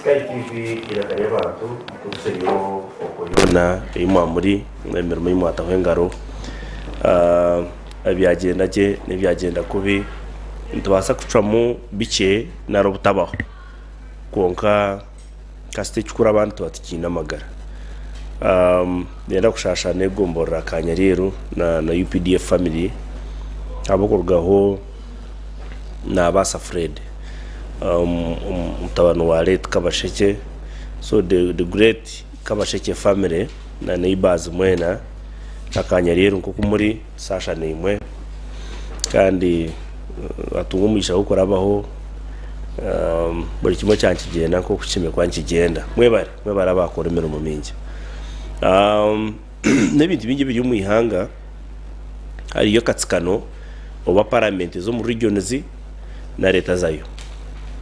Sky TV eiraka ry'abantu nkukuseyo okwo yoona ei mwamuri emirimo ei mwataho engaro ebyagyenda gye n'ebyagyenda kubi nitubaasa kucwamu bikye nari obutabaho kwonka kasita ekikuru abandi tuba tukiine amagara. Niinyenda kushaasha n'egomborora Kanyaryeru na UPDF family ahabw'okurugaho Nabaasa Fred omutabani wa late Kabashekye so the great Kabashekye family na neighbours mwena na Kanyaryeru nk'oku muri Sasha naimwe kandi atunga omugisha gw'okurabaho buri kimwe kyaba nikigyenda nk'oku kishemereire kuba nikigyenda. Mwebare, mwebare abaakora emirimo mingi. N'ebintu bingi ebiri omu ihanga, hariyo akatsikano oba paramenti ez'omu regions na leta zayo.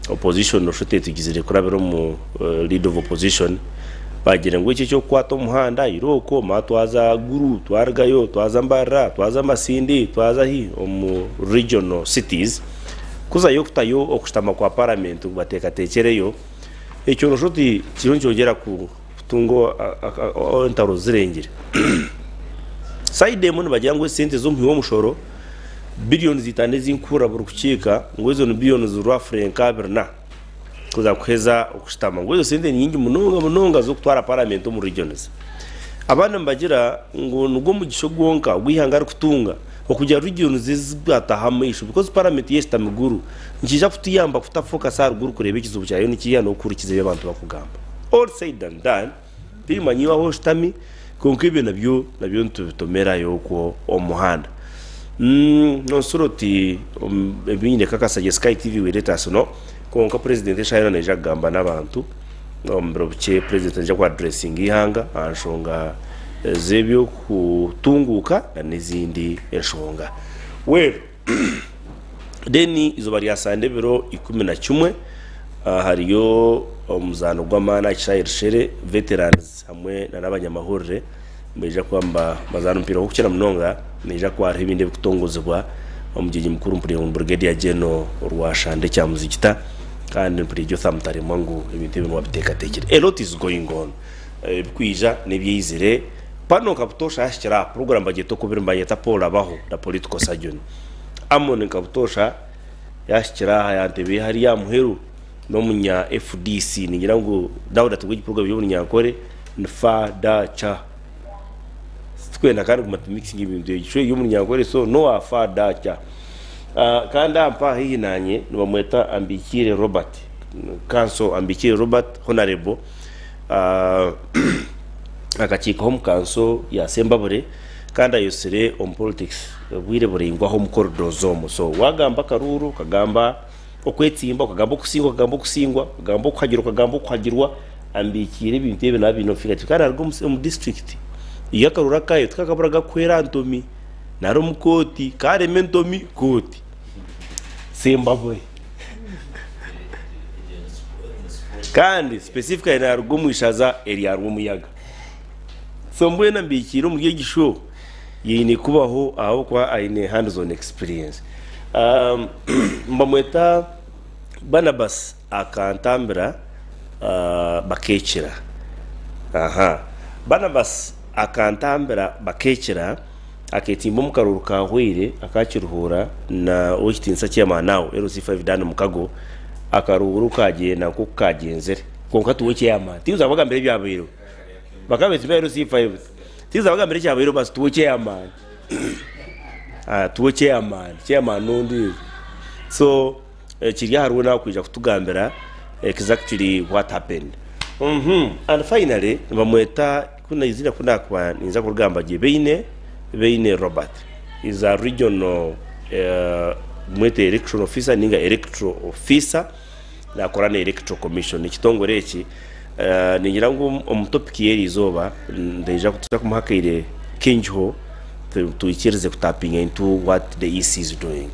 Opposition noshusha oti etugizire kurabira omu leader of opposition bagira ngu eki eky'okukwata omuhanda irooko mara twaza Gulu twarugayo twaza Mbarara twaza Masindi twaza hi omu regional cities kuzayo kutayo okushutama kwa paramenti ngu bateekateekyereyo ekyo noshusha oti kiriyo nikyongyera kutunga entaro zirengire. Sayidi emwe nibagira ngu esente z'omuhi w'omushoro billions itaano ezi nkuhurira buri kukiika ngu ezo ni billions roughly nka abiri na kuza kuheza okushutama ngu ezo sente ni nyingi munonga munonga z'okutwara parliament omu regions. Abandi nibagira ngu nigwo mugisha gwonka ogu eihanga rikutunga okugira regions ezi bwataho amaisho because parliament yeshutami Gulu nikiija kutuyamba kuta focus ahari Gulu kureeba ekizibu kyayo nikiiha n'okuhurikiza ebi abantu bakugamba. All said and done, Tirimanya iwe ahu oshutami, kwonka ebyo nabyo nabyo nitubitomerayo okwo omu muhanda. Nonsura oti ebi nyine kakasagye Sky TV we let us know. Kwonka president eshaaha yoona naija kugamba n'abantu omu biro bikye president naija ku addressinga eihanga aha nshonga z'eby'okutunguuka na n'ezindi enshonga. Well then eizooba rya Sande ebiro 11 hariyo omuzaano gw'amaani aha kishaayi Rushere Veterans hamwe na n'abanyamahurire nibaija kuba nibazaana omupiira gw'okukira munonga nihaija kuba hariho ebindi ebikutongozibwa omugyenyi mukuru mpuriire ngu Brigadier General Rwashande Kyamuzigita kandi mpuriire Jotham Taremwa ngu ebintu ebi niwe abiteekateekire. A lot is going on ebikwija n'ebyaizire pano nka butoosha yahikire aha puroguraamu bagyeta oku biri nibanyeta Paul Abaho the political surgeon. Amon nka butoosha Yahikire aha yantebe hariya aha muheru n'omunya FDC ningira ngu Daudi ati ngu egi program y'obunyankore ni fa da cha sitikwenda kandi kuguma tu mixing ebintu ebyo so ey'omunyankore so n'owa fa da cha kandi aha mpaha haihi nanye nibamweta Ambikiire Robert council Ambikiire Robert Honarebo akakiikaho omu kanso ya Sembabule. Kandi ayosire omu politics obwire buraingwa aho omu corridors omwo. So wagamba akaruuru, okagamba okwetsimba, okagamba okusingwa, okagamba okusingwa, okagamba okuhagirwa, okagamba okuhagirwa, ambikiire ebintu ebyo naaba abiine omu fingertips. Kandi naruga omu district ei akaruuru akayo tikakabura gakuhwera aha ntomi nari omu kooti, karema entomi kooti. Sembabule. Kandi specifically naruga omu ishaza erya Rwomuyaga. So mbwenu ambikiire omuri egi show yeine kubaho ahabw'okuba aine hands on experience. Nibamweta Barnabas akantambira Bakekira. Aha. Barnabas akantambira Bakekira aketimba omu karuuru kaahweire aka Kiruhura na ow'ekitiinisa Chairman now LC5 Dan Mukago akaruuru kaagyenda nk'oku kaagyenzire. Kwonka tiwe chairman. Tiyinza kubagambira ebyabaireho. Bakaba beetsimba LC5. Tiyinza kubagambira ekyabaireho basi tiwe chairman. Ah, tiwe chairman. Chairman n'ondiijo. So, kiri ahariwe nawe kwija kutugambira exactly what happened. Mhm. And finally, nibamweta ku naizire ku naakuba ninza kurigamba gye Beine, Beine Robert. Is a regional eh, mwete election officer ninga electoral officer. Naakora na Electoral Commission. Ekitongore eki ningira ngu omu topic y'eri izooba nitwija kumuha akaire kaingiho twikirize kutapinga into what the EC is doing.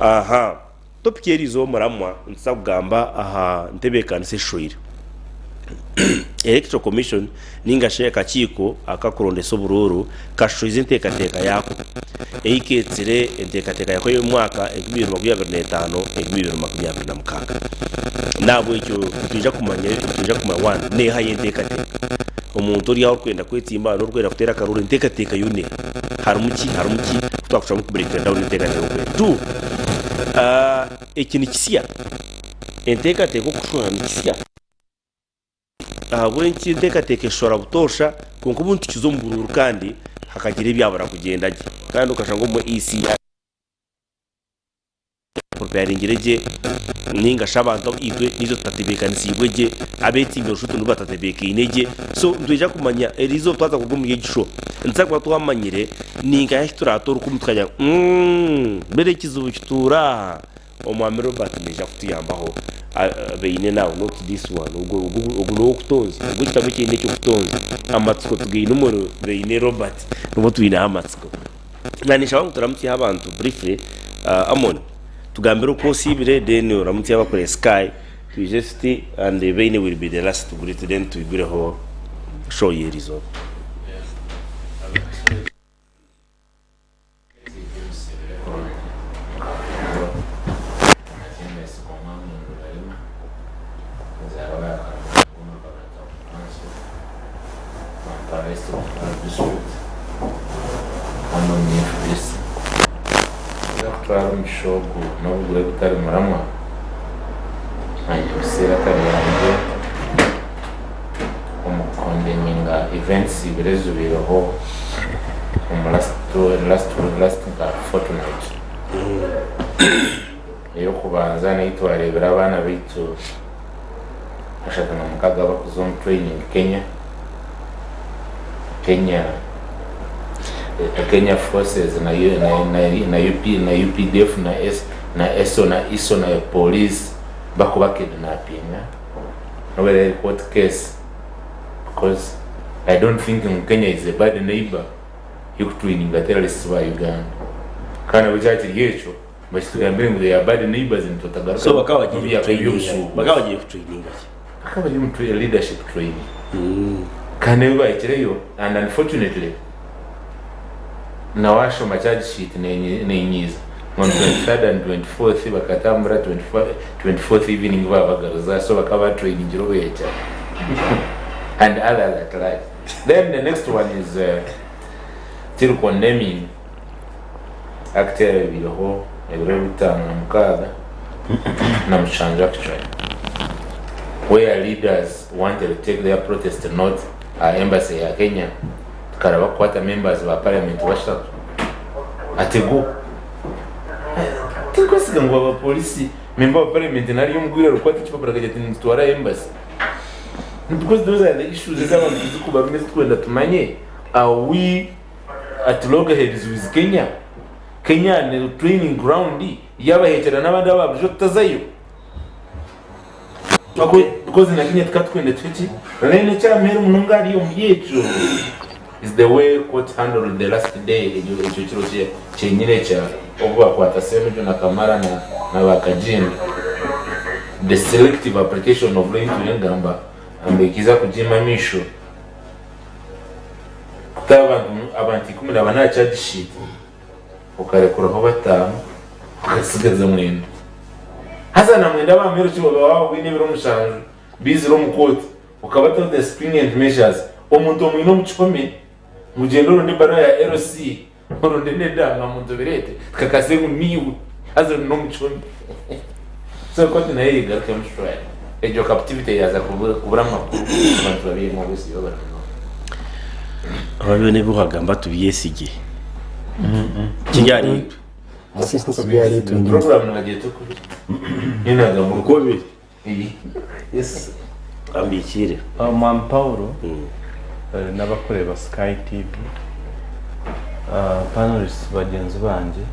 Aha, topic y'eri izooba omuramwa nituza kugamba aha ntebeekanisa eshoire. Electoral Commission ninga shi akakiiko akakurondesa oburuuru kashoize enteekateeka yaako ei keetsire enteekateeka yaako ey'omwaka 2025, 2026. N'ahabw'ekyo nitwija kumanya nitwija kumanya one neeha y'enteekateeka. Omuntu ori aho orikwenda kwetsimba n'orikwenda kuteera akaruuru enteekateeka yo neeha? Harimu ki? Harimu ki? Ku twakucwamu ku breakinga down enteekateeka oku eri. Two, eki ni kisya. Enteekateeka okushuha ni kisya. Ahabw'enki enteekateeka eshora butoosha kwonka obundi tukiza omu buruuru kandi hakagira ebyabura kugyenda gye kandi okashanga obumwe EC yapreparingire gye ninga shi abantu itwe naitwe tutatebeekanisiibwe gye abeetsimbire nshuti nibo batatebeekaine gye so nitwija kumanya eriizooba twaza kuruga omuri egi show nituza kuba twamanyire ninkahi ahu turaate orukumu tukagira ngu mbwenu ekizibu kituura aha. Omwami Robert naija kutuyambaho Baine now not this one ogu ogu n'owokutonzya ogu ekitabo eki n'ekyokutonzya amatsiko tugaine omuri Baine Robert nibwo twineho amatsiko. Na ninshaba ngu turamutsyeho abantu briefly Amon tugambire oku osiibire then oramutsye abakore Sky twije tuti and Baine will be the last to greet then twigureho show y'erizooba. Omu last last last nka fortnight ey'okubanza niyo twareebire abaana baitu 36 bakuza omu training Kenya Kenya Kenya forces na na UP na UPDF na S na ESO na ISO na police bakuba kidnappinga nobu eri court case. Because I don't think ngu Kenya is a bad neighbour y'okutraininga terrorists ba Uganda. Kandi nabwo kyaba kiri ekyo, bakitugambire ngu they are bad neighbours nitwe tutagaruka So bakaba omu bagiye by'obushuubuzi. Bakaba bagiye kutraininga ki? Bakaba bari omu leadership training. Kandi abu bahikireyo and unfortunately na washoma charge sheet nenyiiza on 23rd and 24th bakatambura 24th evening babagaruza so bakaba batrainingire obuhekyera and others at large. Then the next one is still condemning act eyabiireho ebiro 56 na 7 actually where leaders wanted to take their protest not aha embassy ya Kenya tukaraba kukwata members ba parliament bashatu ate go tinkwesiga ngu abapolisi member wa parliament nari omugwire arikukwata ekipapura akagira ati nitutwara aha embassy because those are the issues ezi abantu tizikubaruma ezi tukwenda tumanye are we at loggerheads with Kenya? Kenya ni training ground yabahekyera n'abandi ababurijo tutazayo Because na Kenya tukaba tukwenda tuhe ki? Then ekyampeera munonga ahari omuri ekyo is the way court handled the last day ekyo ekyo kiro kyenyine ekya obu bakwata Ssemujju na Kamara na na ba Kaginda the selective application of law ei ngamba ambekiza kugiima amaisho kuta abantu abantu 14 aha charge sheet okarekuraho bataano okatsigaza mwenda. Haza na mwenda aba muheru ki waaba waaba ebiro 7 baizire omu kooti okabataho the stringent measures omuntu omwine omu kihome ngu gyenda oronde ebaruha ya LC oronde n'endangamuntu obireete tukakase ngu niiwe haza ori n'omu kihome. So kooti nayo eyegarukemu surely egyo captivity yaaza kubura amakuru abantu babeiremu obwesigye babura munonga. Ababiire ebi wagamba tubyesigye. Kiri ahariitwe. Kiri ahariitwe. Program nibagyeta okubiri. Nyowe nagamba Okwo biri. Iyi. Yes. Ambikiire. Mwami Paul n'abakureeba Sky TV, panelists bagyenzi bangye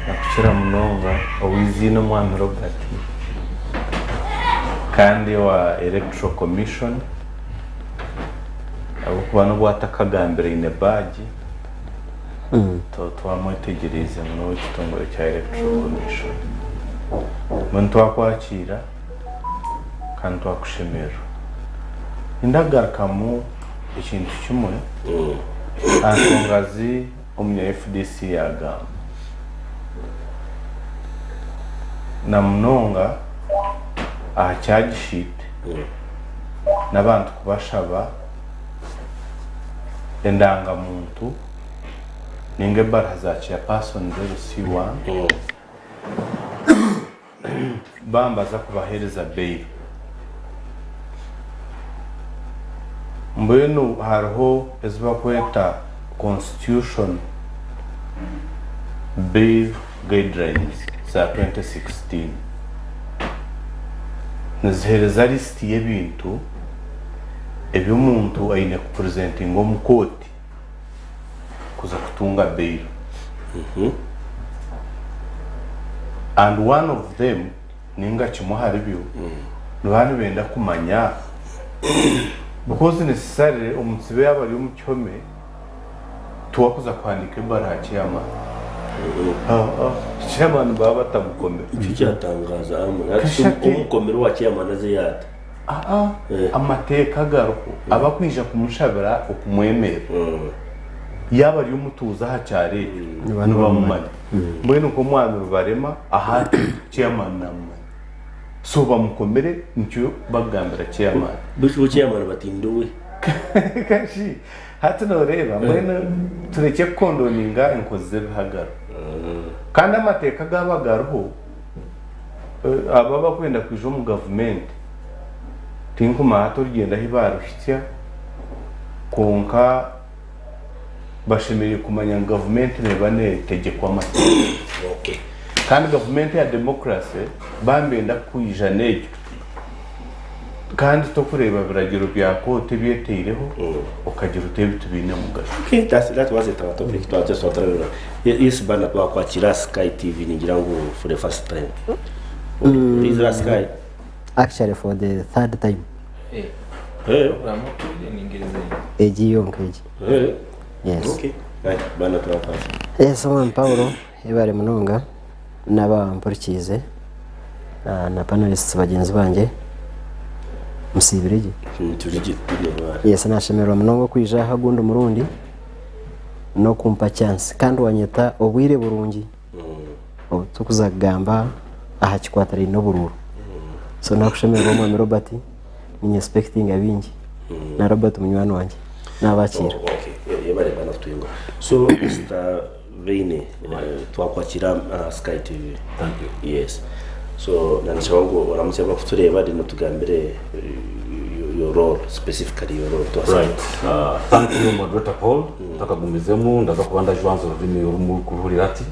na kukira munonga ow'eiziina Omwami Robert kandi owa Electoral Commission ahabw'okuba n'obu atakagambire aine baagi, Twamwetegyereize ngu n'ow'ekitongore kya Electoral Commission. Mbwenu twakwakiira Kandi twakushemererwa. Nindagarukamu ekintu kimwe aha nshonga zi omunya FDC yagamba. Na munonga aha charge sheet n'abantu kubashaba endanga-muntu ninga ebaruha za chairperson z'LC1 bambaza kubaheereza bail. Mbwenu hariho ezi barikweta Constitution Bail Guidelines za 2016. Niziheereza lisiti y'ebintu ebi omuntu aine kupurezentinga omu kooti kuza kutunga bail. And one of them ninga kimwe ahari byo nibaba nibenda kumanya because necessarily omutsibe yaaba ari omu kihome tiwakuza kuhandiika ebaruha chairman. Chairman baba batamukomire. Ekyo kyatangaza hamwe. Hati Kashate. omukomire owa chairman aze yaata. Aa, amateeka gariho abakwija kumushabira okumwemerera yaaba ari omutuuze aha kyaro ekyo Niba nibamumanya. Mbwenu nk'omwami Rubarema aha chairman namumanya. So bamukomire nikyo bakugambira chairman. Beitu bo chairman batinde owe. Kashi hati noreeba mbwenu turekye kukondoninga enkozi z'ebihagaro. Kandi amateeka gaaba gariho abo abakwenda kwija omu gavumenti tinkumanya hati orugyendo ahu baaruhitsya kwonka bashemereire kumanya ngu gavumenti neeba neetegyekwa amateeka. Kandi gavumenti ya demokurasi baaba nibenda kwija n'egyo kandi tokureeba biragiro bya kooti ebi eteireho okagira oti ebi tibiine mugasho. Okay, that wasn't our topic. Twaba twatarabira. Yes, bana twakwakira Sky TV ningira ngu for the first time. Orizira Sky. Actually for the third time. Egi yonka egi. Yes. Okay. Right, bana twakwakira. Yes, omwami Paulo, yebare munonga n'abampurikiize na panelists bagyenzi bangye. Musiibire gye? Turi gye, twine bwari. Yes, nashemererwa munonga okwija aha ogundi murundi n'okumpa chance kandi wanyeta obwire burungi obu turikuza kugamba aha kikwatiraine n'oburuuru. So nakushemererwa omwami Robert, niinye expectinga bingi. Na Robert munywani wangye nabakiira. Oh, okay. Yebare bana kutwinga. So Mr. Beine, twakwakira Sky TV. Thank you. Yes. So nanishaba ngu oramutse abakutureeba then otugambire your role, specifically your role. Twasaba. Right. Thank you Moderator Paul. Takagumizemu ndaza kuba ndajwanza orurimi orumu kuruhurira ati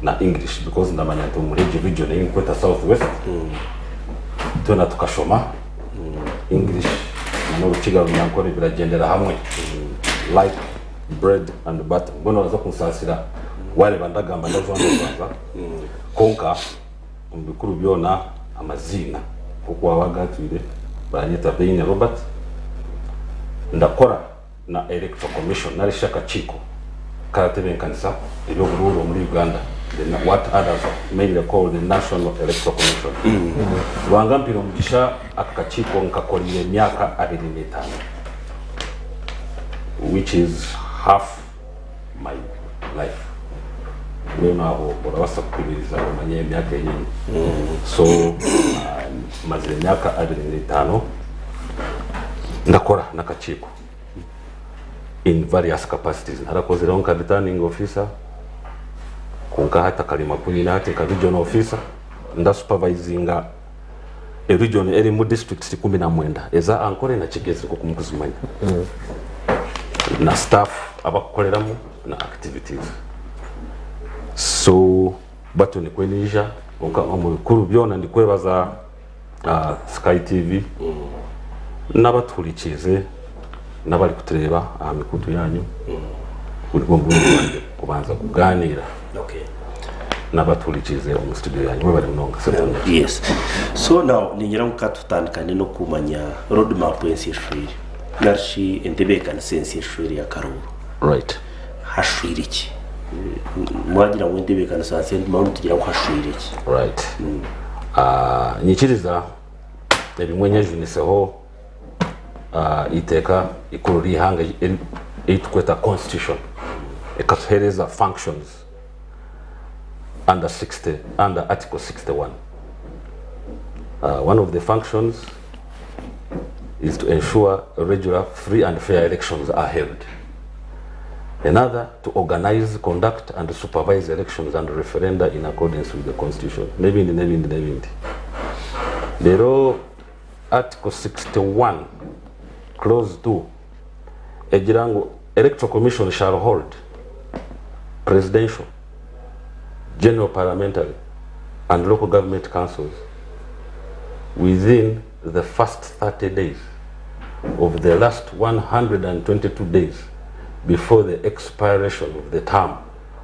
na English because ndamanya nti omuri egi region ei nkweta South West twena tukashoma English na n'Orukiga Runyankore biragyendera hamwe like bread and butter. Mbwenu oraza kunsaasira wareba ndagamba ndajwanza jwanza konka omu bikuru byona amaziina nk'oku waba agatwire baranyeta Beine Robert. Ndakora na Electoral Commission narishi akakiiko karatebenkanisa eby'oburuuru omuri Uganda, what others mainly call the National Electoral Commission. Ruhanga mpire omugisha aka kakiiko nkakorire emyaka 25, which is half my life. Mbwenu aho orabasa kupimiriza omanye emyaka enyingi. So mazire emyaka 25 ndakora n'akakiiko in various capacities. Narakozereho nka returning officer, konka hati akarima kunyine hati nka regional officer ndasupervisinga region erimu districts 19 eza Ankole na Kigezi nk'oku mukuzimanya na staff abakukoreramu na activities. So batyo nikwe nija konka omu bikuru byona ndikwebaza Sky TV n'abatuhurikiize n'abari kutureeba aha mikutu yanyu. Buri murundi wangye kubanza kuganira n'abatuhurikiize omu studio yanyu. Mwebare munonga. Yes. So now ningira ngu katutandikane n'okumanya roadmap ensi eshwire narishi entebeekanisa ensi eshwire ya Karuuru. Hashwire ki? Mwagira ngu entebeekanisa nsi tugira ngu hashwire ki? Right. Nyikiriza. Ebimwe nyejuniseho eiteeka ikuru ry'eihanga eri turikweta constitution ekatuheereza functions under 60 under article 61. One of the functions is to ensure regular, free and fair elections are held. Another, to organize, conduct and supervise elections and referenda in accordance with the constitution. N'ebindi n'ebindi n'ebindi. Reero Article 61 clause 2 egira ngu Electoral Commission shall hold presidential, general parliamentary and local government councils within the first 30 days of the last 122 days before the expiration of the term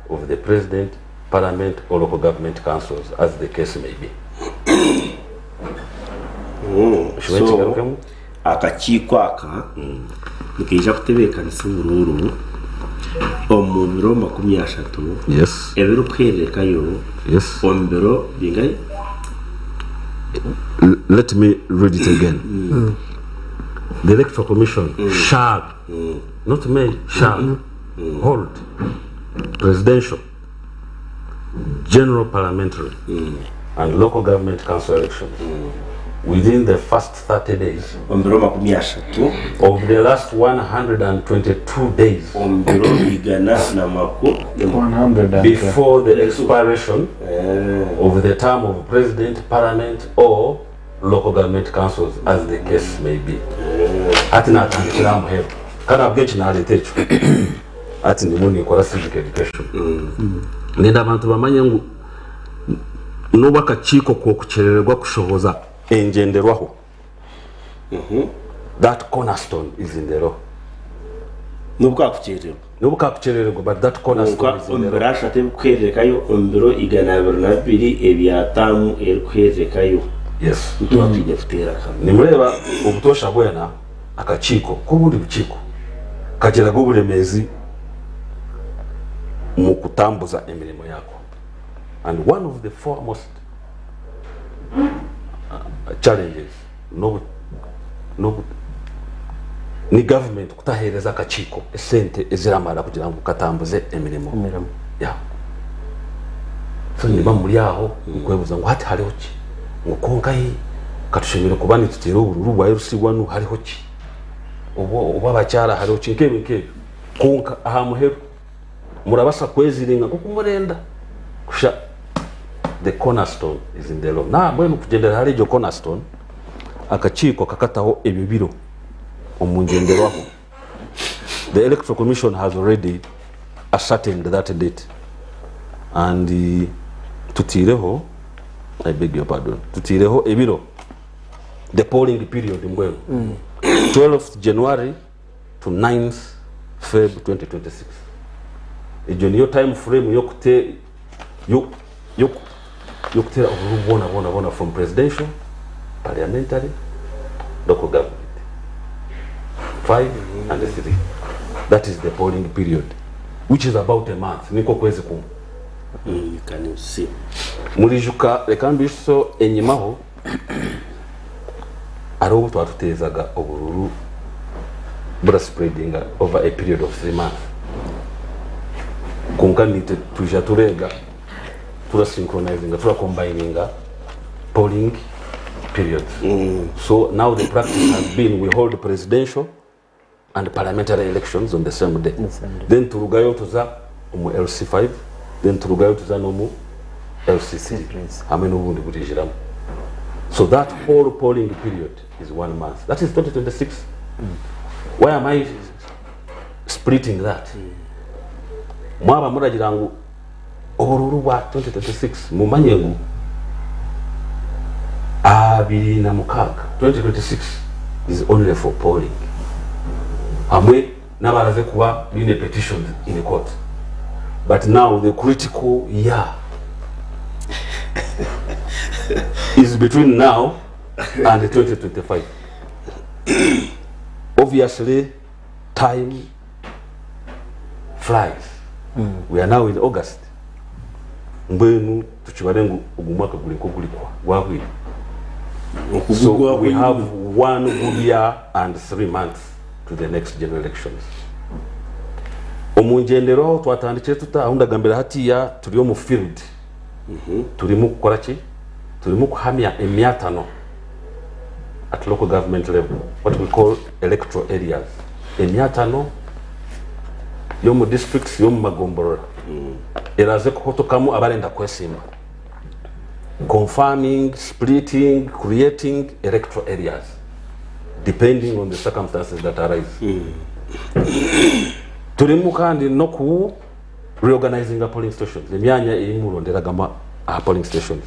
of the president, parliament or local government councils as the case may be. So, akakiiko aka nikaija kutebeekanisa oburuuru omu biro 30 ebirikuheererekayo omu biro bingahi? Let me read it again. The Electoral Commission shall, not may, shall hold presidential, general parliamentary and local government council elections within the first 30 days Omu biro 30. of the last 122 days Omu biro 122. Before the expiration of the term of president, parliament or local government councils as the case may be. Hati natandikira aha muheru kandi ahabw'enki nareeta ekyo hati ndimu ninkora civic education. Nenda abantu bamanye ngu n'obu akakiiko k'okukyerererwa kushohoza engyenderwaho, that cornerstone is in the law. N'obu kakukyerererwa. N'obu kakukyerererwa but that cornerstone Kwonka is in omu the biro law. ashatu ebirikuheererekayo, omu biro 202 ebya taamu erikuheererekayo, nituba twine kuteera akaruuru. Nimureeba obutoosha bwena akakiiko k'obundi bukiiko kagiraga oburemeezi omu kutambuza emirimo yaako and one of the foremost challenges n'obu ni government kutaheereza akakiiko esente eziramara kugira ngu katambuze emirimo Emirimo. yaako. So niba muri aho mukwebuuza ngu hati hariho ki? Ngu kwonka hi katushemereire kuba nituteera oburuuru bwa LC1 hariho ki? Obw'abakyara hariho ki? Nk'ebyo nk'ebyo. Kwonka aha muheru murabasa kweziringa nk'oku murenda kusha the cornerstone is in the law. Nambwenu kugyendera ahari egyo cornerstone, akakiiko kakataho ebyo biro omu ngyenderwaho. The Electoral Commission has already ascertained that date and tutaireho, I beg your pardon, tutaireho ebiro, the polling period mbwenu, 12th January to 9th Feb 2026. Egyo niyo time frame y'okute y'okuteera oburuuru bwona bwona bwona from presidential, parliamentary, local government. 5 and 3. That is the polling period which is about a month, ni nk'okwezi kumwe. You can see. Murijuka reka mbiso enyimaho hariho obu twatuteezaga oburuuru bura spreadinga over a period of 3 months kwonka nitwe twija tureega tura synchronizinga tura combininga polling periods so now the practice has been we hold presidential and parliamentary elections on the same day The same day. Then turugayo tuza omu LC5 then turugayo tuza n'omu LC3 Please. Hamwe n'obundi buriijiramu. So that whole polling period is one month. That is 2026. Why am I splitting that? Mwaba muragira ngu oburuuru bwa 2026 mumanye ngu 26, 2026 is only for polling hamwe n'abaraze kuba biine petitions in court. But now the critical year is between now and 2025. Obviously time flies. We are now in August. Mbwenu tukibare ngu ogu mwaka guri nk'ogurikuhwa gwahwire. So we have one good year and 3 months to the next general elections. Omu ngyendero twatandikire tuta ahu ndagambira hatiya turi omu field, turimu kukora ki? Turimu kuhamya emyatano at local government level, what we call electoral areas, emyatano y'omu districts, y'omu magomborora eraze kuhotokamu abarenda kwesimba, confirming, splitting, creating electoral areas depending on the circumstances that arise. Turimu kandi noku reorganizing polling stations, emyanya eyimuronderagamu aha polling stations,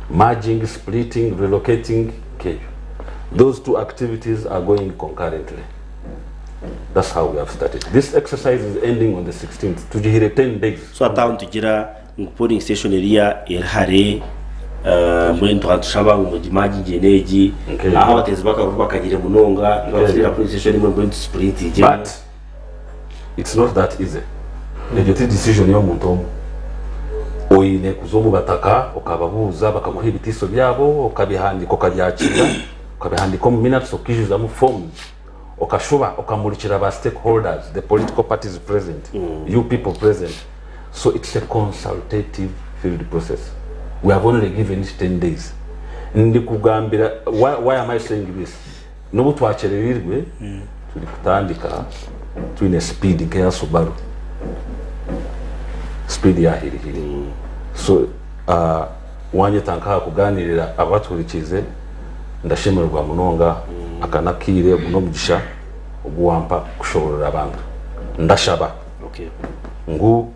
merging, splitting, relocating, nkebyo. Those two activities are going concurrently. That's how we have started. This exercise is ending on the 16th. Tugihire 10 days. So hati aho nitugira ngu polling station eriya eri hare, mbwenu tukatushaba ngu mugimerginge n'egi. Aho abateezi b'akaruru bakanyire munonga, tubatuteera polling station emwe, mbwenu tusplittingemu. But it's not that easy. Egyo ti decision y'omuntu omwe. Oine kuza omu bataka okababuuza, bakakuha ebitiiso byabo, okabihandiika, okabyakira, okabihandiika omu minutes, okaijuzamu forms, okashuba okamurikira ba stakeholders, the political parties present, you people present. So it's a consultative field process. We have only given it 10 days. Ndikugambira why am I saying this? N'obu twakyereriirwe, turi kutandika twine speed nk'eya Subaru, speed ya hirihiri. So wanyeta nkaha kuganirira abatuhurikiize, ndashemererwa munonga. Aka nakiire ogu n'omugisha ogu wampa kushoborora abantu. Ndashaba ngu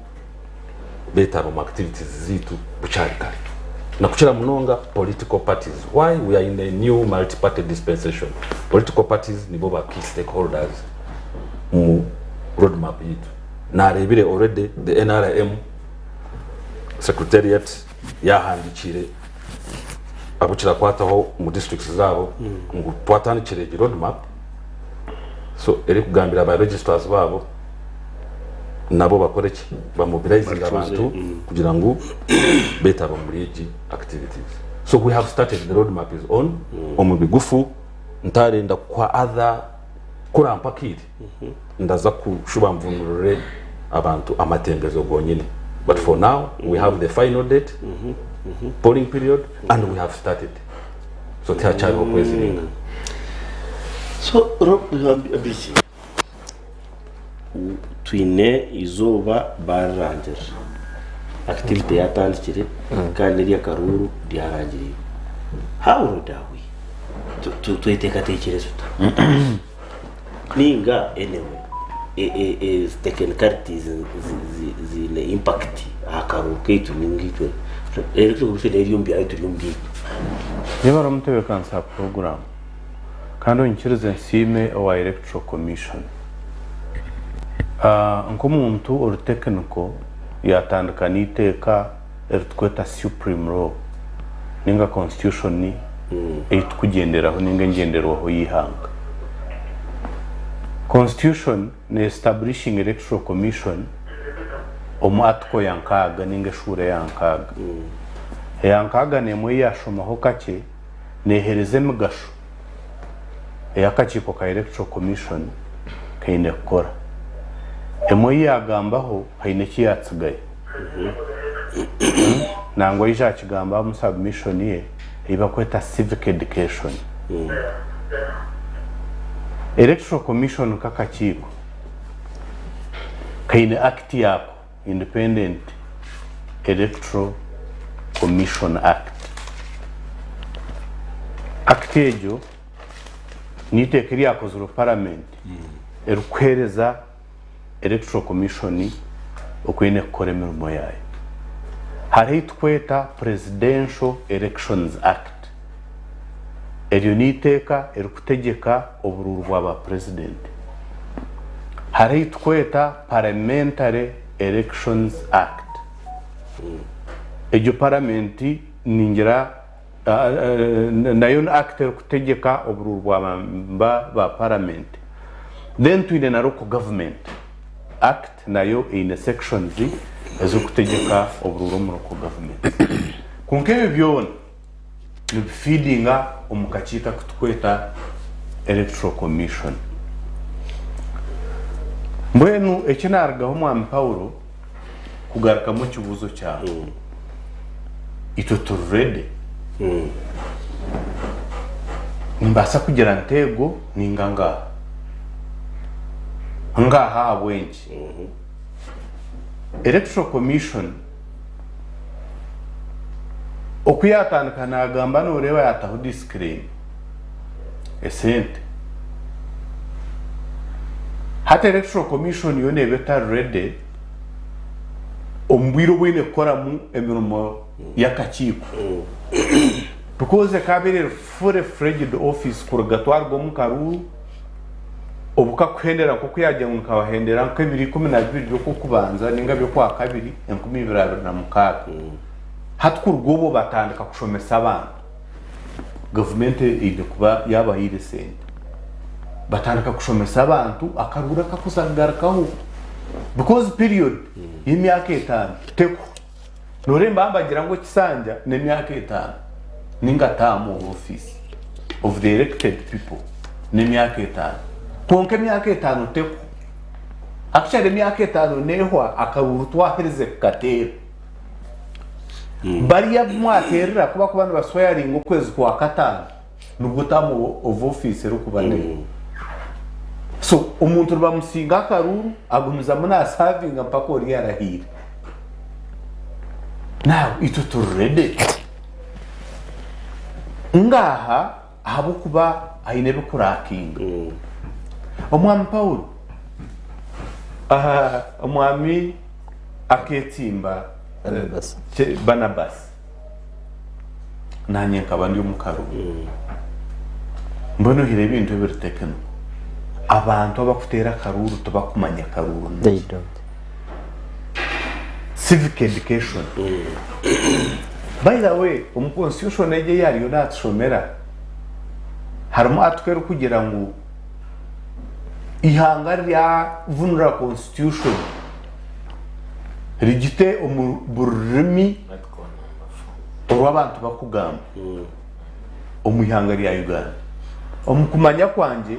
betaba omu activities ziitu bukyari kare, nakukira munonga political parties. Why? We are in a new multi-party dispensation. Political parties nibo ba key stakeholders mu roadmap yitu. Narebire already the NRM secretariat yahandikire abo kirakwataho mu districts zabo ngu twatandikire egi roadmap. So erikugambira ba registrars babo nabo bakore ki? Bamobilizinga abantu kugira ngu betaba muri egi activities. So we have started, the roadmap is on. Omu bigufu, ntarenda kuha other kurampa kiire, ndaza kushuba mvunurure abantu amatembezo gonyine. But for now we have the final date, polling period, and we have started, so tihacyariho kweziringa. So Ambiki, twine izooba barirangira, activity yatandikire kandi n'erya karuuru ryarangiriire. How old are we? Tweteekateekire tuta ninga? Anyway, technicalities ziine impact aha karuuru kaitu ninga itwe Electoral Commission eri omu byayo, turi omu byaitu. Niba ari omutebeekanisa wa puroguraamu, kandi onyikirize nsiime owa Electoral Commission. Nk'omuntu ori technical, yaatandika n'eiteeka eritukweta Supreme Law ninga Constitution ei tukugyenderaho ninga engyenderwaho y'eihanga. Constitution ne establishing Electoral Commission omu article ya 60 ninga eshuura eya 60. Eya 61 ei yaashomaho kakye neehereza emigasho ei akakiiko ka Electoral Commission kaine kukora. Emwe ei yaagambaho haine eki yaatsigayo. Nangwa aija akigambaho omu submission ye ei barikweta civic education. Electoral Commission nk'akakiiko kaine Act yaako, Independent Electoral Commission Act. Act egyo n'eiteeka eryakozirwe Paramenti erikuheereza Electoral Commission oku eine kukora emirimo yaayo. Hariho ei turikweta Presidential Elections Act. Eryo n'eiteeka erikutegyeka oburuuru bwa ba Purezidenti. Hariho ei turikweta Parliamentary Elections Act. Egyo Paramenti ningira nayo ni Act erikutegyeka oburuuru bwa ba Paramenti. Then twine na Local Government Act, nayo eine sections ezirikutegyeka oburuuru omu local governments. Kwonka ebyo byona. Nibifeedinga omu kakiiko aku turikweta Electoral Commission. Mbwenu eki naarugaho Mwami Paulo kugarukamu ekibuuzo kyawe, itwe turi ready? Nimbaasa kugira nti ego ninga ngaaha. Ngaaha ahabw'enki? Electoral Commission Oku yaatandika naagamba nooreeba yaataho disclaim, esente. Hati Electoral Commission yo neeba etari ready omu bwire obu eine kukoramu emirimo y'akakiiko because ekaabaire eri fully fledged office kuruga twaruga omu karuuru Obu kakuhendera nk'oku yaagira ngu nikabahendera nk'ebiro 12 by'Okw'okubanza nainga by'Okwakabiri 2026. Hati kuruga obwo batandika kushomesa abantu. Gavumenti eine kuba yaabahaire esente. Batandika kushomesa abantu akaruuru akakuza kugarukaho because period y'emyaka etaano tekuhwa. Nooreeba nibagira ngu ekisanja n'emyaka etaano nainga term of office of the elected people n'emyaka etaano. Kwonka emyaka etaano tehwa. Actually emyaka etaano neehwa akaruuru twaherize kukateera. Bariya abu mwateerera ku barikuba nibasweyaringa okwezi kwa kataano nibwo term of office erikuba neehwa. So omuntu nibamusinga akaruuru agumizamu nasavinga mpaka oriya arahiire. Now itwe turi ready? Ngaaha ahabw'okuba haine ebikurakinga. Omwami Paulo, aha, omwami akeetsimba Barnabas. Barnabas. Naanye nkaba ndi omu karuuru. Mbwenu ohaire ebintu ebiri technical. Abantu abakuteera akaruuru tibakumanya karuuru They niki. don't. Civic education. By the way, omu constitution egi ei ariyo naatushomera, harimu article erikugira ngu eihanga riryavunura constitution rigite omu buri rurimi oru abantu barikugamba omu ihanga rya Uganda. Omu kumanya kwangye,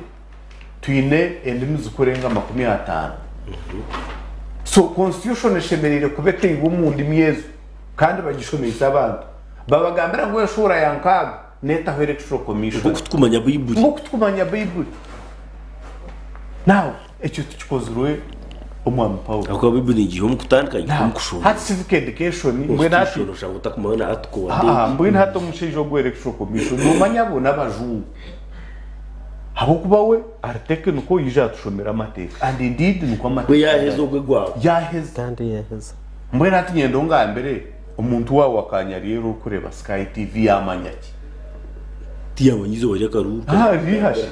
twine endimi zikurenga 50. So constitution eshemereire kuba eteirwe omu ndimi ezo kandi bagishomeise abantu. Babagambira ngu eshuura ya nkaaga neetaho electoral commission. Nk'oku tukumanya Baibuli. Nk'oku tukumanya Baibuli. Now ekyo tikikozirwe Omwami Paulo. Ahabw'okuba Baibuli neegiha omu kutandika ngiha omu kushoma. Hati civic education mbwenu hati Constitution oshanga otakumanya na article Aa, wadde. mbwenu hati omushaija ogu electoral commission nomanya abo n'abajungu. Ahabw'okuba we ari technical yaija atushomera amateeka and indeed nikwo We amateeka yaaheza gari. ogwe gwawe. Yaaheza. Kandi yaheza. Mbwenu hati nyenda ongambire omuntu waawe akanyarira orikureeba Sky TV yaamanya ki? Tiyamanya eizooba ry'akaruuru. Ah, riihashe.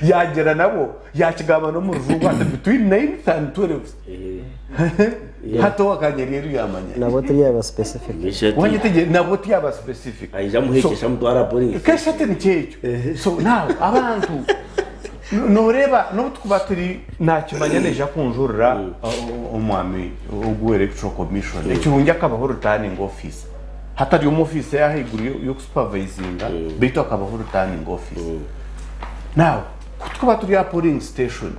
Yaagira nabo yaakigamba n'omu rujungu ati between ninth and twelfth. Hati owakanyarira yaamanya ki? Nabwo tiyaba specific. Wanyetegyereza? Nabwo tiyaba specific. Aija amuhekyesha amutwara aha polling station. Kesha ati nikyo ekyo. So now abantu noreeba n'obu tukuba turi nakimanya naija kunjurira omwami ogu electoral commission ekirungi akabaho returning officer hatari omu office eyahaiguru y'okusupervisinga beitu akabaho returning officer. Now ku tukuba turi aha polling station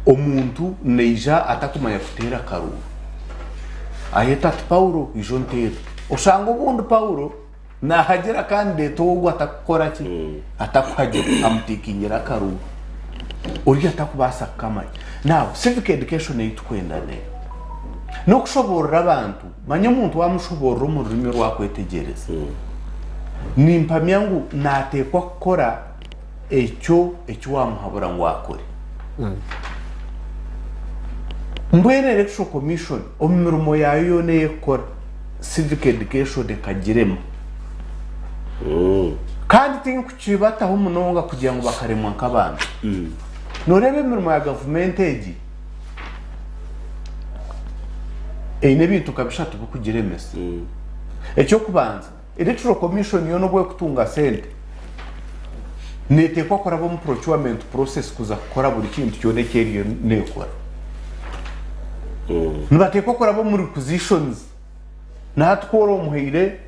Omuntu naija atakumanya kuteera akaruuru. Ayeta ati, Paulo, ija onteere. Oshanga obundi Paulo naahagira kandidate ogwo atakukora ki? Atakuhagira, amutiikingire akaruuru. Oriya takubaasa kukamanya. Now, civic education ei turikwenda neeyo. N'okushoboorora abantu, manya omuntu waamushoboorora omu rurimi oru akwetegyereza, nimpamya ngu naateekwa kukora ekyo eki waamuhabura ngu akore. Mbwenu Electoral Commission omu mirimo yaayo yoona ei erikukora, Civic Education ekagirema. Kandi tinkukibataho munonga kugira ngu bakaremwa nk'abantu. Nooreeba emirimo ya gavumenti egi eine ebintu nka bishatu birikugiremesa. Eky'okubanza, Electoral Commission yoona obu erikutunga sente, neeteekwa kuraba omu procurement process kuza kukora buri kintu kyona eki eriyo neekora. Nibateekwa kuraba omu requisitions. Na hati ku oraamuhaire.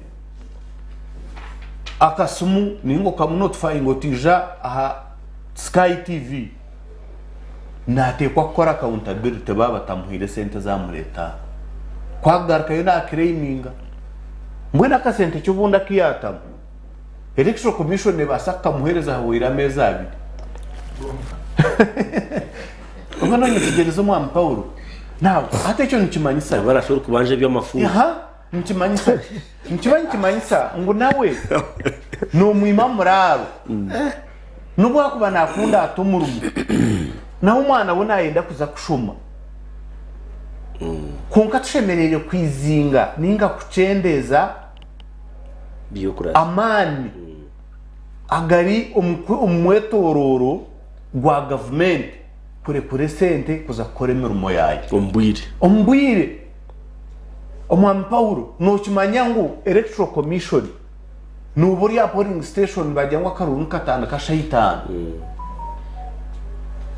Akasimu ninga okamunotifayinga oti ija aha Sky TV, nateekwa kukora accountability baaba batamuhaire esente ezamureeta aha. Ku akugarukayo naclaiminga. Mbwenu akasente ki obundi aku yaatamu, Electoral Commission nebaasa kukamuheereza hahweire ameezi abiri. Kwonka nonyetegyereza Omwami Paulo? Now, hati ekyo nikimanyisa ki? Nabaraasa orikubanja eby'amafuuzi. Aha, nikimanyisa ki? Nikiba nikimanyisa ngu nawe nomwima muraaro. Nobu akuba nakunda ata omurimo, nawe omwana we nayenda kuza kushoma. Kwonka tushemereire kwizinga ninga kukyendeeza Bureaucracy. amaani agari omu mwetorooro gwa gavumenti kurekura esente kuza kukora emirimo yaayo. Omu bwire. Omu bwire. Omwami Paulo, nookimanya ngu Electoral Commission nooba ori aha polling station bagira ngu akaruuru nikatandika shaaha itaano,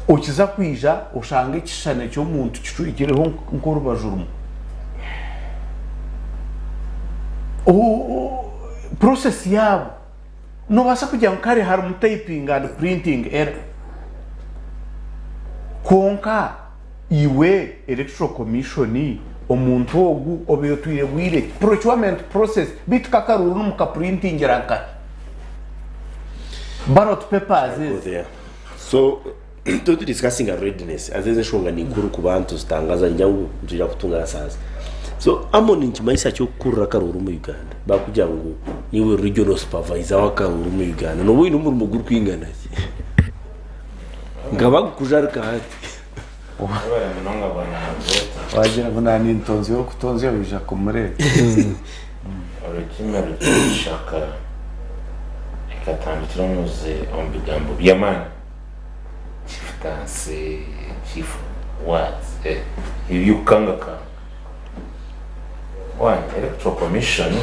okiza kwija oshanga ekishushani ky'omuntu kicwekireho nk'orubaju rumwe. Process yaabo. Noobaasa kugira ngu kare harimu typing and printing error, kwonka iwe Electoral Commission omuntu ogu obaire otwire bwire ki? Procurement process, beitu k'akaruuru nimukapurintingira nkahi? Ballot papers ezi. So tu discussinga readiness haza ezi enshonga ni nkuru kuba nituzitangaza ningira ngu nitwija kutunga answers. So Amon nikimanyisa ki okukurira akaruuru omu Uganda? Bakugira ngu niiwe regional supervisor w'akaruuru omu Uganda nooba oine omurimo gurikwingana ki? Nka bakukujarika hati. Webare munonga bwana Moderator. Wagira ngu nanintonzya orikutonzya waija kumureeba. Orukimi rukishaka rikatandikira omu bigambo by'amaani. Chieftaincy, chief words, eby'okukangakanga. One, Electoral Commission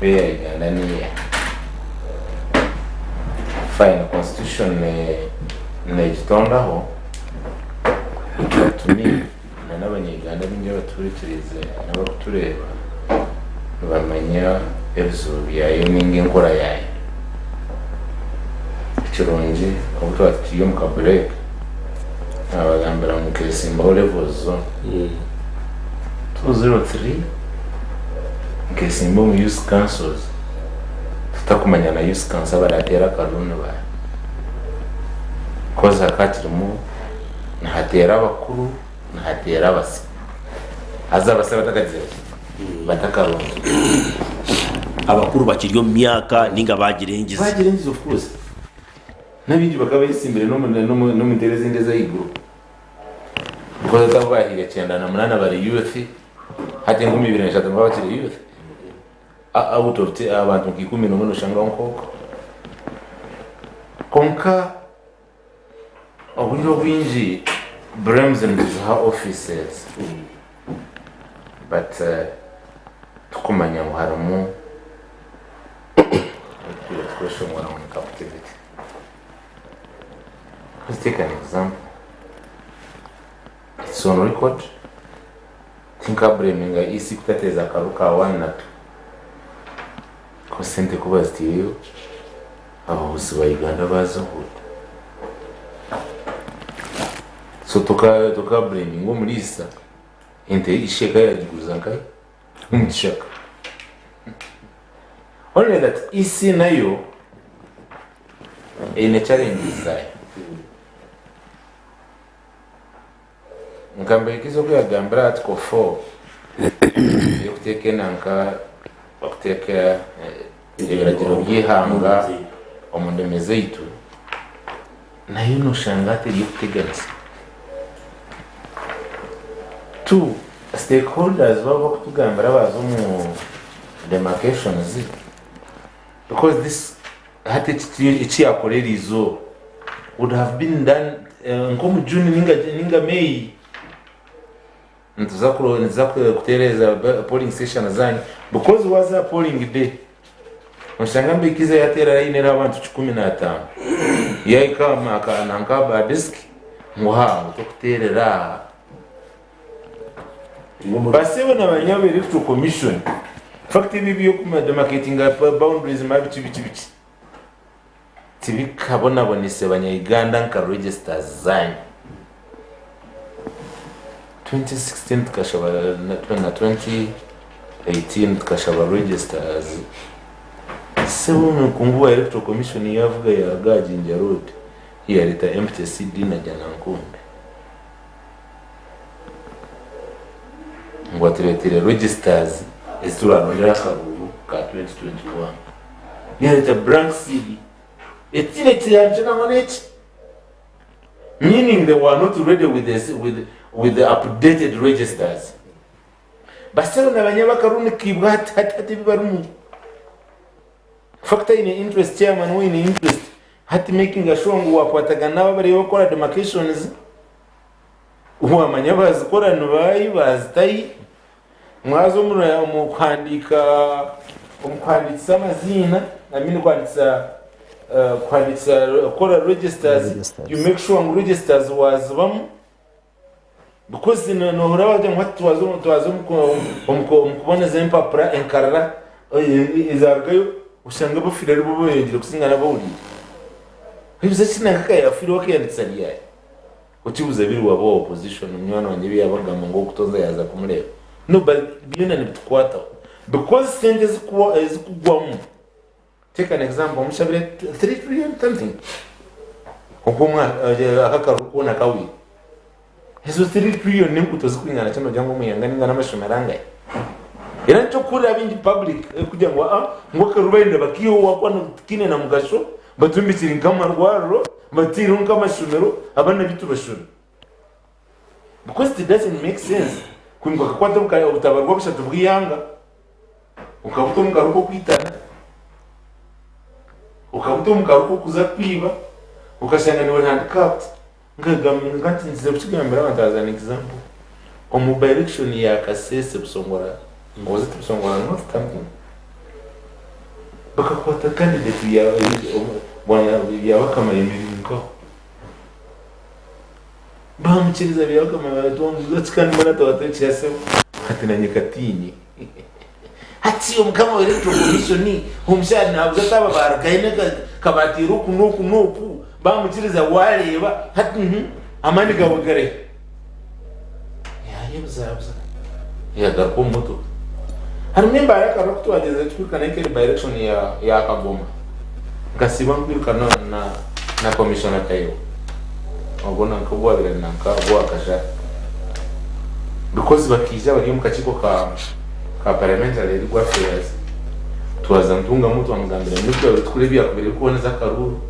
eya Uganda niya fine constitution negitondaho but to me na n'abanya-Uganda baingi abatuhurikiriize n'abarikutureeba nibamanya ebizibu byayo ninga enkora yaayo. Ekirungi obu twaba tukiri omu ka break nabagambira ngu nkesimbaho levels zoona. 203 nkesimba omu youth councils tutakumanya na youth council abarateere akaruru ni baahi coz hakaba hakirimu nihateera abakuru nihateera abasya haza abasya batakagizire ki batakaronzire. Abakuru bakiri omu myaka ninga bagira engizi. Bagira engizi of course n'abaingi bakaba besimbire n'omu nteebe ezindi ez'ahaiguru because hati abu bahaire 98 bari youth hati 2003 nibaba bakiri youth out of abantu nka ikumi n'omwe noshangaho nk'okwo kwonka Obwire obwingi blames nituziha offices but tikumanya ngu harimu ebitwire tukweshongora ngu ni captivity. Let's take an example, it's on record tinkabureminga EC kutateeza akaru ka one na two coz sente kubazitiireyo Abahusi ba Uganda bazihuuta. So toka toka blaminga omuriisa ente ishe eka yagiguza nkahi? Omu kishaka. Only that EC nayo eine challenges zaayo. Nka Mbehikiza oku yagambire Article 4 ey'okuteeka enanka okuteeka ebiragiro by'eihanga omu ndimi zaitu, nayo noshanga hati eri ey'okuteganisa. Two, stakeholders baaba bakutugambira baaza omu demarcations because this Hati eki yakora eri izooba would have been done nk'omu June ninga May. Nituza kutereeza polling station zanyu because waaza aha polling day noshanga Mbikiza yateera layini eriho abantu 15 yahika aha desk ngu haa ngu tokuteerera aha. Basebo na banyabo Electoral Commission. Infact ebi eby'okudemarcatinga boundaries mara biki biki biki tibikabonabonise banya-Uganda nka registers zaanyu. 2016 tukashaba na 2018 tukashaba registers sebo omukungu wa Electoral Commission yavuga yaruga aha Jinja Road yareta empty CD na Janankumbi. Ngu atureeteire registers ezi turaarondere akaruuru ka 2021. Yareeta blank CD etiine kihandiiko nangwa n'eki. Meaning they were not ready with the, with, with the updated registers. Basebo na banyabakaru nikiibwa hati hati hati ebi barimu. Fact aine interest chairman we aine interest hati making sure ngu wakwatagana n'abo abariyo bakora demarcations wamanya abazikora nibahi bazitahi mwaza omu kuhandiika omu kuhandiikisa amaziina I mean kuhandiikisa kuhandiikisa kukora registers Registers. you make sure ngu registers wazibamu Because nohurira bagira ngu hati twaza twaza omu kuboneza empapura enkarara ezarugayo oshanga abafire aribo beyongyire kusinga n'abahuriire. Oyebuuza ki nanka yafiire akeyandikisa ryari? Okibuuza biri waaba owa opposition munywani wangye ebi yabagamba ngu ow'okutonza yaaza kumureeba. No but byona nibitukwataho because sente ezikugwamu Take an example, omushabire 3 trillion something ogw'omwaka aka akaruru koona kawire. Ezo 3 trillion n'enguuto zikwingana ki nogira ngu omwihanga ninga n'amashomero angahi? Era nikyo orikuhurira abaingi public erikugira ngu aa ngu akaruru barenda bakiiheho wakuba tikiine na mugasho batumbikire nk'amarwariro, bateireho nk'amashomero abaana baitu bashome. Because it doesn't make sense kwimuka okakwata obutabarwa bushatu bw'eihanga okabuta omu karu k'okwitana, okabuta omu karu k'okuza kwiba, okashanga niwe handicapped. Nkagamba nti nzize kukigambira abantu as an example, omu by-election ya Kasese Busongora, was it Busongora North something, bakakwata candidate Byabakama ayemereire nkaho. Baamukiriza Byabakama baatonguza ati kandi mbwenu atabatekyera sebo ati nanye katiinye. Hati omukama wa electoral commission omushaija naabuza ati aba baarugayo kabateera oku n'oku n'oku baamukiriza waareeba hati amaani gaawe garihe? Yaayebuzabuza yaagaruka omu motoka. Harimu embaara akaba ku twagyenzire tukwirukana nk'eri by election ya Kagoma nkasiiba nkwiruka na commissioner Kayiwa ogwo nanka ogu owabaire ari nanka ogu owa Kajara because bakaija bari omu kakiiko ka parliamentary legal affairs twaza Ntungamu twamugambira ngu twaba tukora ebyakubaire birikuboneza akaruuru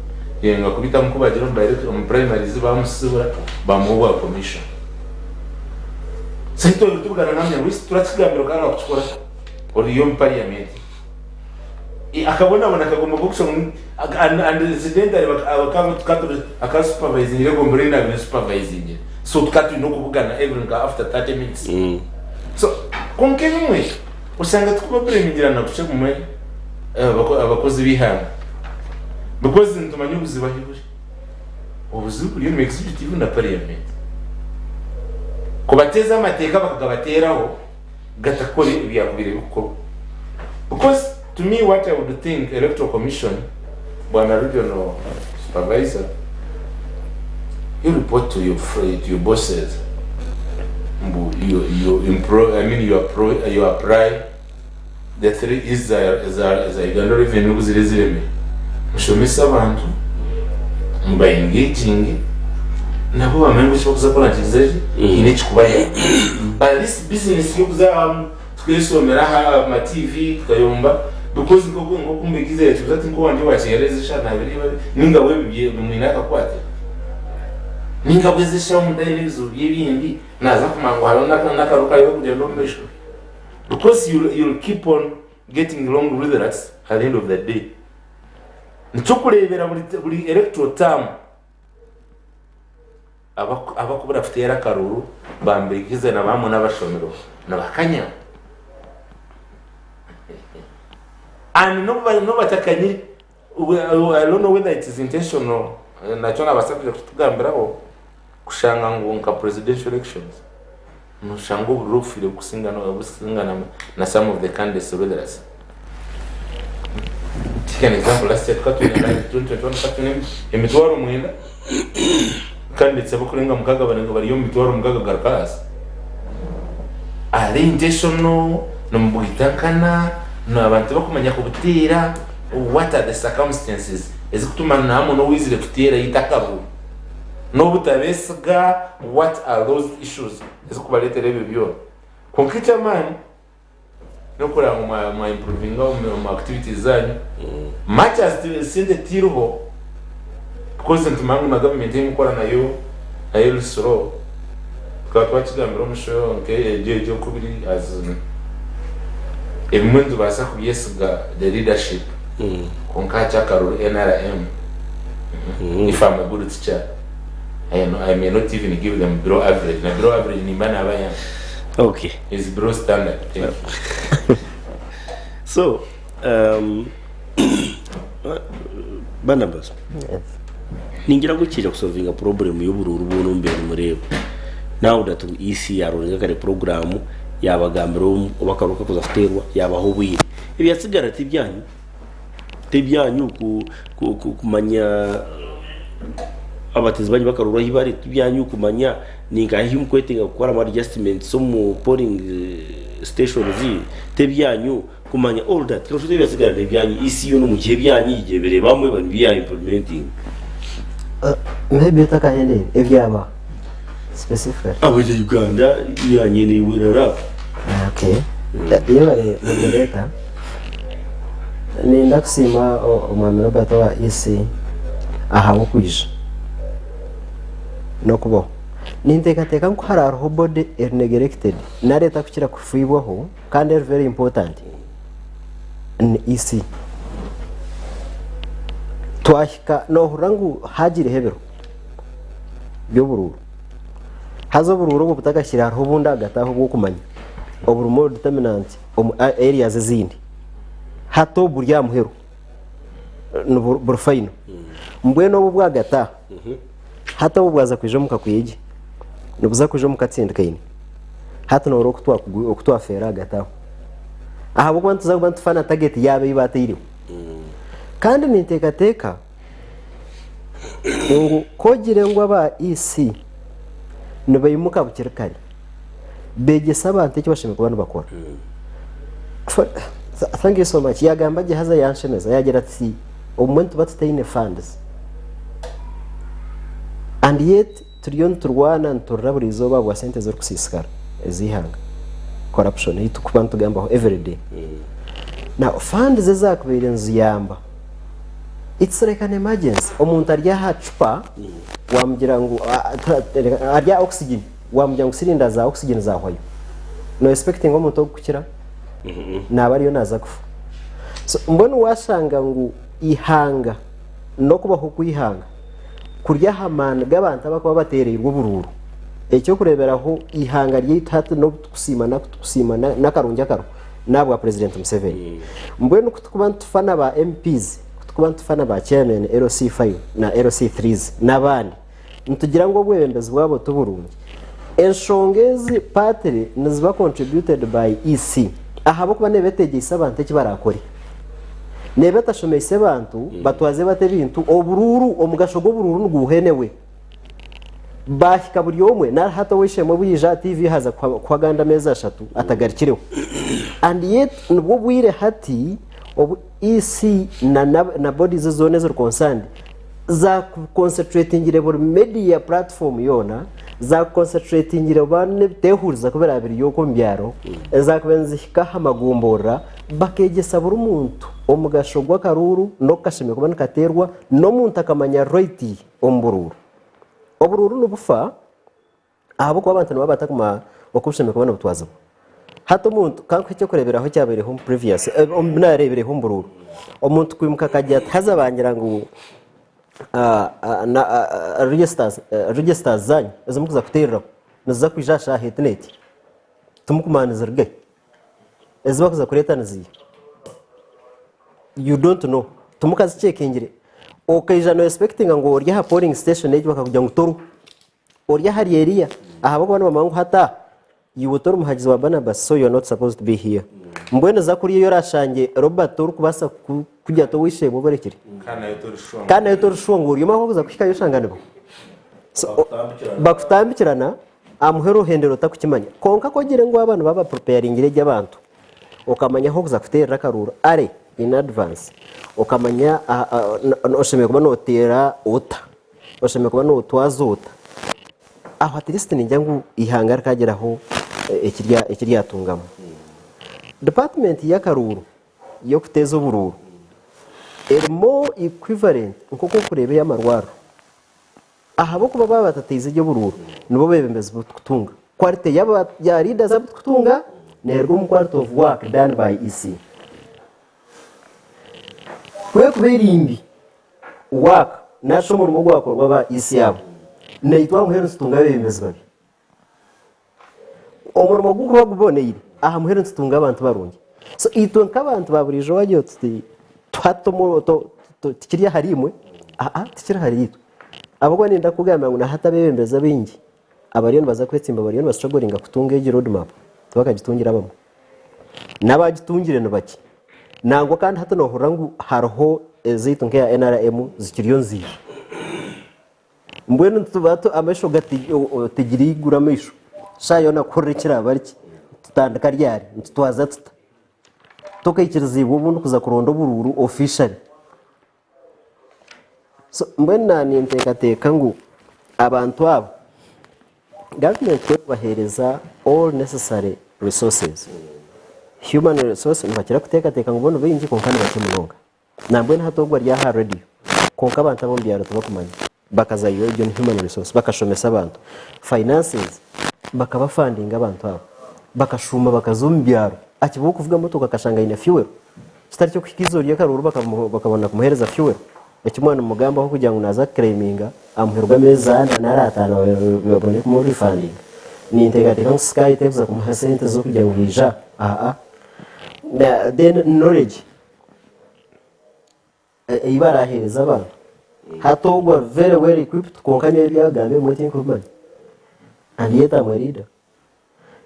yenga kubitamu ku bagira omu primaries bamusibura bamuha obwa commission. So itwe tubugana nkamanya ngu isi turakigambira okanga kukikora oriyo omu parliament. Akabonabona akagomba kokushusha ngu and incidentally aka supervisingire egombora ei nabire nsupervisingire so tukaba twine okubugana every nka after 30 minutes. So kwonka ebimwe oshanga tikuba blamingirana kukye bumwe abakozi b'eihanga because nitumanya obuzibu ahi buri. Obuzibu buri omu executive na parliament. Kubateeza amateeka bakagabateeraho gatakora ebyakubaire bikukorwa. Because to me what I would think electoral commission bwana regional supervisor you report to your, to your bosses mbu you, you, impro, I mean you, appro, you apply the three is za, za, za Uganda Revenue obu ziri eziremire mushomese abantu muba engaging nabo bamanye ngu eki bakuza kukora nikiza ki haine ekikubayamba but this business y'okuza aha tukeshomera aha ma TV tukayomba because nk'oku nk'oku Mbikiza yakibuza ati nk'owangye wakyereza eshaaha nabireeba ninga we ebi bimwine akakwate ninga bwe ezi eshaaha omuntu aine ebizibu bye ebindi naza kumanya ngu hariho n'akaru kariho kugyenda omu maisho. Because you'll, you'll keep on getting wrong results at the end of the day. Nikyokureebera buri, buri electoral term abakubura kuteera akaruuru bambikize na bamwe n'abashomero nibakanya and n'obu batakanyire I don't know whether it is intentional nakyo nabaasa kuija kutugambiraho kushanga ngu nka presidential elections. Noshanga obururu obufiire bukusingana busingana na some of the candidates oruthers. Take an example last year tukaba twine 2021 tukaba twine emitwaro mwenda candidates abakurenga mukaga bari bari omu mitwaro mukaga kugaruka ahansi. Are intentional nimubwita nkana abantu tibakumanya kubuteera what are the circumstances ezikutuma nahamwe n'owaizire kuteera itaka akaruru. N'obutabesiga what are those issues ezikubaretera ebyo byona. Kwonka eky'amaani n'okureba ngu mwa mwa improvinga omu activities zanyu much as sente tiriho because nitumanya ngu na government ei mukukora nayo nayo eri slow tukaba twakigambira omu show nk'egyo egyo oku biri as ebimwe nitubaasa kubyesiga the leadership kwonka hati akaruru NRM If I'm a good teacher, I, no, I may not even give them below average. Na below average nimba nabayamba. Okay. Is below standard. Thank you. So, Barnabas, Yes. ningira ngu kiija kusolvinga problem y'oburuuru bwona omu biro nimureeba. Now that EC yaroninga kare program yabagambira obu akaruuru kakuza kuteerwa yabaha obwire. Ebyatsigara tibyanyu. Tibyanyu kumanya abateezi banyu bakarora ahu bari, tibyanyu kumanya ninkahi ahu mukwetenga kukoramu adjustments omu polling stations, tibyanyu kumanya all that. Kasha ebyatsigara nebyanyu, EC yoona omugihe ebyanyu egirebere bamwe nibyo ya implementinga. Maybe otakahendeire ebyaba specifically. Abanya Uganda yanye neiwe rap. Okay. Yebare moderator. Ninda kusiima omwami Robert owa EC ahabw'okwija n'okubaho. Ninteekateeka ngu ku hariho body eri neglected nari etarikukira kufiibwaho kandi eri very important ni EC. Twahika noohurira ngu haagiireho ebiro by'oburuuru. Haza oburuuru obwo butakahikire hariho obundi ahagati aho obw'okumanya oburimu determinant omu areas ezindi. Hati obu buri aha muheru buri final. Mbwenu obu obwahagati aha, hati obu bwaza kwija omu kakwigi, nibuza kwija omu katsindikaine. Hati noreeba oku twafeera ahagati aho. Ahabw'okuba nituza kuba nitufa na target yaabo ei baataireho. Kandi ninteekateeka ngu ku ogire ngu aba EC nibaimuka bukiri kare beegyesa abantu eki bashemereire kuba nibakora. Thank you so much. Yagamba gye haza yanshemeza yagira ati obumwe nituba tutaine funds and yet turiyo niturwana niturira buri izooba ahabwa sente ezirikusiisikara ez'eihanga corruption ei turikuba nitugambaho everyday. Now funds ezaakubaire niziyamba It's like an emergency. Omuntu ari aha cupa wamugira ngu ari aha oxygen wamugira ngu cylinder za oxygen zahwayo. No expecting omuntu ogu kukira? Naba ariyo naza kufa. So mbwenu washanga ngu ihanga n'okubaho kw'ihanga kuri aha maani g'abantu abakuba batereirwe oburuuru. Ekyokureberaho ihanga ryaitu hati n'obu tukusiima naku tukusiima n'akarungi akariho. N'ahabwa Purezidenti Museveni. Mbwenu ku turikuba nitufa na ba MPs, ku turikuba nitufa na ba chairman LC5 na LC3s n'abandi, nitugira ngu obwebembezi bwabo ti burungi. Enshonga ezi partly niziba contributed by EC ahabw'okuba neeba etegyeise abantu eki baraakore. Neeba etashomeise bantu batwaze bata ebintu, oburuuru, omugasho gw'oburuuru niguhenewe. Baahika buri omwe nari hati ow'eishe-emwe obu yaija aha TV haaza kuha agandi ameezi ashatu atagarukireho. And yet nibwo bwire hati obu EC na na bodies zoona eziri concerned zaakuconcentratingire buri media platform yoona, zaakuconcentratingire oba n'ebiteehuriza ku biraabe biriyo okwo omu byaro, ezaakubaire nizihika aha magomborora bakeegyesa buri muntu omugasho gw'akaruuru n'oku kashemereire kuba nikateerwa n'omuntu akamanya right ye. omu buruuru. Oburuuru nibufa ahabw'okuba abantu nibaba batakumanya oku bushemereire kuba nibutwazibwa. Hati omuntu, ka nkuhe eky'okureeberaho ekyabaireho omu previous, omu bi naareebireho omu buruuru. Omuntu kwimuka akagira ati haza bangira ngu registers, registers zaanyu ezi murikuza kuteereraho niziza kwija aha shaaha eti n'eti, timukumanya niziruga hi. Ezi barikuza kureeta niziiha? You don't know. Timukaziceekingire. Okaija no expectinga ngu ori aha polling station egi bakakugira ngu toriho. Ori ahari eriya ahabw'okuba nibamanya ngu hati aha. Iwe tori muhagizi wa Barnabas so you are not supposed to be here. Mbwenu za kuriya ei orashangye Robert orikubaasa kugira ati ow'eishe-emwe oborekire. Kandi nawe tori sure ngu Kandi nawe tori sure ngu ori omwe ahabw'okuza kuhikayo oshanga nibo. So, Bakutambikirana. bakutambikirana aha muheru ohendera otakukimanya. Kwonka ku ogire ngu aba nibaba bapreparingire gye abantu, okamanya ahu orikuza kuteerera akaruuru early in advance, okamanya oshemereire kuba nooteera ota, oshemereire kuba nootwaza ota, Aho at least ningira ngu eihanga rikagiraho eki ryatungamu. Department y'akaruuru y'okuteeza oburuuru eri more equivalent nk'oku orikureeba ey'amarwariro. Ahabw'okuba baaba batateize gye oburuuru nibo beebembezi bu turikutunga. Quality ya leaders abu turikutunga neeruga omu quality of work done by EC. Ku erikuba eri mbi, work nari shi omurimo ogwakorwa aba EC abo, naitwe aha muheru nitutunga abeebembezi babi. Omurimo gukuba guboneire, aha muheru nitutunga abantu barungi. So itwe nk'abantu ba buriijo wagira oti tuhate tikiri ahari imwe, aa tikiri ahari itwe. Ahabw'okuba niinyenda kukugambira ngu na hati abeebembezi abaingi abariyo nibaza kwetsimba bariyo nibastrugglinga kutunga egi road map, tibakagitungire abamwe. N'abaagitungire ni bakye. Nangwa kandi hati noohurira ngu hariho ezaitu nk'eya NRM zikiriyo niziija. Mbwenu nituba amaisho otegire eiguru amaisho, shaaha yoona kuhurira ekiraaba riki, nitutandika ryari, nitutwaza tuta? Tokaikiriziibwe obundi kuza kuronda oburuuru officially. So mbwenu naaba ninteekateeka ngu abantu abo gavumenti ku erikubaheereza all necessary resources, human resource nibakira kuteekateeka ngu bo ni baingi kwonka ni bakye munonga. Nambwenu hati ogwo ari aha radio kwonka abantu ab'omu byaro tibakumanya. Bakazayo egyo ni human resource bakashomesa abantu, finances bakabafandinga abantu abo, bakashuuma bakaza omu byaro, akiba ow'okuvuga motoka akashanga aine fuel. Kitari ky'okuhika eizooba ry'akaruuru bakabona kumuheereza fuel, eki mwaba nimugambaho kugira ngu naaza kuclaiminga aha muheru gw'ameezi ana nari ataano babone kumurifandinga. Ninteekateeka ngu Sky terikuza kumuha sente z'okugira ngu yaija aa. Then knowledge ei baraheereza abantu. Hati ogwo ari very well equipped kwonka nyowe ebi arikugamba ebimwe tinkubimanya and yet am a leader.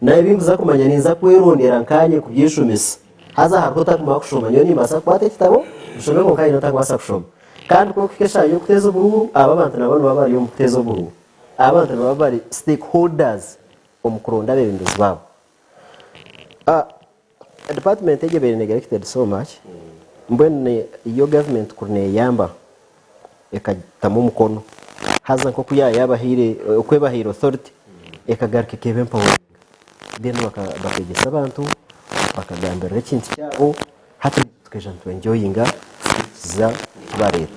Nawe ebi nkuza kumanya ninza kwerondera nkanye kubyeshomesa. Haza hariho otakumara kushoma nyowe nimbaasa kukwata ekitabo nshome kwonka haine otakubaasa kushoma. Kandi ku orikuhika eshaaha y'okuteeza oburuuru abo abantu nabo nibaba bari omu kuteeza oburuuru. Abo abantu nibaba bari stakeholders omu kuronda abeebembezi baabo. Department egi ebaire neglected so much mbwenu yo government kuri neyamba ekatamu omukono haza nkoku yabahaire oku ebahaire authority ekagaruka ekeba empoweringa then bakegyesa abantu bakagambirira ekintu kyabo hati tukaija nitu enjoyinga fruits za ekibareeta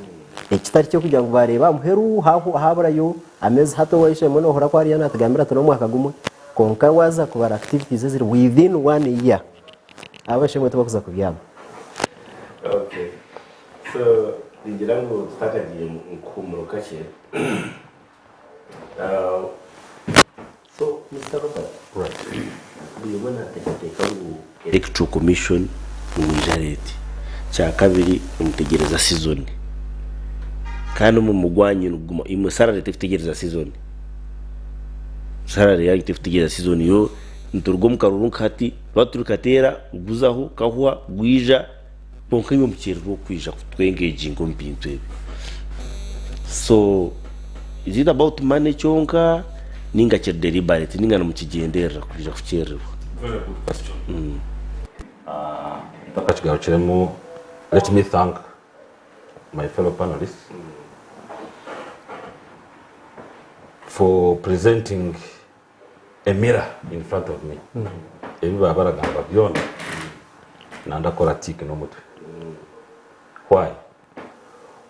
ekitari kyokugira ngu bareeba ahamuheru haburayo ameezi hati owaishemwe nohurira ku ariyo natugambira ati nomwaka gumwe Kwonka waaza kubara activities eziri within one year, abashemwe tibakuza kubyama. Okay. So ningira ngu tutakagiire mu kuhuumuro kakye. So Mister Robert, Right. buri omwe naateekateeka ngu Electoral Commission nimwija leeti. Kyakabiri nimutegyereza season. Kandi omurimo gwanyu niguguma, imwe salary terikutegereza season. Salary yanyu terikutegereza season yo nituruga omu karuru nka hati tuba turi kateera guzaho kahwa gwija kwonka imwe mukyererwa okwija kutwengeginga omu bintu ebi. So is it about money kyonka ninga kiri deliberate ninga nimukigyenderera kwija kukyererwa? Very good question. Ntakakigarukiremu let me thank my fellow panelists for presenting a mirror in front of me. Ebi baba baragamba byona nandakora tick n'omutwe. Why?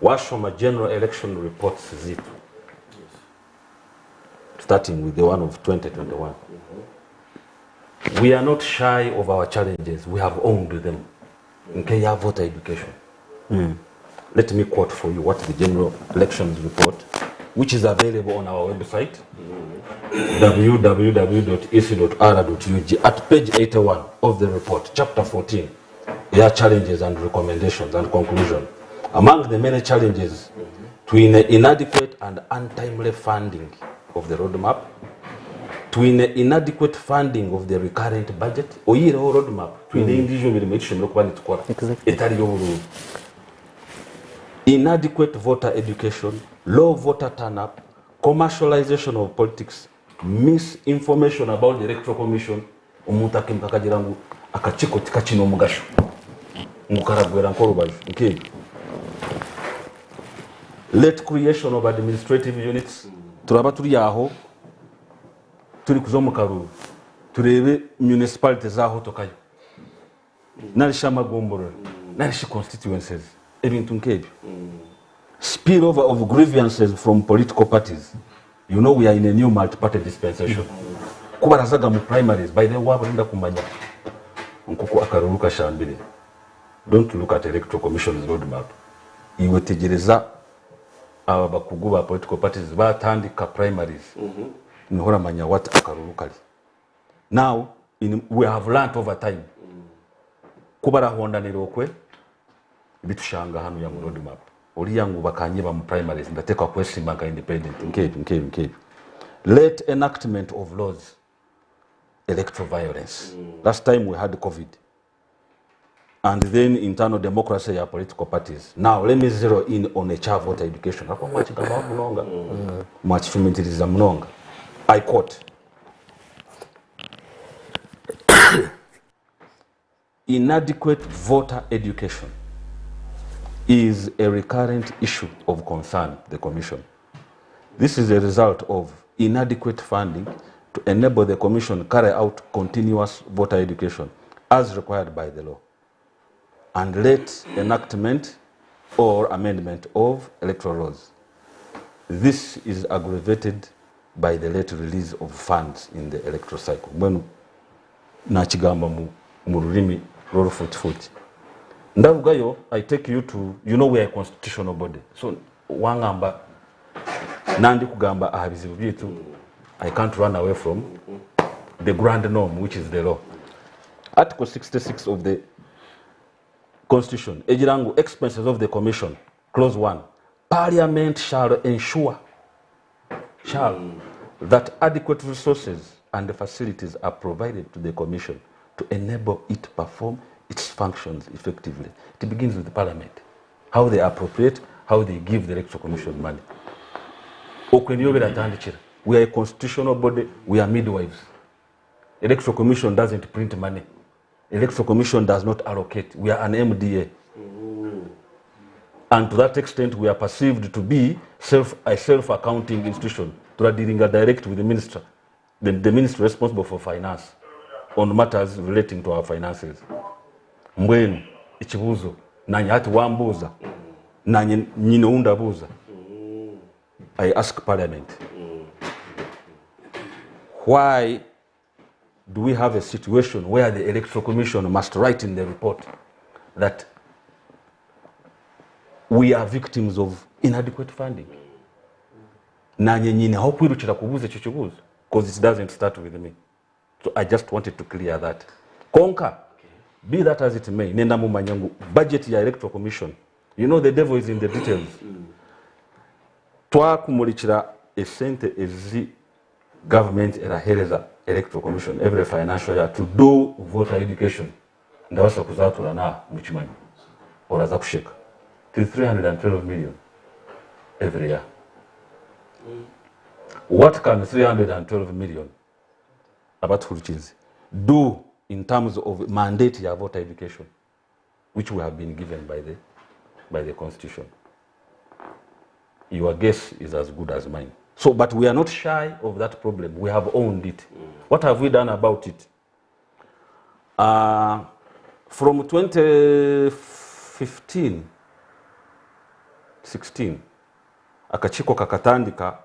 Washoma general election reports zitu starting with the one of 2021. We are not shy of our challenges, we have owned them. Nk'eya voter education. Let me quote for you what the general elections report, which is available on our website, www.ec.r.ug, at page 81 of the report, chapter 14, their challenges and recommendations and conclusion. Among the many challenges, to inadequate and untimely funding of the roadmap, Twine inadequate funding of the recurrent budget, oyihireho road map, twine endiijo mirimo ei tushemereire kuba nitukora etari y'oburuuru. Inadequate voter education, low voter turn up, commercialization of politics, misinformation about the electoral commission, omuntu akaimuka akagira ngu akakiiko tikakiine omugasho, ngu karagwera nk'orubaju, nk'ebyo. Late creation of administrative units, turaba turi aho turikuza omu karuuru tureebe municipality zahotokayo nari shi amagomborora nari shi constituencies ebintu nk'ebyo. Spill over of grievances from political parties, you know we are in a new multi-party dispensation. Ku barazaga mu primaries, by the way waaba orenda kumanya nk'oku akaruuru kashambire, don't look at electoral commission's road map, iwe tegyereza aba bakugu ba political parties batandika primaries niho oramanya what akaruru kari. Now in, we have learnt over time ku barahondanira okwe bitushanga hanuya ngu road map oriya ngu bakanyeba mu primaries ndatekwa kwesimba nka independent nkebyo nkebyo nkebyo. Late enactment of laws electoral violence last time we had covid and then internal democracy ya political parties. Now let me zero in on ekya voter education ahakuba mwakigambaho munonga, mwakicumitiriza munonga. I quote, Inadequate voter education is a recurrent issue of concern the commission. This is a result of inadequate funding to enable the commission carry out continuous voter education as required by the law and late enactment or amendment of electoral laws. This is aggravated by the late release of funds in the electoral cycle. Mbwenu nakigamba mu rurimi rw'orufuutifuuti. Ndarugayo, I take you to, you know we are a constitutional body. So wangamba nandi kugamba aha bizibu byaitu, I can't run away from the grand norm which is the law. Article 66 of the Constitution egira ngu expenses of the commission, clause 1, Parliament shall ensure shall that adequate resources and facilities are provided to the commission to enable it perform its functions effectively. It begins with the parliament. How they appropriate, how they give the electoral commission money. Okwe niyo biratandikira. We are a constitutional body, we are midwives. Electoral commission doesn't print money. Electoral commission does not allocate. We are an MDA. And to that extent, we are perceived to be a self-accounting institution. Turadiringa direct with the minister, the minister responsible for finance, on matters relating to our finances. Mbwenu, ekibuuzo, nanye hati wambuuza, nanye nyine oundabuuza. I ask Parliament, why do we have a situation where the Electoral Commission must write in the report that we are victims of inadequate funding? Nanye nyine aho kwirukira kubuuza ekyo kibuuzo, because it doesn't start with me. So I just wanted to clear that. Konka, be that as it may, nenda mumanya ngu budget ya Electoral Commission, you know the devil is in the details. Twakumurikira esente ezi government erahereza Electoral Commission every financial year to do voter education. Ndabasa kuzatura na mukimanyi. Oraza kusheka. It is 312 million every year. What can 312 million abatuhurikize do in terms of mandate ya voter education, which we have been given by the constitution? Your guess is as good as mine. But we are not shy of that problem. We have owned it. What have we done about it? From 2015-16, akakiiko kakatandika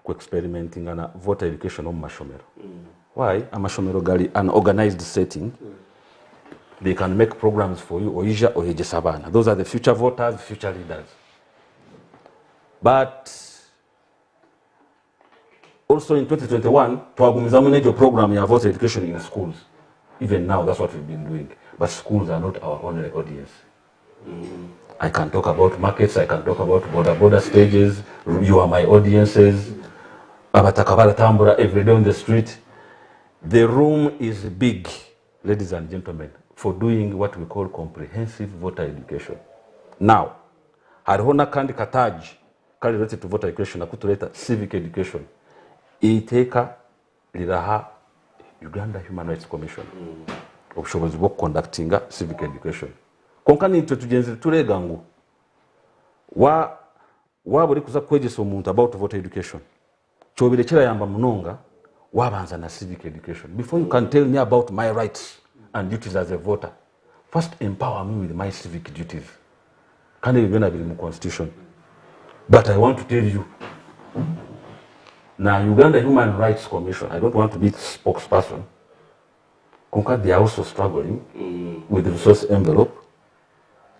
ku experimenting na voter education omu mashomero. Why? Amashomero gari an organized setting. They can make programs for you, oija oyegyesa abaana. Those are the future voters, future leaders. But also in 2021, twagumizamu n'egyo program ya voter education in schools. Even now, that's what we've been doing. But schools are not our only audience. I can talk about markets, I can talk about border stages, you are my audiences. Abataka baratambura everyday on the street. The room is big, ladies and gentlemen, for doing what we call comprehensive voter education. Now, hariho n'akandi kataagi kari related to voter education aku tureeta civic education. Eiteeka riraha Uganda Human Rights Commission obushobozi bw'okuconductinga civic education. Kwonka naitwe tugyenzire tureega ngu wa waaba orikuza kwegyesa omuntu about voter education, kyobaire kirayamba munonga wabanza na civic education. Before you can tell me about my rights and duties as a voter, first empower me with my civic duties. Kandi ebyo byona biri mu constitution. But I want to tell you, na Uganda Human Rights Commission, I don't want to be spokesperson, kwonka they are also struggling with the resource envelope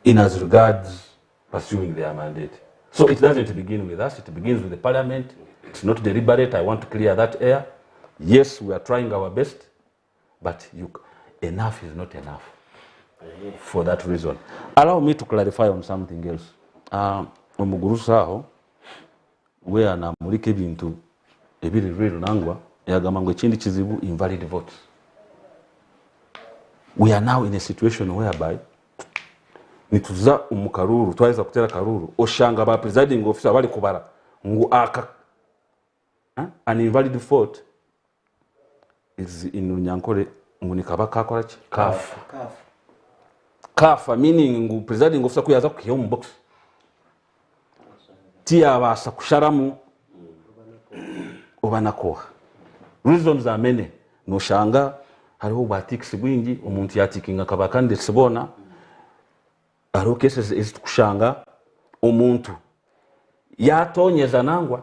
in as regards pursuing their mandate. So it doesn't begin with us, it begins with the parliament. It's not deliberate, I want to clear that air. Yes, we are trying our best, but enough is not enough for that reason. Allow me to clarify on something else. Omugurusi aho, we anamurika ebintu ebiri real nangwa, yagamba ngu ekindi kizibu invalid votes. We are now in a situation whereby nituza omu karuuru, twaheza kuteera akaruuru, oshanga ba presiding officer bari kubara ngu aka an invalid vote is in Runyankore ngu nikaba kakora ki? Kafa. Kafa meaning ngu presiding officer ku yaza kukiha omu box tiyabaasa kusharamu oba nakoha. Reasons are many. Noshanga hariho obwatikisi bwingi, omuntu yatikinga akaba candidates boona. Hariho cases ezitukushanga omuntu yatonyeza nangwa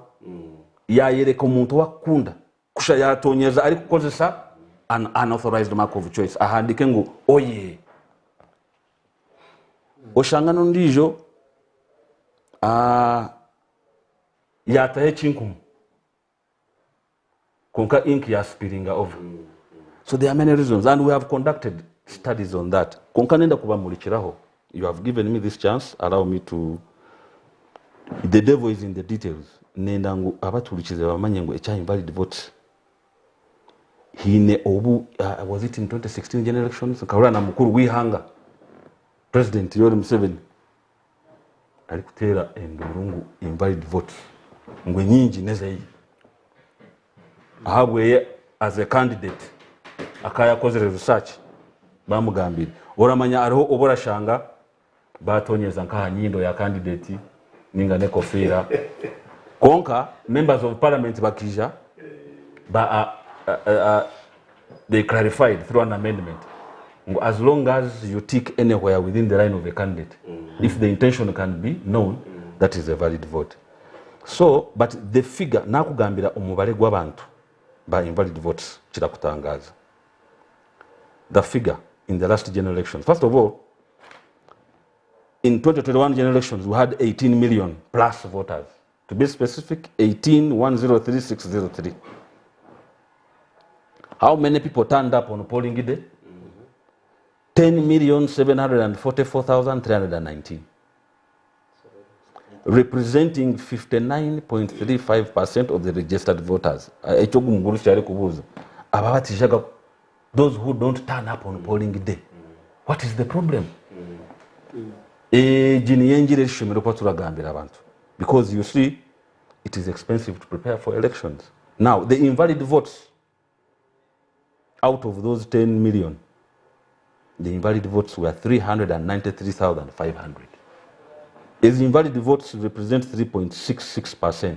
yayereka omuntu owakukunda kusha yatonyeza arikukozesa an unauthorized mark of choice ahandike ngu oye. Oshanga n'ondiijo yataho ekinkumu kwonka ink yaspiringa over. So there are many reasons and we have conducted studies on that. Kwonka nenda kubamurikiraho. You have given me this chance, allow me to... The devil is in the details. Nenda ngu abaturikize bamanye ngu ekya invalid votes hiine obu, was it in 2016 general elections, nkahurira na mukuru w'eihanga President Yoweri Museveni arikuteera enduuru ngu invalid votes ngu enyingi n'ezeye. Ahabweye as a candidate akaba yakozire research bamugambire oramanya hariho obu orashanga batonyeza nk'aha nyindo ya candidate ninga n'ekofiira kwonka members of parliament bakija ba they clarified through an amendment ngu as long as you tick anywhere within the line of a candidate, if the intention can be known, that is a valid vote. So, but the figure, nakugambira omubare gw'abantu ba invalid votes kirakutangaza. The figure in the last general elections. First of all, in 2021 general elections, we had 18 million plus voters. To be specific, 18,103,603. How many people turned up on polling day? 10,744,319. Representing 59.35% of the registered voters. Ekyo gumuguru kyari kubuuza. Aba batijaga, those who don't turn up on polling day. What is the problem? Egi niyo engira erishomero kuba turagambira abantu. Because you see, it is expensive to prepare for elections. Now, the invalid votes, out of those 10 million, the invalid votes were 393,500. These invalid votes represent 3.66%.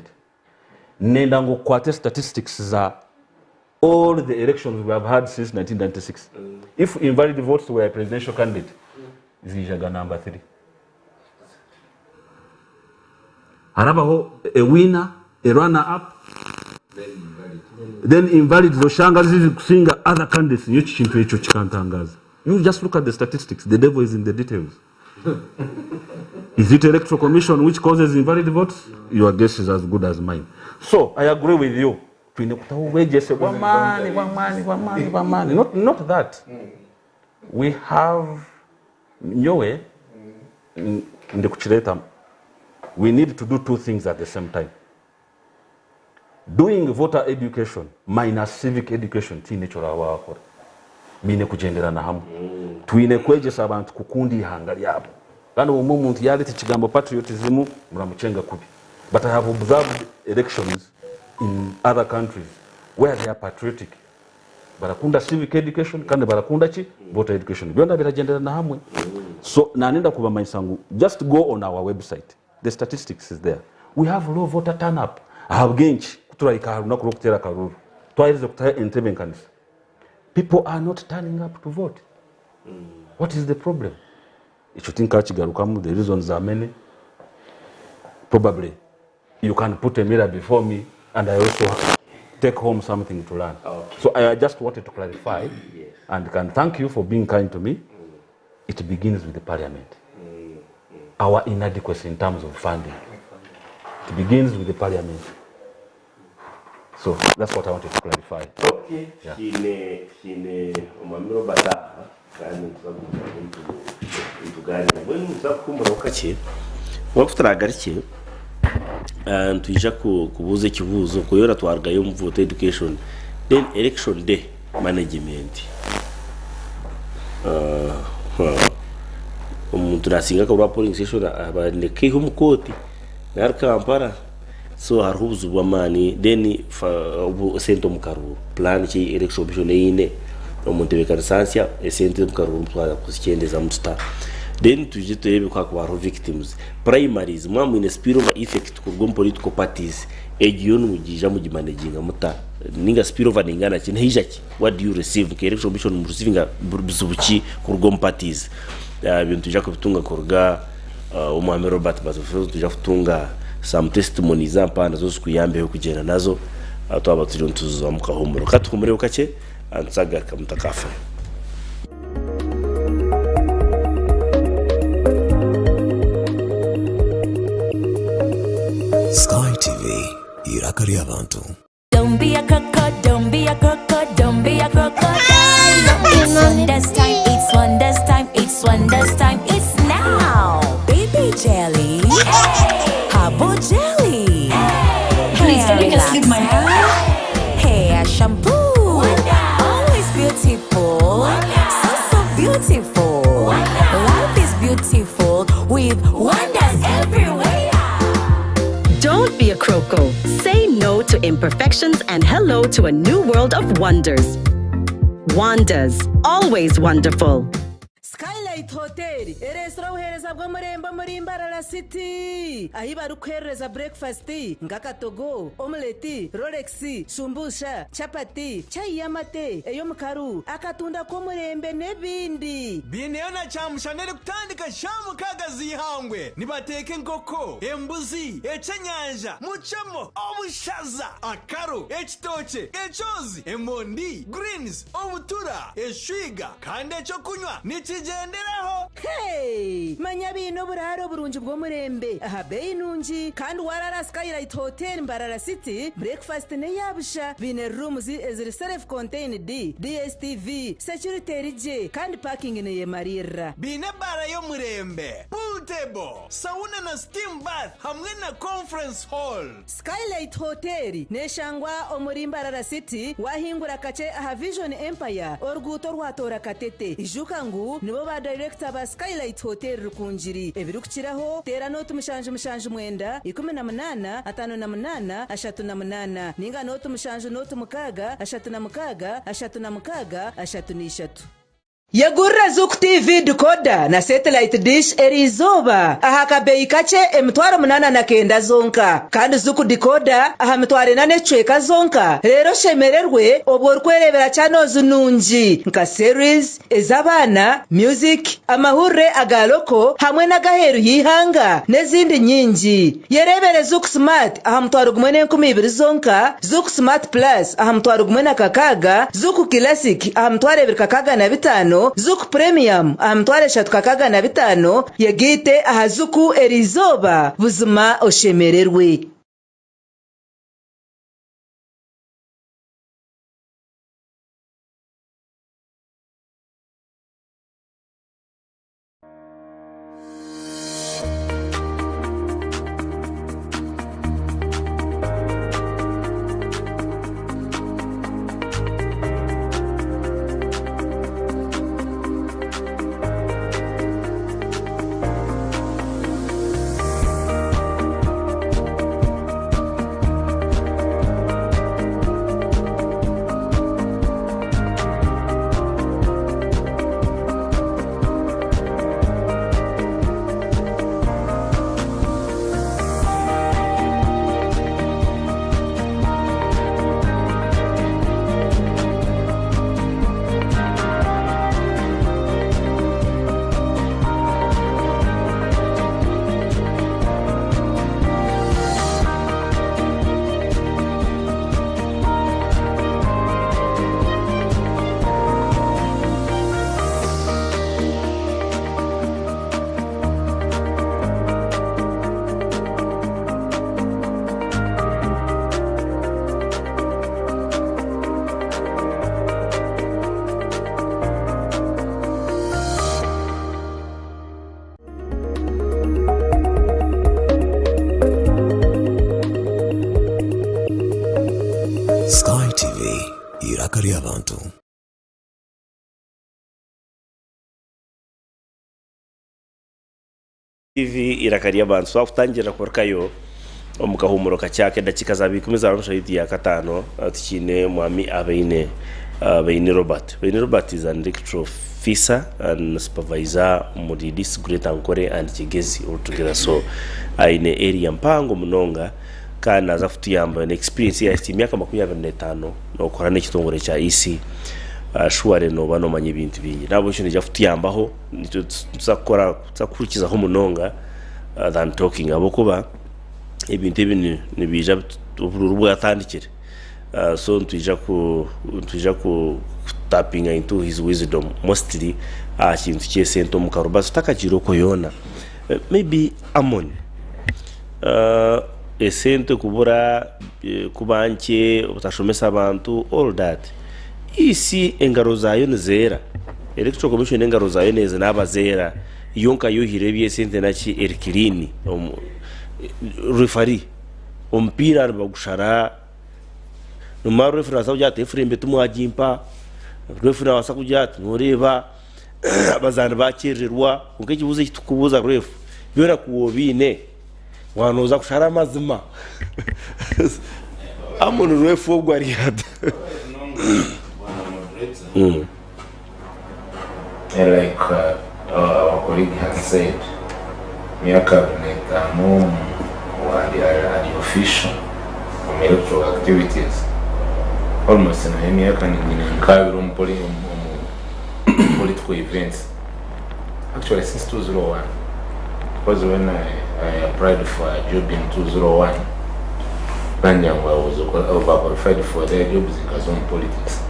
Nenda ngu kwate statistics za all the elections we have had since 1996. If invalid votes were a presidential candidate, zijaga number 3. Harabaho a winner, a runner-up, then invalid zoshanga zizi kusinga other candidates. Niyo kintu ekyo kikantangaza. You just look at the statistics. The devil is in the details. Is it Electoral Commission which causes invalid votes? Your guess is as good as mine. So I agree with you. Twine kutaho obwegyese bw'amaani, bw'amaani, bw'amaani, bw'amaani. Not that. We have nyowe ndikukireeta. We need to do two things at the same time. Doing voter education minus civic education tihaine eki oraba wakora. Biine kugyenderana hamwe. Twine kwegyesa abantu kukunda eihanga ryabo. Kandi obumwe omuntu yareeta ekigambo patriotism muramukyenga kubi. But I have observed elections in other countries where they are patriotic. Barakunda civic education kandi barakunda ki? Voter education. Byona biragyenderana hamwe. So nanenda kubamanyisa ngu just go on our website. The statistics is there. We have low voter turn up. Ahabw'enki? Ku turahika aha runaku rw'okuteera akaruuru, twaherize kutaho entebeekanisa, people are not turning up to vote. What is the problem? Ekyo tinkakigarukamu, the reasons are many. Probably you can put a mirror before me and I also take home something to learn. Okay. So I just wanted to clarify Yes. and can thank you for being kind to me. It begins with the parliament. Our inadequacy in terms of funding. It begins with the parliament. So that's what I wanted to clarify. Okay, Yeah. twine twine omwami Robert aha kandi nituza kugumizamu nitugaaniira. Mbwenu nituza kuhuumuraho kakye, kwonka ku turaagarukye nitwija kubuuza ekibuuzo kwoyora twarugayo omu voter education then election day management. Omuntu naasinga akaruru aha polling station aba aine kukaiha omu kooti nari Kampala. So hariho obuzibu bw'amaani then esente omu karuuru plan ki election commission eine omu ntebeekanisa nsya esente omu karuuru twaza kuzikyendeezamu tuta? Then twije tureebe ku hakuba hariho victims. Primaries mwaba mwine spill over effect kuruga omu political parties egyo yo nimugiija mugimanaginga muta? Ninga spill over neingana ki? Nihaija ki? What do you receive nka election commission nimureceivinga bizibu ki kuruga omu parties? Ebyo nitwija kubitunga kuruga Omwami Robert Bazofe nitwija kutunga some testimonies aha mpaha nazo zikuyambeho kugyenda nazo twaba turiyo nituza omu kahuumuro. Ka tuhumureho kakye nituza kugaruka mutakafayo. Sky TV, eiraka ry'abantu. Don't be a croco, don't be a croco, don't be a crocodile. It's wonders time, it's wonders time, it's wonders time, it's now. Baby jelly, herbal jelly, hair relaxer, hair shampoo. Always beautiful, so so beautiful. Life is beautiful with wonders everywhere. Don't be a croco. Say no to imperfections and hello to a new world of wonders. Wonders, always wonderful. Skylight Hotel ereetsire obuheereza bw'omurembe omuri Mbarara City ahi barikuheerereza burekifasiti nk'akatogo, omuleti, rolex, shumbusha, chapati, chai y'amate, ey'omukaru, akatunda k'omurembe n'ebindi. Baineyo na kyamushana erikutandika shaaha mukaaga z'eihangwe. Nibateeka enkoko, embuzi, eky'enyanja, mucemo, obushaza, akaro, ekitookye, ekyozi, emondi, greens, obutura, eshwiga kandi eky'okunywa nikigyenderaho. Hey! Manya baine oburaaro burungi bw'omurembe aha beeyi nungi kandi waaraara aha Skylight Hotel Mbarara City, bureekifasiti n'eya busha. Baine rooms eziri self contained, DSTV, security eri gye kandi parking neyemariirira. Baine ebaara y'omurembe, pool table, sauna na steam bath hamwe na conference hall. Skylight Hotel neshangwa omuri Mbarara City wahingura kakye aha Vision Empire oruguuto orwatoora Katete. Ijuka ngu nibo ba dayirekita ba Skylight Hotel Rukungiri. Ebirikukiraho teera nooti 779 18 58 38 ninga nooti 7 nooti 6 36 36 33. Yegurire Zuku TV decoder na satellite dish eriizooba aha kabeeyi kakye 8,900 zonka. Kandi Zuku decoder aha 4,000 n'ekicweka zonka reero oshemererwe obwo orikwereebera channels nungi nka series, ez'abaana, music, amahurire aga local hamwe n'ag'aheeru y'eihanga n'ezindi nyingi. Yereebere Zuku Smart aha 1,200 zonka, Zuku Smart Plus aha 1,060, Zuku Classic aha 2,065, Zuku Premium aha 3,065, yegaite aha Zuku eriizooba buzima oshemererwe. ry'abantu. TV Eiraka ry'Abantu Twakutangirira kubarukayo omu kahuumuro kakye aka edakiika zaaba ikumi zaaba omu shaaha ya kataano tukiine Mwami Abaine Baine Robert. Baine Robert is an electoral officer and supervisor omuri this Greater Ankore and Kigezi all together so aine area mpango munonga kandi naaza kutuyamba na experience ei ahikire emyaka 25 nokora n'ekitongore kya EC surely nooba noomanya ebintu bingi nahabwekyo naija kutuyambaho Nitwe tuza kukora tuza kuhurikizaho munonga than talking ahabw'okuba ebintu ebi nibiija oburuuru bwatandikire so nitwija ku nitwija ku tapinga into his wisdom mostly aha kintu ky'esente omu karuru but tutakagiire okwo yoona maybe Amon esente kubura kuba nkye obutashomesa abantu all that EC engaro zaayo nizeera. Electoral Commission engaro zaayo nezinaaba zeera yo nka yo oihireho eby'esente naki eri clean. Referee omupiira nibagushara nomara referee nabaasa kugira ati efirimbi timwagimpa, referee nabaasa kugira ati noreeba abazaani bakyerererwa kwonka ekibuuzo eki turikubuuza ref byona ku obiine waaba nooza kushara amazima Amon ref ogwo ari ata? Like our colleague has said, myaka 25 omu ari official omu electoral activities almost nayo emyaka nyine nka abiri omu political events actually since 201 because when I, I applied for a job in 201 bangira ngu I was overqualified for their jobs nkaza omu politics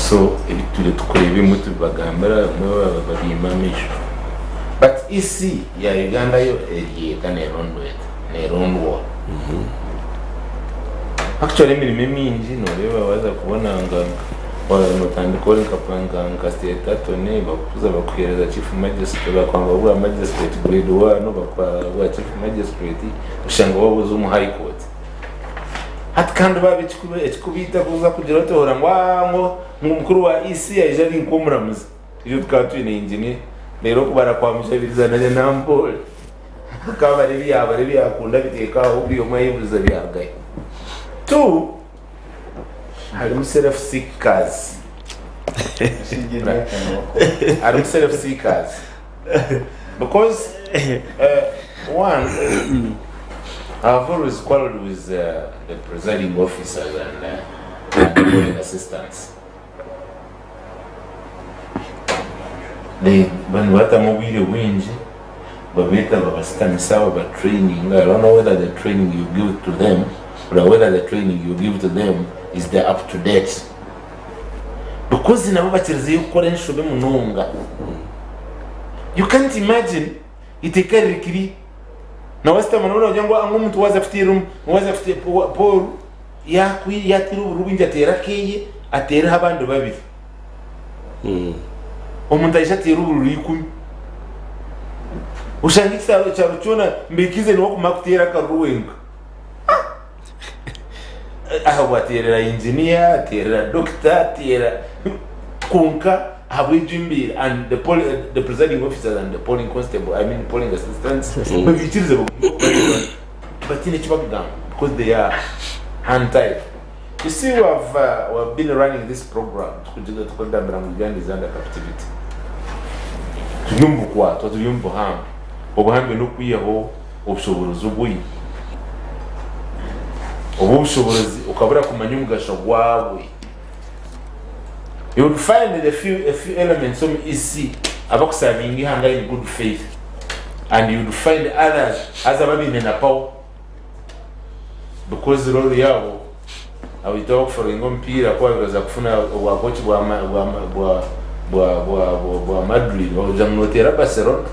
so ebi turi tukora ebimwe tubibagambira bamwe babiima amaisho but EC ya Uganda yo eryeta nerondwa eta nerondwa actually emirimo emingi noreeba waza kubona nga notandika ori nka state attorney bakukuza bakuhereza chief magistrate bakwanga bwa magistrate grade 1 bakuha chief magistrate oshanga wabuza omu high court hati kandi baaba ekikubiita kuza kugira oti ohurira ngu ngu omukuru wa EC yaija ari nk'omuramuzi itwe tukaba twine engineer reero okubara kwamushabiriza na Nyampore akabara ebi yabara ebi yakunda abiteeka aho buri omwe ayebuuza byarugahi. Two, harimu self seekers harimu self seekers because one I've always quarreled with the presiding officers and and the polling assistants Nibatamu obwire bwingi babeeta babasitamisa babatraininga I don't know whether the training you give to them or whether the training you give to them is the up to date because nabo bakirizeyo kukora enshobe munonga you can't imagine iteeka riri kiri nawasitama nabona nogira ngu omuntu waaza kuteera waaza Paul yateera obururu bwingi ateera akeye ateereho abandi babiri Omuntu aija ateera obururu ikumi oshange ekyaro kyona mbikize niwe akumara kuteera akaruru wenka. Ahabwe ateerera engineer, ateerera doctor, ateera kwonka ahabw'egyo embeera and the poll, the presiding officers and the polling constable, I mean polling assistants babiikirize bagume bataine eki bakugamba because they are hand tied. You see we have, we have been running this program tukugira tukagambira ngu Uganda is under captivity. Turi omu bukwatwa, turi omu buhambe. Obuhambe n'okwihaho obushoborozi obu oine. Obu obushoborozi okabura kumanya omugasho gwabwe. You would find a few, a few elements omu EC abakusavinga ihanga in good faith and you would find others haza babaine na power. Because role yaabo abaitwe abakufollowinga omupiira ku babaire baza kufuna obwa coach bwa bwa bwa bwa bwa bwa Madrid bakugira ngu noteera Barcelona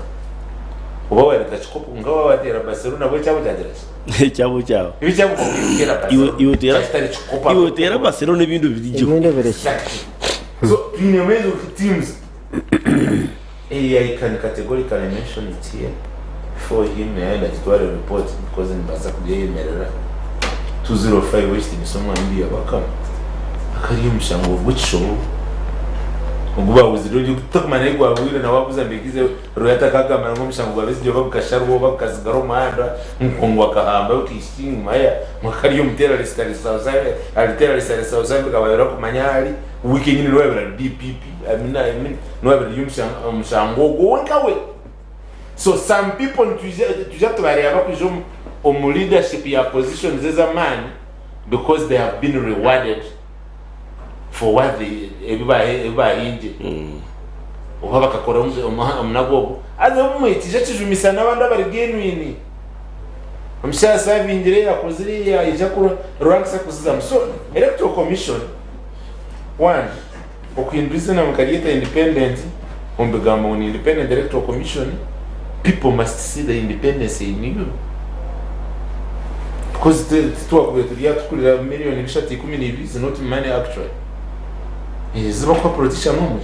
oba wareta kikopo kwonka waaba wateera Barcelona bo ekyabo kyagira ki? Ekyabo kyabo. Iwe ekyabo kuteera Iwe Barcelona iwe oteera kyakitari kikopo iwe oteera Barcelona ebindi obirigyeho. Ebindi obirekye. Exactly. So twinemu ezo teams. I can categorically mention it here before him naye nagitwara report because nimbaasa kugyeyemerera. 205 w'ekitiinisa omwami Byabakama akari omushango gw'ekishobo ogu baawuzire ori tutakumanya ahi gwahwire nawe abuuza mbikize Roy atakagamba ngu omushango gwa Besigye oba gukasharwa oba gukasigara omu muhanda ngu akahamba okaishiki ngu maya ngu akari omu terrorist ari South ari terrorist ari South Africa baabire barikumanya ahu ari we kenyini niwe yaabire ari DPP I mean I mean niwe yaabire ari omushango ogwo we nkawe. So some people nitwija nitwija tubareeba bakwija omu omu leadership ya positions ez'amaani because they have been rewarded for what they ebi bahe ebi bahingire oba bakakora omu omu omunagu ogwo haza obumwe kiija kijumisa n'abandi abari genuine omushaija asavingire yakozire yaija ku ranks akuzizamu so electoral commission one Okuhindura eiziina mukaryeta independent omu bigambo ngu ni independent electoral commission people must see the independence in you because titwakubaire turi aha tukurira million bishatu 12 is not money actually ezi bakuha politician omwe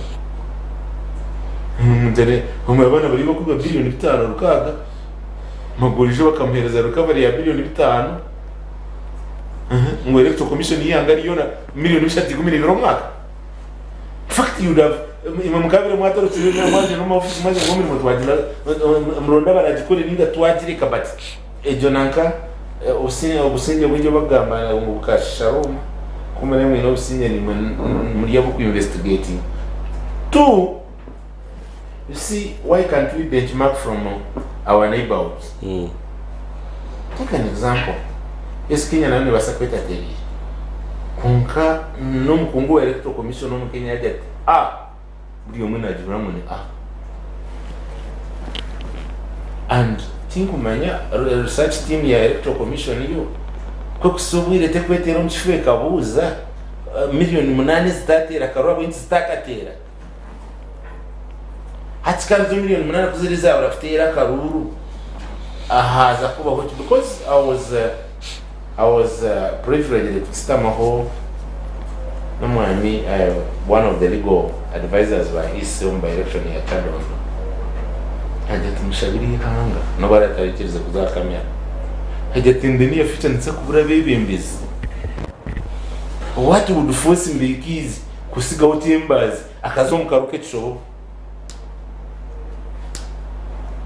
omwe abaana bari bakuba billion bitano rukaaga magorijo bakamuhereza recovery ya billion bitano ngu electoral commission y'eihanga ryona million 312 omwaka In fact you would have imwe mukabire mwatorokire mwagyenda omu office mwagira ngu emirimo twagira muronde abaragikore ninga twagireka but egyo nanka obusingye bwingi obu bakugamba ngu bukashisha Rooma ku murebe mwine obusingye nimwe muri ab'oku investigatinga. Two, you see why can't we benchmark from our neighbourhoods? Take an example, yes Kenya nayo nebaasa kweta teriire kwonka n'omukungu wa Electoral Commission omu Kenya yagira ati A buri omwe nagihurira ngu ni A and tinkumanya research team ya Electoral Commission yo ku ekuhitsya obwire tekweteera omu kifuba ekabuuza million munaana ezitaateera akaruru ahabw'enki zitaakateera? Hati kandi ezo million munana ku ziri zabura kuteera akaruuru haaza kubaho ki because I was I was privileged kusitamaho n'omwami one of the legal advisors ba EC omu by election ya Kyadondo agira ati mushabire eihanga n'obu aratarikirize kuza aha camera agira ati in the near future nituza kubura abebembezi what would force Mbikiizi kusigaho Timbers akaza omu karu k'ekishobo.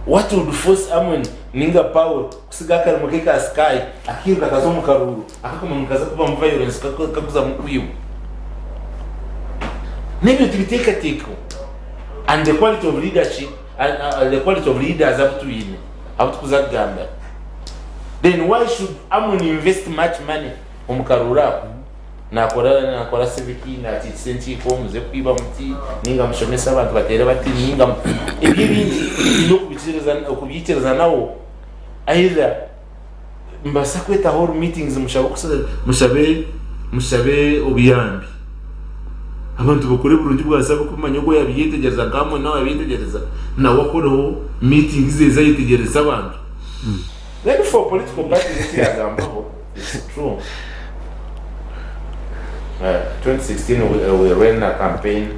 What would force Amon ninga Paul kusiga akarimo ke ka Sky akairuka akaza omu karuuru akakumanya ngu kaza kubamu violence kakuzamu kwibwa? N'ebyo tubiteekateekeho and the quality of leadership and the quality of leaders abu twine abu tukuza kugambira. Then why should Amon invest much money omu karuuru ako? Nakora nakora civic nakiikisa enkiiko muze kwiba muti ninga mushomese abantu bateere bati ninga ebyo ebingi twine okubikiriza okubyikiriza nawo either nibaasa kweta hall meetings mushabe mushabe mushabe obuyambi abantu bakore burungi bwasa kumanya ogu yabyetegyereza nka hamwe nawe yabyetegyereza nawe akoreho meetings ezi ayetegyereze abantu then for political parties eki yagambaho it's true. 2016 we ran a campaign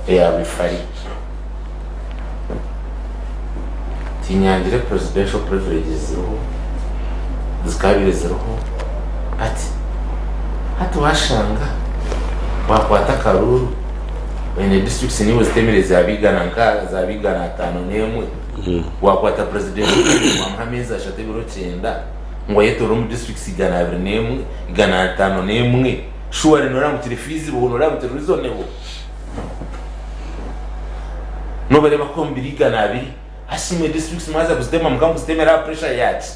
eya referee tinyangire presidential privileges ziriho zikabaire ziriho but hati washanga wakwata akaruuru oine districts niiwe zitemire zaba igana nka zaba igana ataano n'emwe wakwata presidential candidate wamuha ameezi ashatu ebiro kyenda ngu ayetoorore omu districts 201, 501, surely noreeba ngu kiri feasible, noreeba ngu kiri reasonable? Nobareeba ku omu biro 200 hashimwe districts mwaza kuzitema mukaba mukuzitemera aha pressure yaki?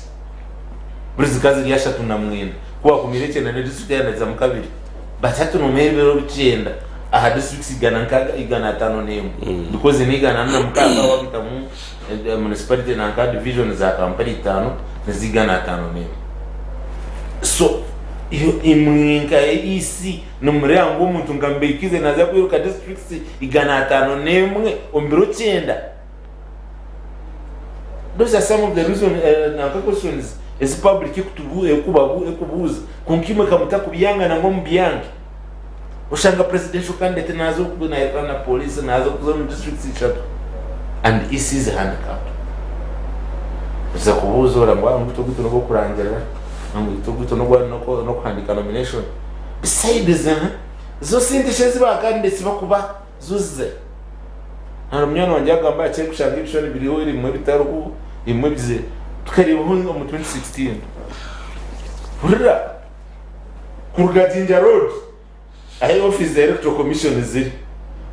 Buri zikaba ziri ashatu na mwenda, ku wakumiire ekyenda ne district yanagizamu kabiri but hati nomuha ebiro kyenda aha districts igana nkaga 501 because ni 406 wagaitamu municipality nanka division za Kampala itano nizo 501. So imwe nka EC nimureeba ngu omuntu nka Mbeikize naza kwiruka districts 501 omu biro kyenda? Those are some of the reason nanka questions ezi public ekubuuza kwonka imwe kamutakubyanga nangwa mubyange. Oshanga presidential candidate naza oku nayetwa na police naza kuza omu districts ishatu and EC is handicapped. Oza kubuuza ora ngu omuti ogu tinogwokurangirira, Ogwaitu n'okuhandiika nomination. Besides, zo sente shi ezi ba candidates bakuba zo zize? Hariho munywani wangye yagamba aha ky'okushanga ebishushani biriho ebimwe bitariho ebimwe bizire. Tukareebaho omu 2016. Hurira, kuruga Jinja Road ahi ofiisi za Electoral Commission ziri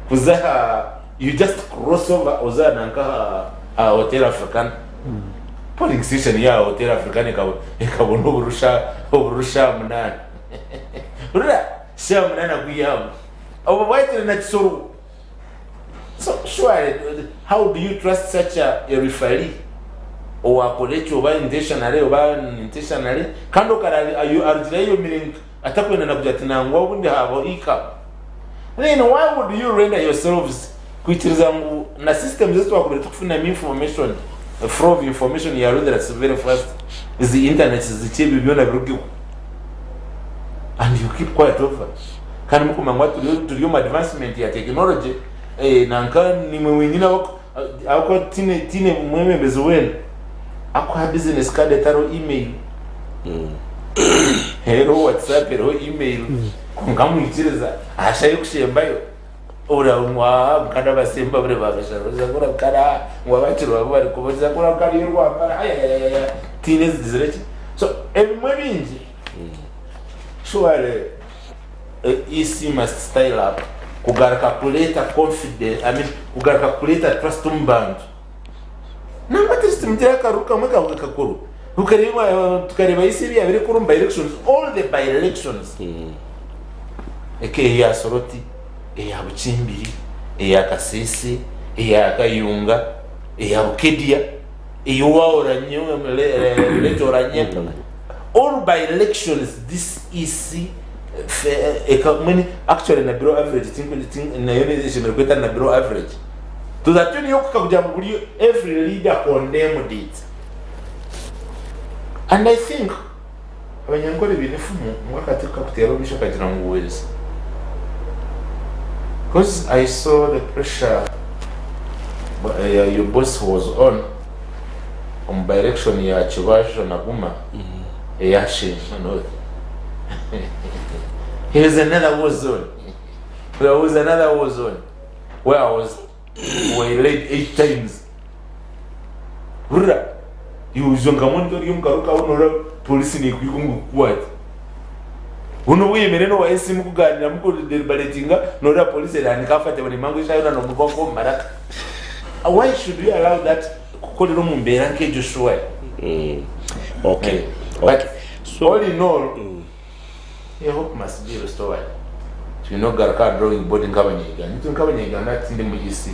kuza aha you just cross over oza nanka aha aha Hotel Africana. Polling station ya Hotel Africana ekabona obururu obururu shaaha munaana. Hurira, shaaha munaana kwihamu. Obwo bwahikire na Kisoro. So surely how do you trust such a, a referee owakora ekyo oba intentionally oba unintentionally kandi okara arugireyo ayomire atakwenda na kugira ati nangwa obundi habaho hiccup. Then why would you render yourselves kwikiriza ngu na systems ezi twakubire tukufunamu information flow of information ya rutherous very fast zi internet ziki ebyo byona birugeho and you keep quiet over kandi mukumanya ngu turi turi omu advancement ya technology eh, nanka nimwe mwenyine abakuba tine tine mwebembezi weena akuha business card etariho email eriho whatsapp eriho email kwonka mwikiriza ahasha y'okushembayo ora ngu aa mukana abasemba buri babasharuza kura mukana ngu abakirwa bo bari kubuza kura mukana iyo rwambara ayayayaya tiine ezigizire ki so ebimwe bingi surely EC must style up kugaruka kureeta confidence I mean kugaruka kureeta trust omu bantu nangwa at least mugire akaruru kamwe kakuru tukareeba tukareeba EC ebi yabaire ekora omu by elections all the by elections eka eya Soroti eya Bukimbiri eya Kasese eya Kayunga eya Bukedia eyowaoranye Lake Oranye all by elections this EC mbwenu actually na below average nayo eshemereire kuba etari na below average to the tune yokuhika kugira ngu buri every leader condemned it and I think abanyankore baine efumu ngu akati kukakuteera omu maisho kagira ngu weza because I saw the pressure your boss was on omu by election ya Kibajo na Guma eya Sheema North. Here is another war zone. There was another war zone where I was waylaid eight times. Hurira iwe nka monitor ori omu karuka aho noora polisi nekwika ngu ekukwate. Bunu obweyemere n'owaha esimu kuganira mukudeliberatinga noreeba polisi erahanika afate buri mangu eshaaha yoona nomuva nk'omu maraka. Why should we allow that kukorera omu mbeera nk'egyo surely? Okay. But Okay. So all in all, a hope must be restored. Twine okugaruka aha drawing board nk'abanyayuganda. Itwe nk'abanyayuganda tindi mu EC.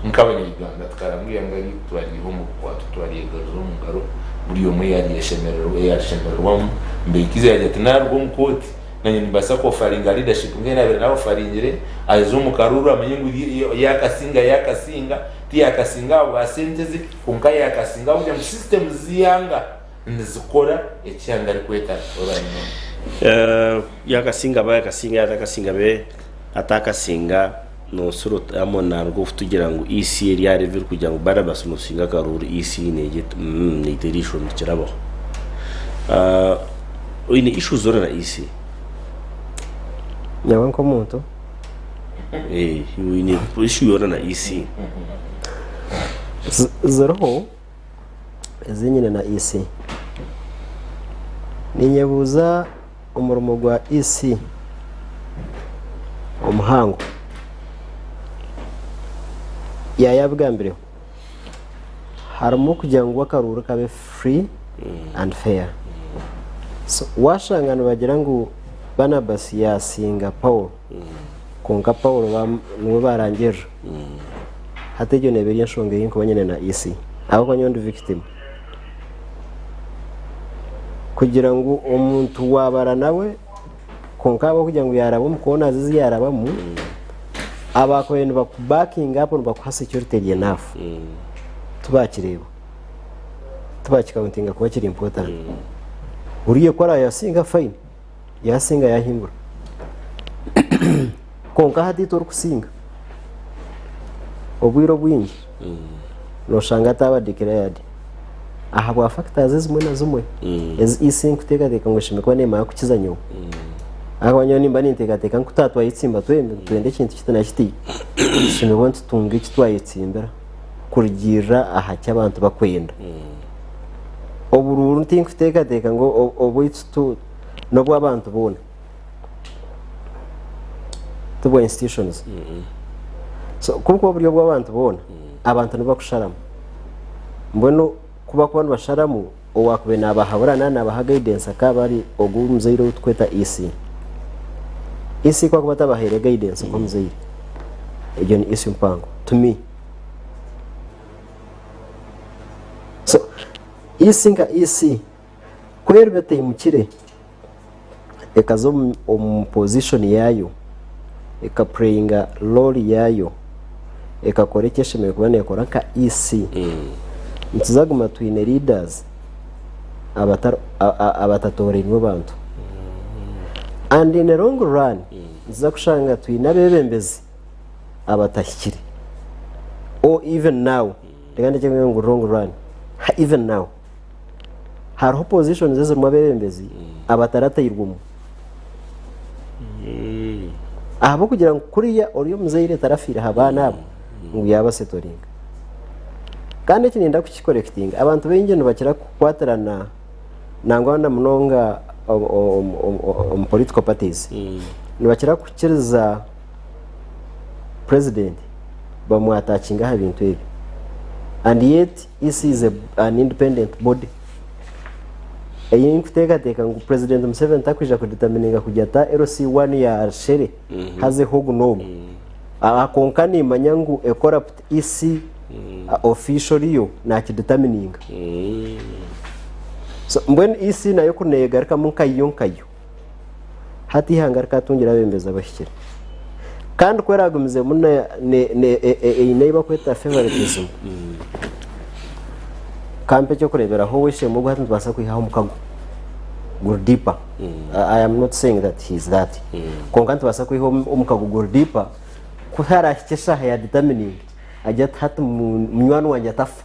Nk'abanyayuganda tukaranga eihanga ryaitu twariiha omu bukwato twaryegaruza omu ngaro buri omwe yaryeshemererwa yarishemererwamu. Mbikiza yagira ati naruga omu kooti nanye nimbaasa ku offaringa leadership nk'ei nabaire naoffaringire aze omu karuuru amanye ngu yakasinga yakasinga tiyakasinga ahabwa sente ze kwonka yakasinga ahabw'okugira ngu systems z'eihanga nizikora eki eihanga rikwetaaga. Webare munonga. Yakasinga abe yakasinga yatakasinga abe atakasinga nosura oti Amon naruga okutugira ngu EC eri aha level kugira ngu Barnabas nosinga akaruuru EC negye eti mm naitwe eriisho nikirabaho. Oine issues zoona na EC? Nyowe nk'omuntu. Oine issue yoona na EC? Ziriho ezi nyine na EC. Ninyebuuza omurimo gwa EC omuhango yaayabigambireho harimu okugira ngu akaruuru kabe free and fair. So waashanga nibagira ngu Barnabas yaasinga Paul kwonka Paul niwe baarangirira. Hati egyo neeba eri enshonga ei nkuba nyine na EC ahabw'okuba nyowe ndi victim. Kugira ngu omuntu waabara nawe kwonka ahabw'okugira ngu yaaraba omu corners ezi yaarabamu, abaakubaire nibaku backinga up nibakuha security eri enough, tibaakireeba, tibaakicountinga kuba kiri important. Oriya ku araayasinga fine, yaasinga yaahingura. Kwonka hati itwe orikusinga, obwire obwingi nooshanga ataaba declared. Ahabwa factors ezimwe na zimwe ezi EC nkuteekateeka ngu eshemereire kuba neemanya kukiza nyowe. Ahakuba nyowe nimba ninteekateeka ngu ku twayetsimba twembi nitwenda ekintu kiti na kiti, tushemereire kuba nitutunga eki twayetsimbira kurugiirira aha ki abantu bakwenda. Oburuuru tinkuteekateeka ngu obwaitu tu n'obw'abantu boona, tibwa institutions. So ku burikuba buri obw'abantu boona, abantu nibo bakusharamu. Mbwenu ku bakuba nibasharamu, owaakubaire naabahabura nari naabaha guidance akaaba ari ogwo omuzaire ou turikweta EC. EC ku akuba atabahaire guidance nk'omuzaire, egyo ni issue mpango to me. So EC nka EC, ku eriba etaimukire ekaza omu position yaayo, eka pureyinga role yaayo, ekakora eki eshemereire kuba neekora nka EC, nituza kuguma twine leaders abatatoorainwe bantu. And in the long run, nituza kushanga twine abeebembezi abatahikire or even now, reka ndekye kugira ngu long run, even now. Hariho positions ezirimu abeebembezi abataratairwemu. Ahabw'okugira ngu kuriya ori omuzaire tarafiire aha baana abo ngu yaabasetoringa. Kandi eki niinyenda kukikorekitinga, abantu baingi nibakira kukwatirana nangwa na munonga omu political parties, nibakira kukiriza president bamwatakinga aha bintu ebi and yet EC is an independent body ei nkuteekateeka ngu president Museveni takwija kudetermininga kugira ata LC1 ya Shere hazeho ogu n'ogu. Ah, kwonka nimanya ngu a corrupt EC official yo nakidetermininga. So mbwenu EC nayo ku neyegarukamu nkayo nkayo hati eihanga rikatungire abebembezi abahikire. Kandi ku eragumizemu eine ei barikweta favoritism, kampe ekyokureeberaho ow'eishe-emwe ogu hati nitubaasa kwihaho omukago guri deeper. I am not saying that he is that. Kwonka nitubaasa kwiha omukago guri deeper ku haraahikye eshaaha ya determining agire ati hati munywani wangye atafa.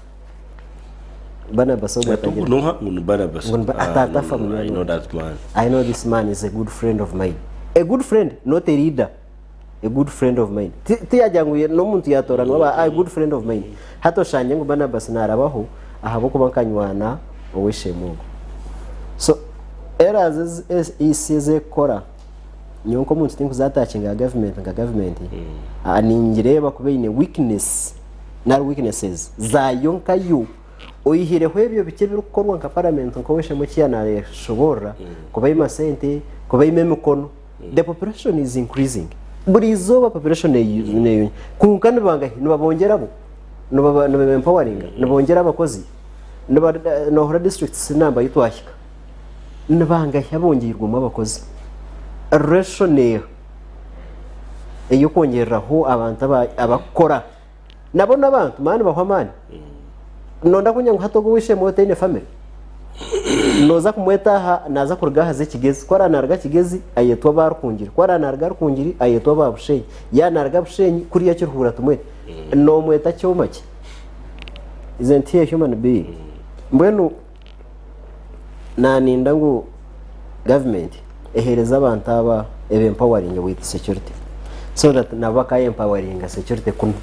Barnabas ogwo atagira. Noha ngu ni Barnabas. Ngu ni Ba- Ah, atatafa no, no, I munywani know wange. that man. I know this man is a good friend of mine. A good friend, not a leader. A good friend of mine. Ti- Tiyagira ngu ye- n'omuntu yatoranwa aba a good friend of mine. Hati oshangye ngu Barnabas narabaho ahabw'okuba nkanywana ow'eishe-emwe ogwo. So errors ezi EC ezi ekukora nyowe nk'omuntu tinkuzatakinga aha government nka government, ah, ningireeba kuba eine weakness nari weaknesses zaayo nkayo oyihireho ebyo bikye ebirikukorwa nka parliament nk'ow'eishe-emwe eki yaanashoboorora kubaima sente, kubaima emikono the population is increasing buri izooba population neyongyera kwonka nibangahi nibabongyera bo nibaba empoweringa nibongyera abakozi niba nohurira districts namba ahi twahika nibangahi abongyeirwemu abakozi ratio neeha ey'okwongyereraho abantu abakukora Nabo n'abantu mani nibahwa amaani. Nonda kunya ngu hati ogu ow'eishe-emwe otaine family nooza kumweta aha naaza kuruga aha z'ekigezi ku araabe naaruga Kigezi ayetwe aba Rukungiri ku araabe naaruga Rukungiri ayetwe aba Bushenyi yaaba naaruga Bushenyi kuriya Kiruhura tumwete. Noomweta kyoma ki? Isn't he a human being? Mbwenu naaninda ngu gavumenti eheereze abantu aba eba empowering with security so that nabo bakayempawaringa security kunu.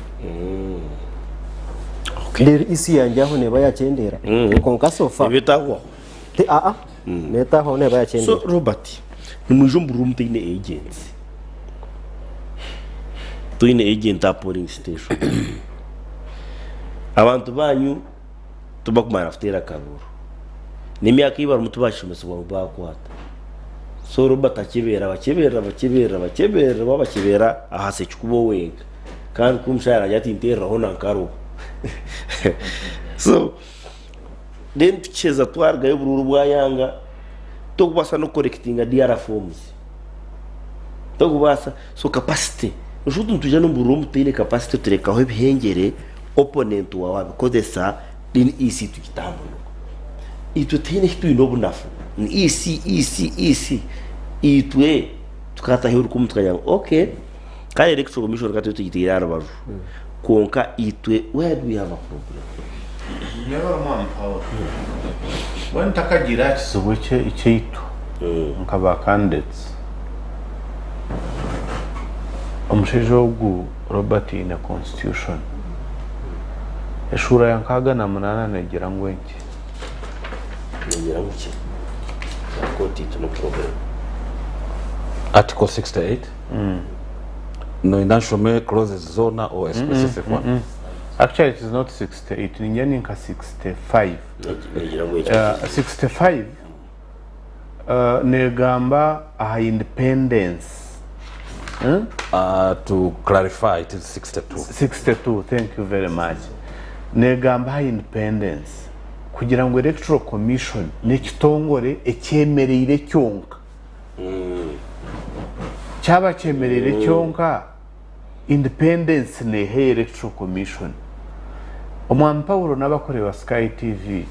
Reero issue yangye aho neeba yakyendeera kwonka so far Neeba etahwaho. Aa neetahwaho neeba yakyendeera. So Robert, nimwija omu room toine agents, toine agent aha polling station, abantu banyu tibakumara kuteera akaruuru. N'emyaka ei barimu tibakishomesibwa ngu baakwata. So Robert akyeberera bakyeberera bakyeberera bakyeberera baabakyeberera ahasa ekikuba owenka. Kandi ku omushaija naagira ati nteereraho na nkaroba. So then tukiheza twarugayo oburuuru bwayanga, tokubaasa n'okukorekitinga DR forms. Tokubaasa, so capacity, oshuba oti nitwija n'omu buruuru tutaine capacity turekaho ebihengyere, opponent waawe abikozesa then EC tugitambura. Itwe tihaine ahi twine obunafu, ni EC, EC, EC. Itwe tukataho orukumu tukagira ngu okay, kare electoral commission ka tube tugiteire aha rubaju, kwonka itwe where do we have a problem? Nyebare Mwami Paul. Mbwenu ntakagiire aha kizibu ekyaitu nka ba candidates, omushaija ogu Robert aine constitution. Eshuura ya 68 negira ngu enki? Negira ngu ki? Kooti no problem. Article 68? Noyenda nshome clauses zoona or a specific one? Actually it is not 68, ningira ni nka 65. Negira ngu enki? 65 negamba aha independence. To clarify, it is 62. 62, thank you very much. Negamba aha independence kugira ngu Electoral Commission n'ekitongore ekyemereire kyonka. Kyaba kyemereire kyonka, independence neeha Electoral Commission. Omwami Paulo n'abakureeba Sky TV,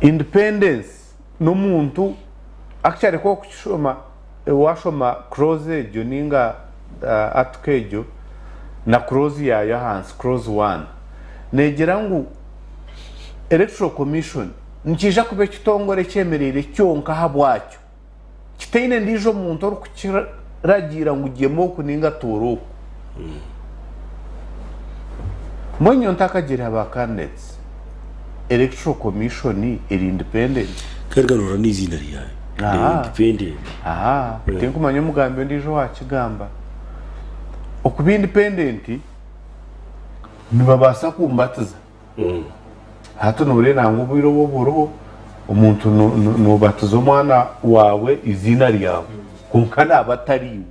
independence n'omuntu actually ku orikukishoma, waashoma clause egyo ninga article egyo na clause yaayo ahansi, clause one, neegira ngu Electoral Commission nikiija kuba ekitongore ekyemereire kyonka ahabwakyo, kitaine ndiijo muntu orikukiragiira ngu gyema oku ninga toora oku. Mbwenu nyowe ntakagiire aha ba candidates, Electoral Commission eri independent? Kandi noora n'eiziina ryayo, independent. Aha, tinkumanya omugambi ondiijo owaakigamba. Okuba independent, nibabaasa kumbatiza. Hati nooreeba ngu obwire obu oburiho, omuntu noobatiza omwana waawe eiziina ryawe kwonka naaba atari iwe.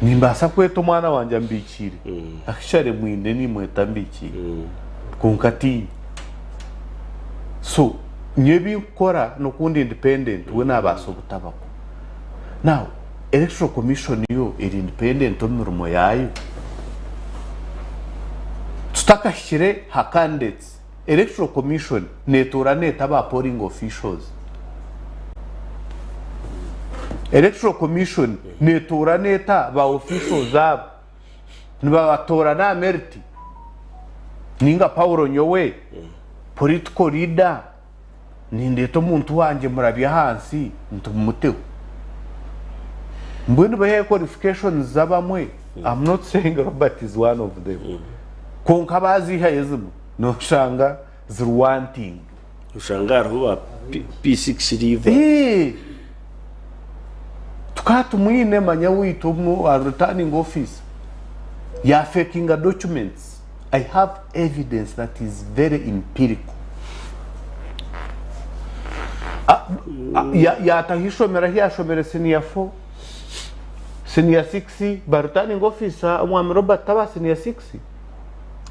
Nimbaasa kweta omwana wangye Ambikiire, actually mwine nimweta Ambikiire kwonka tiinye. So nyowe ebi nkukora n'oku ndi independent we naabaasa obutabakwo. Now Electoral Commission yo eri independent omu mirimo yaayo? Tutakahikire ha candidates, Electoral Commission neetoorana eta ba polling officials? Electoral Commission neetoorana eta ba officials abo? Nibabatoorana aha merit? Ninga Paulo nyowe political leader Nindeeta omuntu wangye murabye ahansi nti mumuteho. Mbwenu baihayo qualifications z'abamwe, I'm not saying Robert is one of them, kwonka baaziihayo ezimwe noshanga ziri wanting. Oshanga hariho ba P6 leaver. Eeh! Tukaba tumwine manya waitu omu a returning officer yafakinga documents. I have evidence that is very empirical. Yaataho eishomero ahu yaashomere senior 4, senior 6, ba returning officer omwami Robert taba senior 6?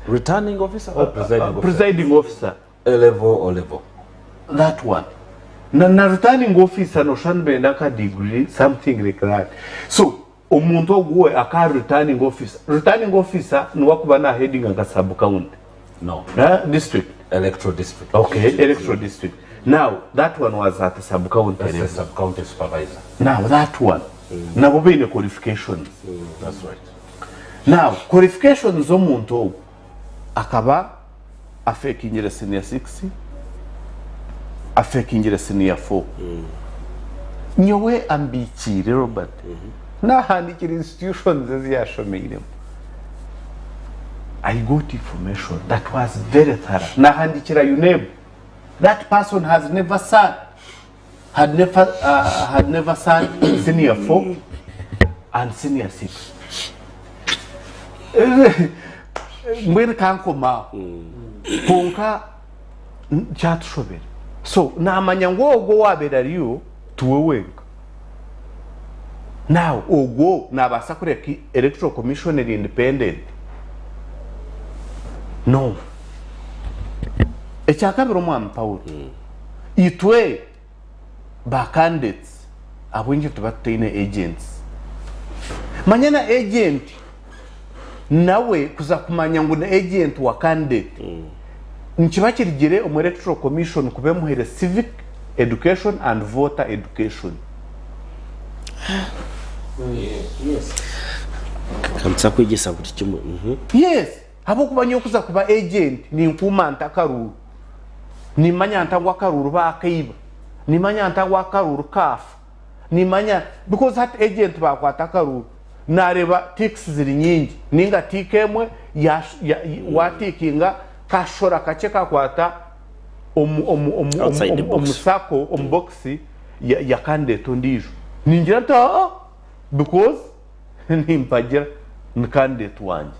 Returning officer or presiding officer? Presiding officer. A level or level. That one. Na, na returning officer noshusha nibenda nka degree something like that. So Omuntu ogu we aka ari returning officer. Returning officer niwe akuba na headinga nka sub county. No. District. Electoral district. Okay, electoral district. Now that one was at sub county That's level. the sub county supervisor. Now that one nabo baine qualifications. That's right. Now qualifications z'omuntu ogu akaba afekingire senior 6, afekingire senior 4. Nyowe ambikiire Robert nahandikira institutions ezi yashomeiremu. I got information that was very thorough. Nahandikira UNEB. That person has never sat, had never, had never sat senior 4 and senior 6. Mbwenu kankoma aho. Kwonka kyatushobera. So namanya ngu ogwo owabaire ariyo tiwe wenka. Now ogwo nabaasa kureka electoral commission eri independent? No. Ekyakabiri omwami Paulo, itwe ba candidates ahabw'enki nituba tutaine agents? Manya na agent nawe kuza kumanya ngu ni agent wa candidate nikiba kirigire omu electoral commission kuba emuhaire civic education and voter education. Nituza kwegyesa buri kimwe. Yes, ahabw'okuba nyowe kuza kuba agent ninkuuma nta akaruuru, nimanya nta ngu akaruuru baakaiba, nimanya nta ngu akaruuru kaafa, nimanya because hati agent baakwata akaruuru naareeba ticks ziri nyingi ninga tick emwe waatiikinga kashora kakye kakwata omu omu omu Outside the omu box. omu circle omu box ya ya candidate ondiijo. Ningira nti aa because nimpagira ni candidate wangye.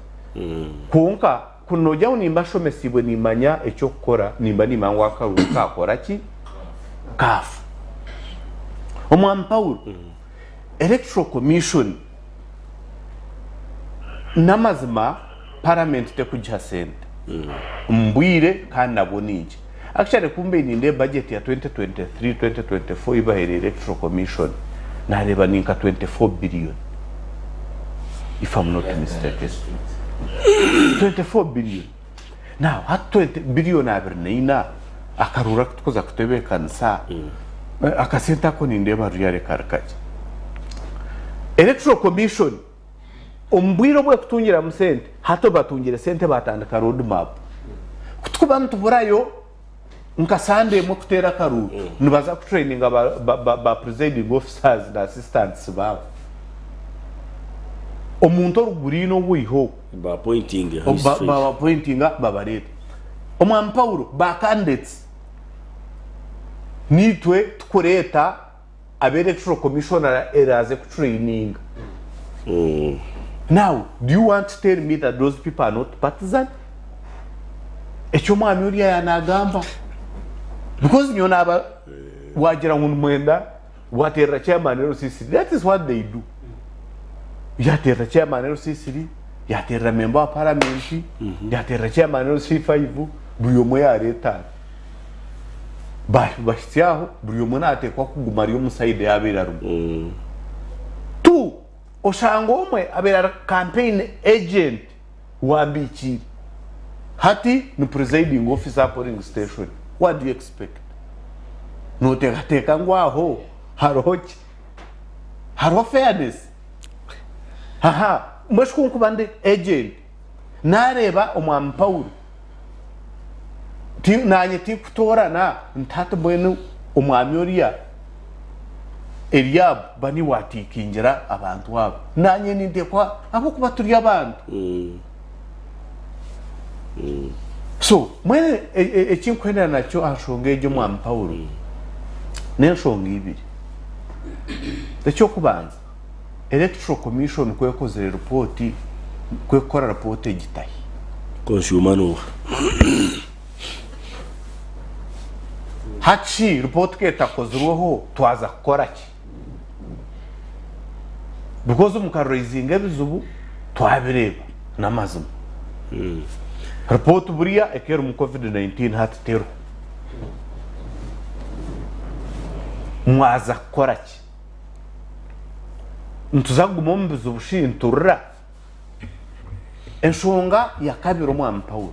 Kwonka ku noogira ngu nimba nshomesiibwe nimanya eky'okukora nimba nimanya ngu akaruuru kaakora ki? Kaafa. Omwami Paulo, Electoral Commission n'amazima Paramenti tekugiha sente omu bwire kandi nabwo ni nkye. Actually ku mbaire nindeeba budget ya 2023, 2024 ei bahaire Electoral Commission nareeba ni nka 24 billion if am not mistaken. 24 billion. Now hati 20 billion 24 akaruuru aku tukuza kutebeekanisa akasente ako nindeeba really kari kakye. Electoral Commission Omu bwire obu ekutungiramu sente, hati obu batungire sente batandika road map. Ku tukuba nituburayo nka Sande emwe kuteera akaruuru, nibaza kutureyininga ba presiding officers na assistants baabo. Omuntu oruguriine owaiha okwo, babapointinga babareete. Omwami Paulo, ba candidates niitwe tukureeta abe electoral commission eraaze ku traininga. Now do you want to tell me that those people are not partisan? Eki omwami oriya yanagamba because nyowe naba wagira ngu nimwenda waterera chairman LC3 that is what they do. Yaterera chairman LC3 yaterera member wa parliament yaterera chairman LC5 buri omwe yareeta ati. Bahitsya aho buri omwe nateekwa kuguma ari omu sayidi ei abaire arimu. Tu, oshanga omwe abaire ari campaign agent wa Mbikiire hati ni presiding officer aha polling station. What do you expect? Noteekateeka ngu aho hariho ki? Hariho fairness? Aha, mbwenu shi ku nkuba ndi agent nareeba omwami Paulo Ti, naanye tikutoorana nti hati mbwenu omwami oriya Eliabu ba niiwe atiikingira abantu aba. Naanye ninteekwa ahabw'okuba turi abantu. So, mbwenu eki nkuhendera nakyo aha nshonga egyo omwami Paulo, n'enshonga ibiri. Eky'okubanza, Electoral Commission ku ekozire ripooti, ku ekukora ripooti egitahi. Consumer n'oha? Hati shi ripooti ku etakozirweho twaza kukora ki? Because mukaraizinga ebizibu twabireeba n'amazima. Ripooti buriya ekaba erimu covid 19 hati teriho. Mwaza kukora ki? Nituza kuguma omu bizibu shi niturira? Enshonga ya kabiri Omwami Paulo,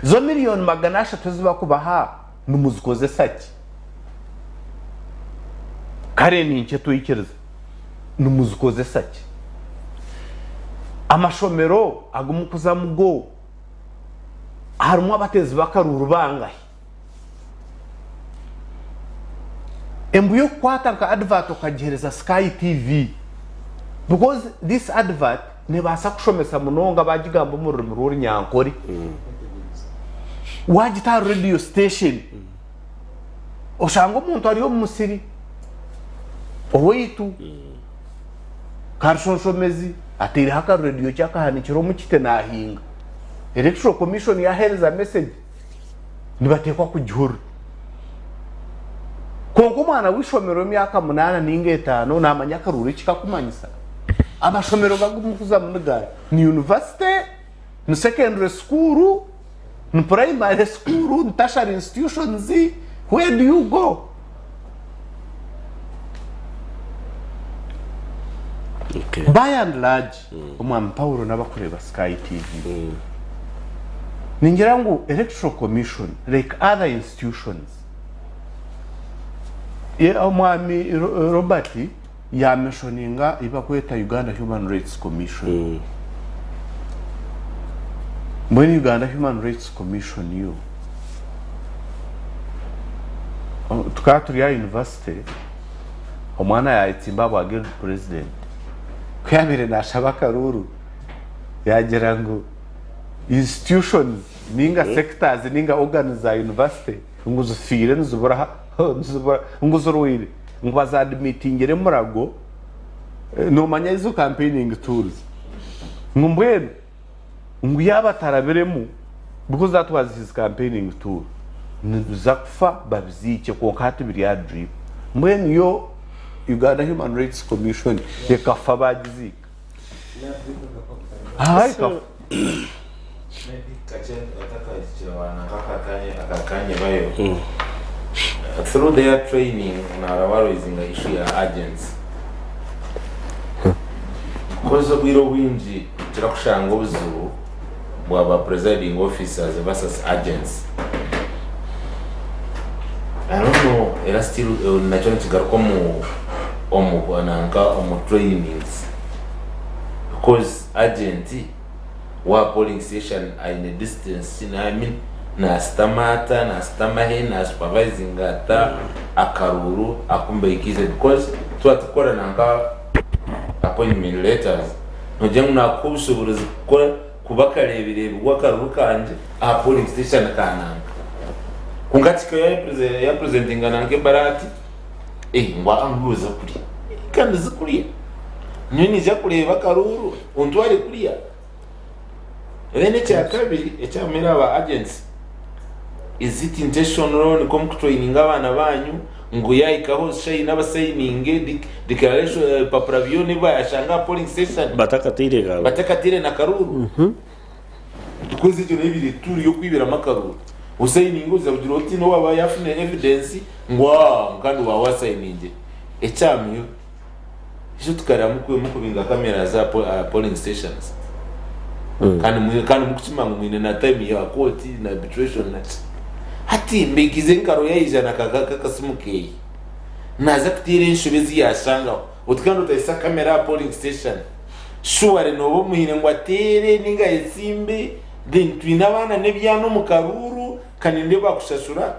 zo miriyoni 300 ezi barikubaha nimuzikozesa ki? Kare ni nkye twikiriza, nimuzikozesa ki? Amashomero agu murikuzamu go harimu abateezi b'akaruuru bangahi? Embu y'okukwata nka advert okagihereza Sky TV because this advert nebaasa kushomesa munonga bagigamba omu rurimi rw'orunyankore. Wagita aha radio station oshanga omuntu ari omu musiri owaitu Karushonshomezi ateireho aka radio kye akahanikire omu kiti nahinga. Electoral Commission yahereza message. nibateekwa kugihurira. Kwonka omwana w'eishomero w'emyaka munaana nainga etaano naamanya akaruuru eki kakumanyisa. Amashomero gagu murikuzamu ni gaahi? Ni yunivasite? Ni secondary school? Ni primary school? Ni tertiary institutions? Where do you go? Okay. By and large, Omwami Paulo n'abakureeba Sky TV. Ningira ngu Electoral Commission like other institutions, Omwami Robert Yameshoninga ei bakweta Uganda Human Rights Commission. Mbwenu Uganda Human Rights Commission yo, tukaba turi aha university, omwana yayetsimba ahabwa guild president. Ku yabaire nashaba akaruuru, yagira ngu institutions ninga sectors ninga organs za university ngu zifiire nizibura ngu zirwaire. Ngu bazaadimitingire Murago, noomanya ezo campaigning tools. Ngu mbwenu ngu yaaba atarabiremu because that was his campaigning tool, nibiza kufa babiziikye kwonka hati biri aha drip. Mbwenu yo Uganda Human Rights Commission ekafa baagiziika? Haa ekafa. Maybe kakye otakahikire wananka aka kanya bayo through their training naraba raisinga issue ya agents because obwire obwingi tukira kushanga obuzibu bwa ba presiding officers versus agents I don't know era still nakyo nikigaruka omu omu nanka omu trainings because agent wa polling station aine distance ki I mean nasitama ata nasitama he na supervisinga ata akaruuru aku mbaikiize because twaba turikukora nanka appointment letters nogira ngu nakuha obushoboorozi kukora kuba kareebireebi w'akaruuru kangye aha polling station ka nanka kwonka kihika ya presentinga nanka ebara ati eh ngu aha ngu oza kuriya kandi zi kuriya nyowe niija kureeba akaruuru ontware kuriya. Then ekyakabiri ekyamera aba agents is it intentional nikwo mukutraininga abaana banyu ngu yahikaho shayina abasayininge declaration ebipapura byona ebi bayashanga aha polling station Batakataire karuru. Batakataire na karuru. Because egyo nayo ebaire tool yokwibiramu akaruru. Osayininge oza kugira oti nowaba yafuna evidence ngu aah kandi waba wasayiningire. Ekyamiyo. Iswe tukarira mukubinga cameras aha polling stations kandi kandi mukukima ngu mwine na time ya court na arbitration naki. Hati mbikize nkaro yaija na kakasimu keye naza kuteera enshobe ezi yashangaho oti kandi otahisa camera aha polling station surely noba omuhire ngu ateere ninga ayesimbe then twine abaana n'ebyana omu karuuru kaninde bakushashura.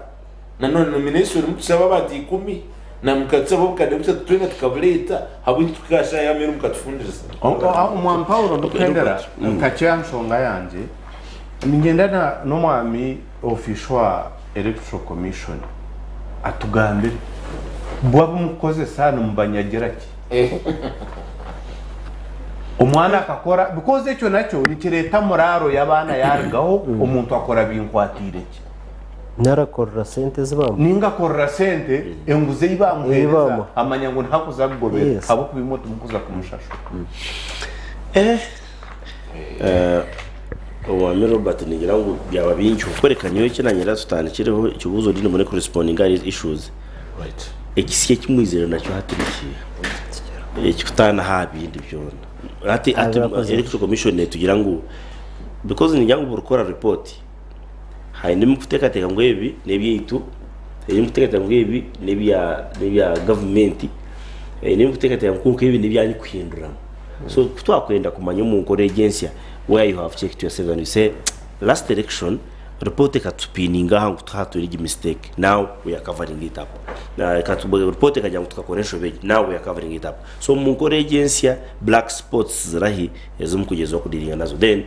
Nanone nomination mutushaba abantu ikumi na mukatusaba obukade bushatu twena tukabureeta ahabw'enki tukahika aha shaaha y'ameeru mukatufundiriza? Omwami Paulo ndikuhendera kakye aha nshonga yangye, niinyenda n'omwami ofiisha wa Electoral Commission atugambire bo abu mukukozesa nimubanyagira ki? Omwana akakora because ekyo nakyo nikireeta muraaro y'abaana yaarugaho omuntu akora binkwatiire ki? Nari akorera sente ezi bamuha. Ninga akorera sente enguzi ei Ei bamuheereza bamuha. amanya ngu nihakuza kugobera Yes. ahabw'okuba imwe timukuza kumushashura. Omwami Robert ningira ngu byaba bingi kukworeka nyowe eki nanyenda tutandikireho ekibuuzo ndi nimune kurespondinga ahari ezi issues. Right. Ekisya eki mwizire nakyo hati nikiiha? Ekikutaana aha bindi byona. Hati hati Abakozi. Electoral Commission netugira ngu because ningira ngu buri kukora report Haine ebi mukuteekateeka ngu ebi n'ebyaitu, haine ebi mukuteekateeka ngu ebi n'ebya gavumenti, haine ebi mukuteekateeka ngu kwonka ebi n'ebyanyu kuhinduramu. So ku twakwenda kumanya omu nkora egi ensya, where you have checked yourself and you say last election report ekatupiininga aha ngu tuhaatwire egi mistake, now we are covering it up. Report ekagira ngu tukakora enshobe egi, now we are covering it up. So omu nkora egi ensya, black spots zirahi ezi mukugyezaho kudiiringa nazo? Then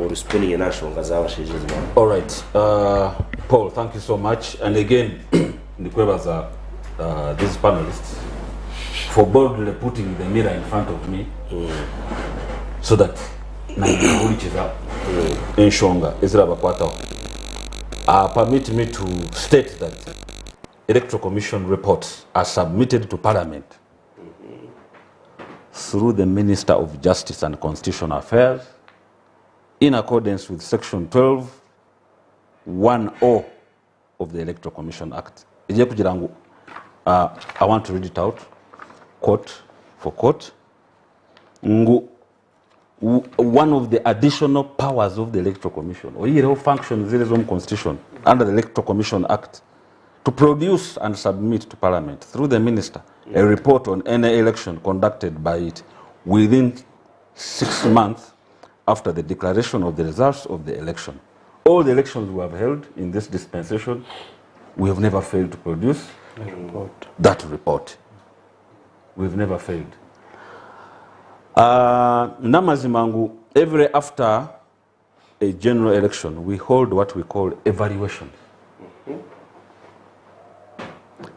Orespondinge n'aha nshonga z'abashaija ezi bamuha. Alright Paul thank you so much and again ndikwebaza these panelists for boldly putting the mirror in front of me so that nanye nkahurikiza enshonga ezirabakwataho. Permit me to state that Electoral Commission reports are submitted to Parliament through the Minister of Justice and Constitutional Affairs in accordance with Section 12 1O of the Electoral Commission Act. Ejye kugira ngu I want to read it out quote for quote ngu one of the additional powers of the Electoral Commission oyihireho functions ziri ez'omu constitution under the Electoral Commission Act to produce and submit to Parliament through the minister. a report on any election conducted by it within 6 months after the declaration of the results of the election. All the elections we have held in this dispensation, we have never failed to produce report. that report. We've never failed. N'amazima ngu every after a general election, we hold what we call evaluations.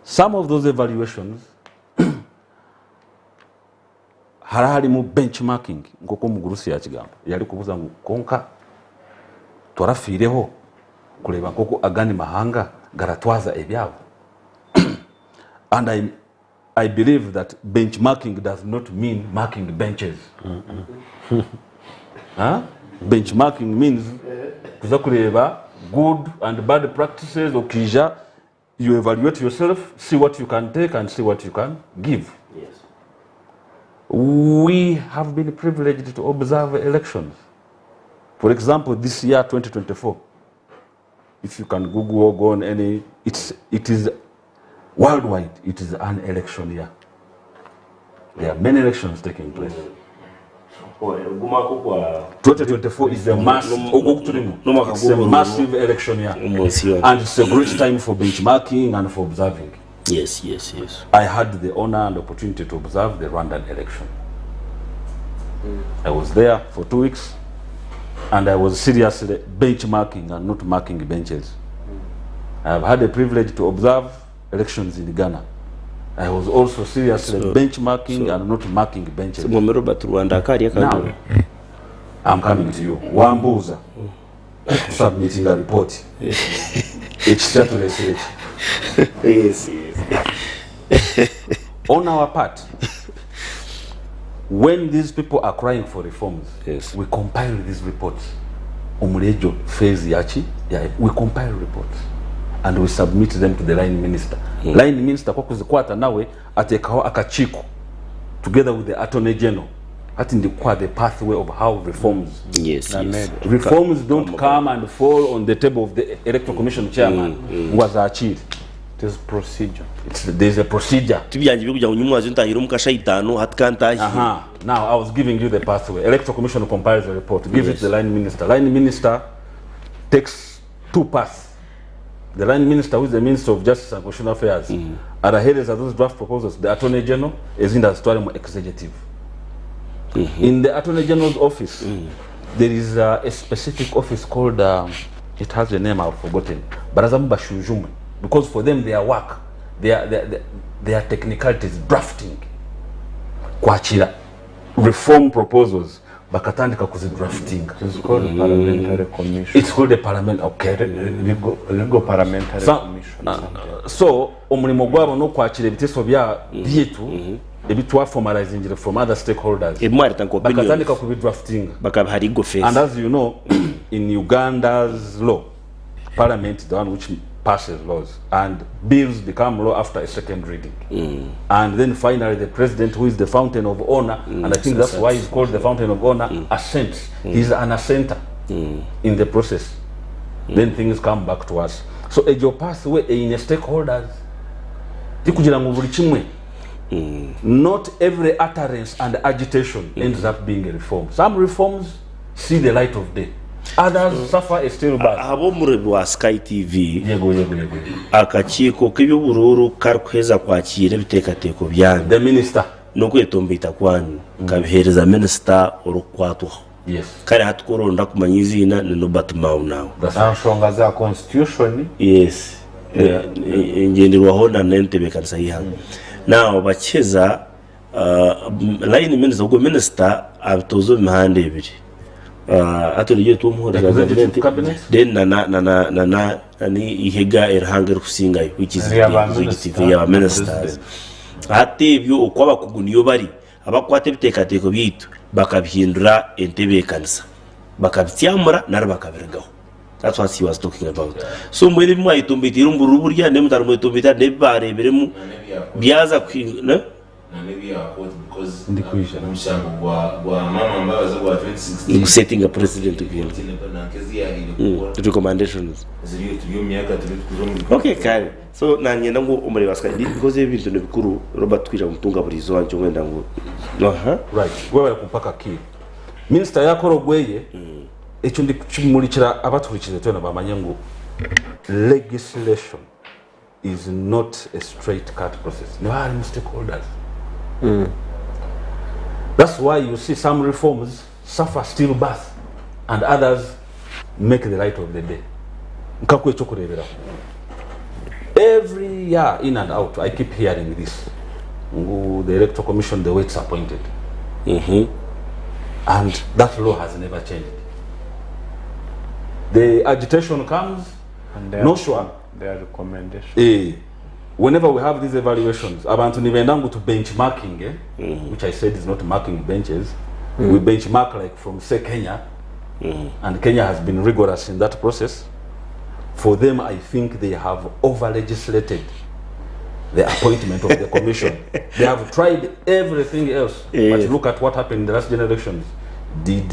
Some of those evaluations hara harimu benchmarking nk'oku omugurusi yakigamba yari kubuza ngu konka twarafiireho kureeba nk'oku agandi mahanga garatwaza ebyabo. And I believe that benchmarking does not mean marking benches. Huh? Benchmarking means kuza kureeba good and bad practices, okija you evaluate yourself, see what you can take and see what you can give. Yes. We have been privileged to observe elections. For example, this year, 2024, if you can Google or go on any, it is worldwide, it is an election year. There are many elections taking place. 2024 is a mass, it's a massive election year. And it's a great time for benchmarking and for observing. Yes, yes, yes. I had the honor and opportunity to observe the Rwandan election. I was there for 2 weeks and I was seriously benchmarking and not marking benches. I have had the privilege to observe elections in Ghana. I was also seriously benchmarking and not marking benches. Mwami Robert Rwanda akari. Now, I'm coming to you. Wambuza submitting a report. It's Yes, yes. On our part, when these people are crying for reforms, yes, we compile these reports. Omulejo phase yachi, yeah, we compile reports and we submit them to the line minister. Line minister kwa kuzikwata nawe atekaho akachiko together with the attorney general. Ati ndikwa the pathway of how reforms. Yes, yes. Reforms don't come and fall on the table of the electoral commission chairman. Ngwazachiri. It is procedure. There's a procedure. Tibyangi bikugira ngo nyumwazi ntahira omukasha itano hatikantahi. Now I was giving you the pathway. Electoral commission compiles a report, gives it to the line minister. Line minister takes two paths. The line minister, who is the Minister of Justice and Constitutional Affairs, arahereza those draft proposals. The Attorney General is in the Stwarimu executive. In the Attorney General's office, there is a specific office called, it has a name I've forgotten, Barazamu Bashujume, because for them their work, their technicalities, drafting, kwachira, reform proposals, bakatandika kuzidrafting. It's called parliamentary commission. It's called the parliament, okay. Legal parliamentary commission. So, omulimo gwabo n'okwakira ebiteeso bya byitu ebitwa formalizing from other stakeholders. Bakatandika kubidrafting. Bakabiha phase. And as you know, in Uganda's law, parliament is the one which passes laws, and bills become law after a second reading. And then finally the president, who is the fountain of honor, and I think that's why he's called the fountain of honor, assents. He's an assenter in the process. Then things come back to us. So egyo pathway eine stakeholders. Tikugira ngu buri kimwe. Not every utterance and agitation ends up being a reform. Some reforms see the light of day. Others suffer a stillbirth. Ab'omurebi wa Sky TV yego yego yego akakiiko k'eby'oburuuru karikuheza kwakiira ebiteekateeko byanyu the minister n'okwetombeita kwanyu kabiheereza minisita orikukwatwaho. Yes. Kare hati koronda kumanya iziina ni Norbert Mao nawe. Nta nshonga za constitution. Yes. Engenderwaho na n'entebeekanisa y'ihanga. Now bakiheza line minister, ubwo minister abitoza omu mihanda ebiri. Aturiye tumuhorera government then na na na na na ni ihega erihanga erikusingayo, which is the executive ya ministers. Ate ebyo okwo abakugu niyo bari abakwata ebiteekateeko byaitu bakabihindura entebeekanisa bakabityamura nari bakabirigaho. That's what he was talking about. So mwene mwayitombeitire omu burya nemutari mwetombeitira nebibareberemu byaza ne. Ndikwija. Nigusetinga precedent Recommendations. Okay kare so nanyenda ngu omureba sika because ebi bintu nibikuru Robert twija kumutunga buri izooba nikyo nkwenda ngu aha. Right webare kumpa akakiire. Minisita yakora ogweye ekyo ndikukimurikira abatuhurikize twena bamanye ngu legislation is not a straight cut process niho harimu stakeholders that's why you see some reforms suffer still birth and others make the light of the day nkakuha ekyokureberaho every year in and out I keep hearing this ngu the electoral commission the way it's appointed and that law has never changed the agitation comes And their, no sure their recommendation. Eh, whenever we have these evaluations abantu nibenda ngu to benchmarking eh? Which I said is not marking benches. We benchmark like from say Kenya, and Kenya has been rigorous in that process. For them, I think they have over legislated the appointment of the commission. They have tried everything else, but look at what happened in the last generations. Did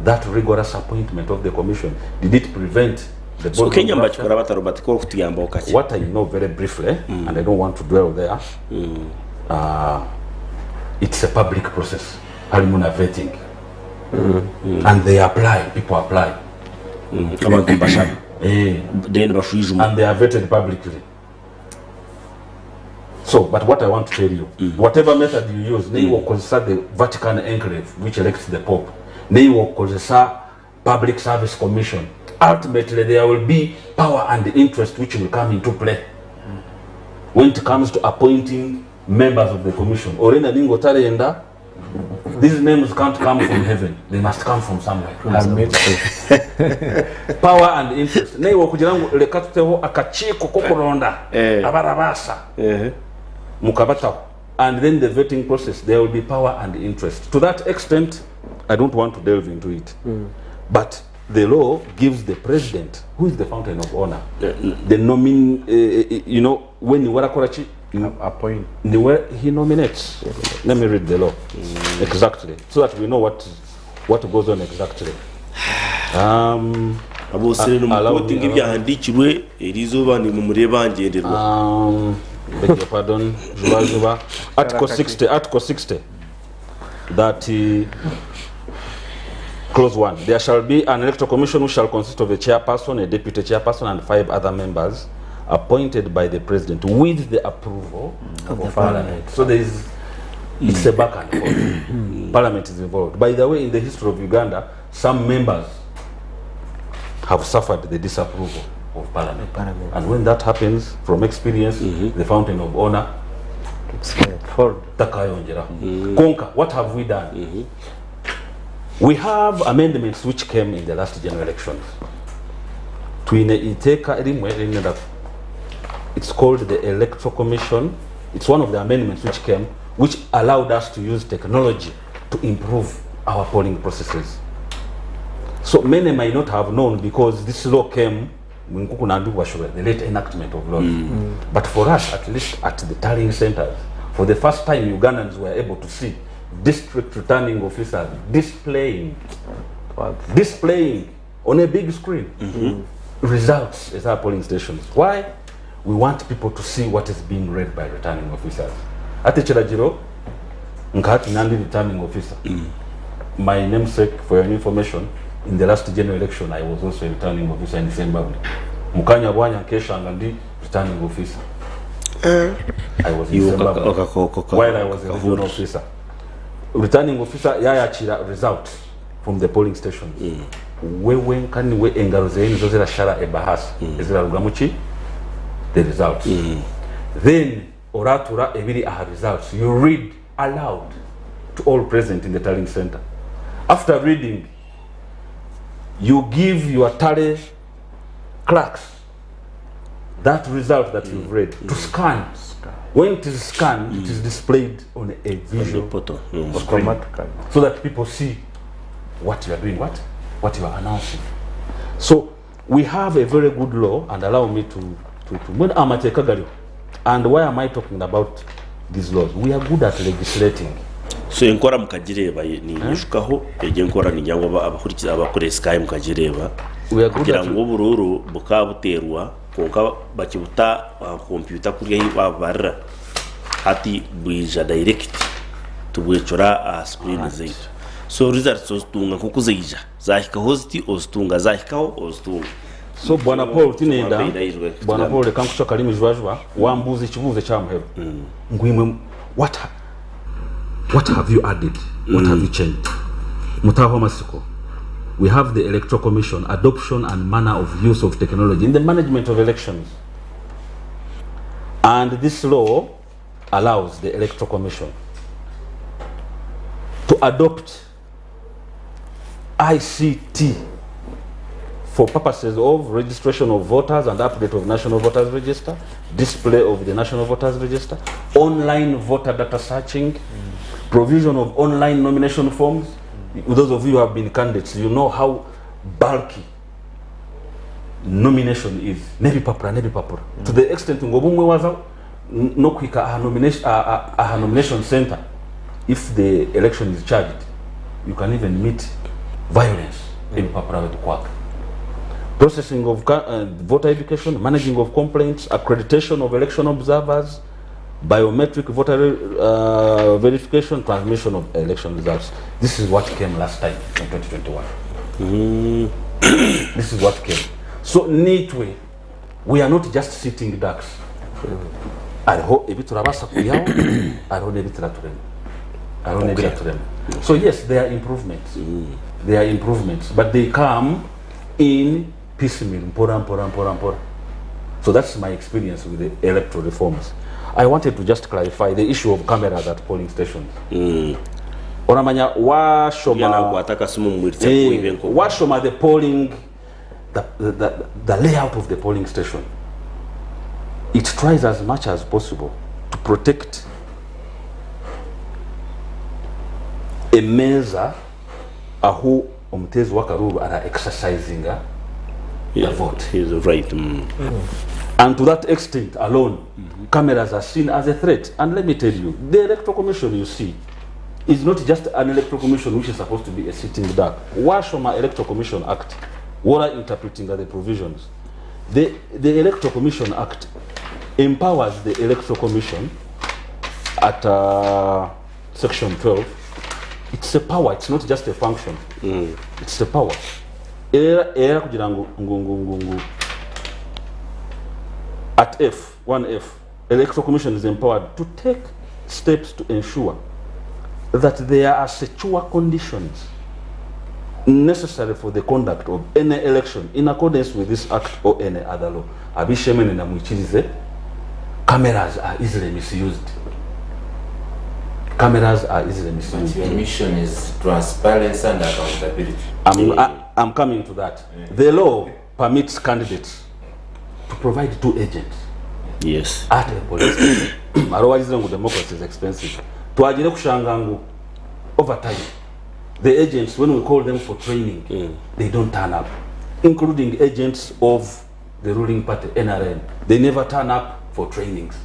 that rigorous appointment of the commission, did it prevent the So board Kenya of mbakikora bata Robert ko kutuyambaho kakye. What I know very briefly, and I don't want to dwell there, it's a public process. Harimu na vetting. And they apply, people apply. Abantu bashaba. Eh, Then bashwijuma. and they are vetted publicly. So, but what I want to tell you, whatever method you use, mm. will consider the Vatican enclave, which elects the Pope. They will consider Public Service Commission. Ultimately, there will be power and interest which will come into play when it comes to appointing members of the commission. Orenda ningo tarenda, these names can't come from heaven. They must come from somewhere. Power and interest. Naiwe kugira ngu reka tuteho akakiiko kokuronda Eh. abarabasa Eh. mukabataho and then the vetting process there will be power and interest. To that extent, I don't want to delve into it. But the law gives the president, who is the fountain of honor, the nomin, you know, when you warakora chi, Appoint. niwe he nominates. Let me read the law exactly, so that we know what goes on exactly. Abosire Allow nomukooti me, ng'ebyahandiikirwe eriizooba nimumureba ngyenderwa. Beg your pardon, Juba Juba. Article 60, Article 60, that clause 1, there shall be an electoral commission which shall consist of a chairperson, a deputy chairperson, and 5 other members appointed by the president with the approval of parliament. So there is, it's a back and forth. Parliament is involved. By the way, in the history of Uganda, some members have suffered the disapproval of parliament. Parliament. And when that happens, from experience, the fountain of honor, takayongeraho. Konka, what have we done? We have amendments which came in the last general elections. Twine iteeka rimwe rinenda, it's called the Electoral Commission. It's one of the amendments which came, which allowed us to use technology to improve our polling processes. So many might not have known because this law came Nkuku na Ndugu Bashobora, the late enactment of laws. But for us, at least at the tallying centers, for the first time Ugandans were able to see district returning officers displaying on a big screen results at our polling stations. Why? We want people to see what is being read by returning officers. Ate kiragiro, nkati nandi returning officer. My namesake, for your information, in the last general election, I was also a returning officer in Zimbabwe. Mukanya bwanya nkeshanga ndi returning officer. I was in Iwe Zimbabwe while I was a regional officer. Returning officer yayakira result from the polling station. Wewe nkaniwe engaro zeye nizo zirashara ebahasa ezirarugamu ki the results. Then oratura ebiri aha results. You read aloud to all present in the tallying center. After reading, you give your tally clerks that result that you've read to scan. When it is scanned, it is displayed on a visual Poto. screen Automatically. so that people see what you are doing, what you are announcing. So we have a very good law, and allow me to when amateeka galiho. And why am I talking about these laws? We are good at legislating. So enkora mukagireeba ninyijukaho egyo enkora ningira ngu abahurikize abakuri Sky mukagireeba We are good kugira at ngu oburuuru bukaba buteerwa kwonka bakibuta aha kompyuta kuriya ahi babubarira hati bwija direct tubwecura aha screen zaitu so results ozitunga nk'oku zaija zahikaho ziti ozitunga zahikaho ozitunga. So Bwana Paul tinenda Bwana Paul reka nkucwe akarimi jwajuba wambuuza ekibuuzo ekya muheru ngu imwe what what have you added what have you changed mutaho amasiko we have the electoral commission adoption and manner of use of technology in the management of elections and this law allows the electoral commission to adopt ICT for purposes of registration of voters and update of National Voters Register, display of the National Voters Register, online voter data searching, provision of online nomination forms. Those of you who have been candidates, you know how bulky nomination is. N'ebipapura n'ebipapura. To the extent ngu obumwe waza n'okuhika aha nomination, aha nomination center, if the election is charged, you can even meet violence ebipapura bikwaka. Processing of voter education, managing of complaints, accreditation of election observers, biometric voter verification, transmission of election results. This is what came last time in 2021. This is what came. So nitwe, we are not just sitting ducks. Hariho ebi turabaasa kwihaho, hariho n'ebi turaturema. Hariho n'ebi turaturema. So yes, there are improvements. There are improvements, but they come in piecemeal, mpora, mpora, mpora, mpora. So that's my experience with the electoral reforms. I wanted to just clarify the issue of cameras at polling stations. Oramanya washoma Yanakwata akasimu mumwiritse kuiba enkoko. Washoma the polling the layout of the polling station. It tries as much as possible to protect emeeza ahu omuteezi w'akaruuru ara exercisinga the vote. He's right. And to that extent alone, cameras are seen as a threat. And let me tell you, the Electoral Commission you see is not just an Electoral Commission which is supposed to be a sitting duck. Washoma Electoral Commission Act, what are interpreting are the provisions. The Electoral Commission Act empowers the Electoral Commission at section 12. It's a power, it's not just a function. It's a power. Era, era kugira ngu, ngu, ngu, ngu, ngu. At F, 1F, Electoral Commission is empowered to take steps to ensure that there are secure conditions necessary for the conduct of any election in accordance with this act or any other law. Abishemene na mwikirize, cameras are easily misused. Cameras are easily misused. But your mission is transparency and accountability. I'm coming to that. The law permits candidates to provide 2 agents. Yes. At a police station. Otherwise, democracy is expensive. Twagire kushanga ngu over time, the agents, when we call them for training, they don't turn up, including agents of the ruling party, NRM. They never turn up for trainings.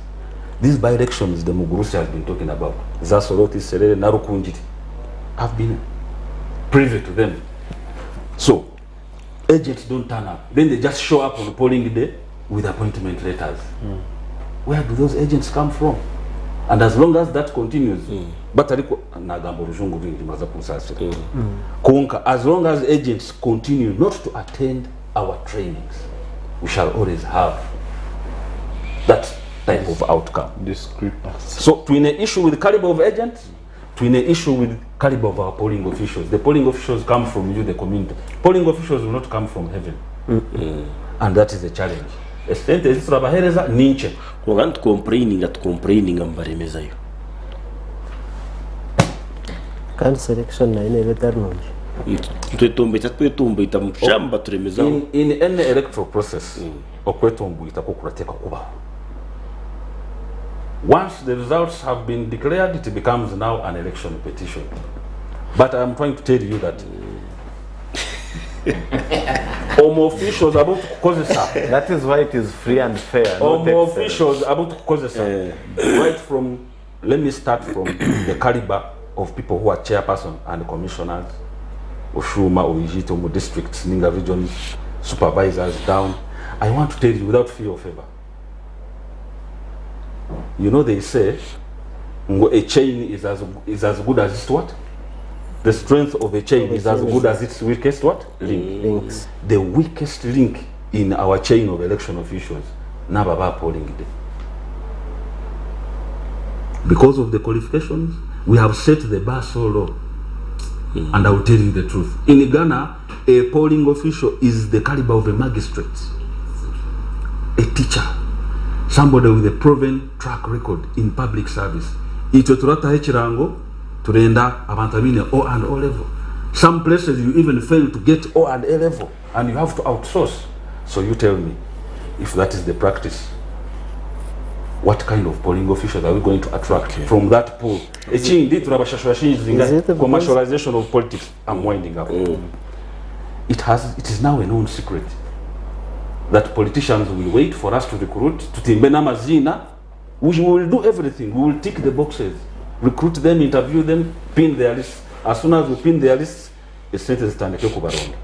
These by-elections the Mugurusi has been talking about, Zasoroti, Serere, Narukunjiri, have been privy to them. So, agents don't turn up. Then they just show up on polling day with appointment letters. Where do those agents come from? And as long as that continues, but ariko nagamba orujungu rwingi maza kunsasira. Konka, as long as agents continue not to attend our trainings, we shall always have that type of outcome. Discrepancy. So twine issue with caliber of agents, twine issue with caliber of our polling officials. The polling officials come from you, the community. Polling officials will not come from heaven. And that is a challenge. Esente eziturabahereza ninche. Kwonka nitucomplaininga, tucomplaininga mubaremezayo. Kandi selection nayo neeba etari nungi. Twetomboita, twetomboita mushamba turemezaho. In any electoral process, okwetomboita kwo kurateekwa kubaho. Once the results have been declared, it becomes now an election petition. But I'm trying to tell you that Omo officials about kukozesa. That is why it is free and fair. Not Omo excellent. officials about kukozesa. Right from, let me start from the caliber of people who are chairperson and commissioners oshuuma oija omu districts ninga regions supervisors down I want to tell you without fear of favor you know they say ngu a chain is as, is as good as its what the strength of a chain is as good as its weakest what link Links. the weakest link in our chain of election officials n'abo aba polling day because of the qualifications we have set the bar so low and i will tell you the truth in ghana a polling official is the caliber of a magistrate a teacher somebody with a proven track record in public service itwe turataho ekirango turenda abantu abaine o and o level some places you even fail to get o and a level and you have to outsource so you tell me if that is the practice what kind of polling officials are we going to attract from that pool ekindi turabashashura Is shingi it because- commercialization of politics i'm winding up it has it is now a known secret that politicians will wait for us to recruit tutimbe n'amazina we will do everything we will tick the boxes recruit them interview them pin their lists as soon as we pin their lists esente zitandike kubaronda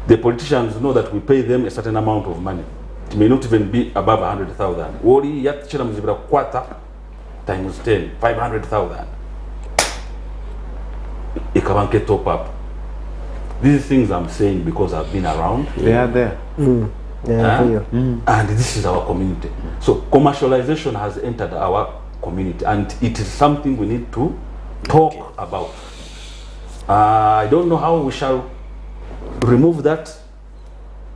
the politicians know that we pay them a certain amount of money it may not even be above 100000 wori yatikira muzibira kukwata times 10 500000 ikaba nke top up these things i'm saying because i've been around They are there. Yeah, Huh? real. And this is our community. So commercialization has entered our community, and it is something we need to talk about. I don't know how we shall remove that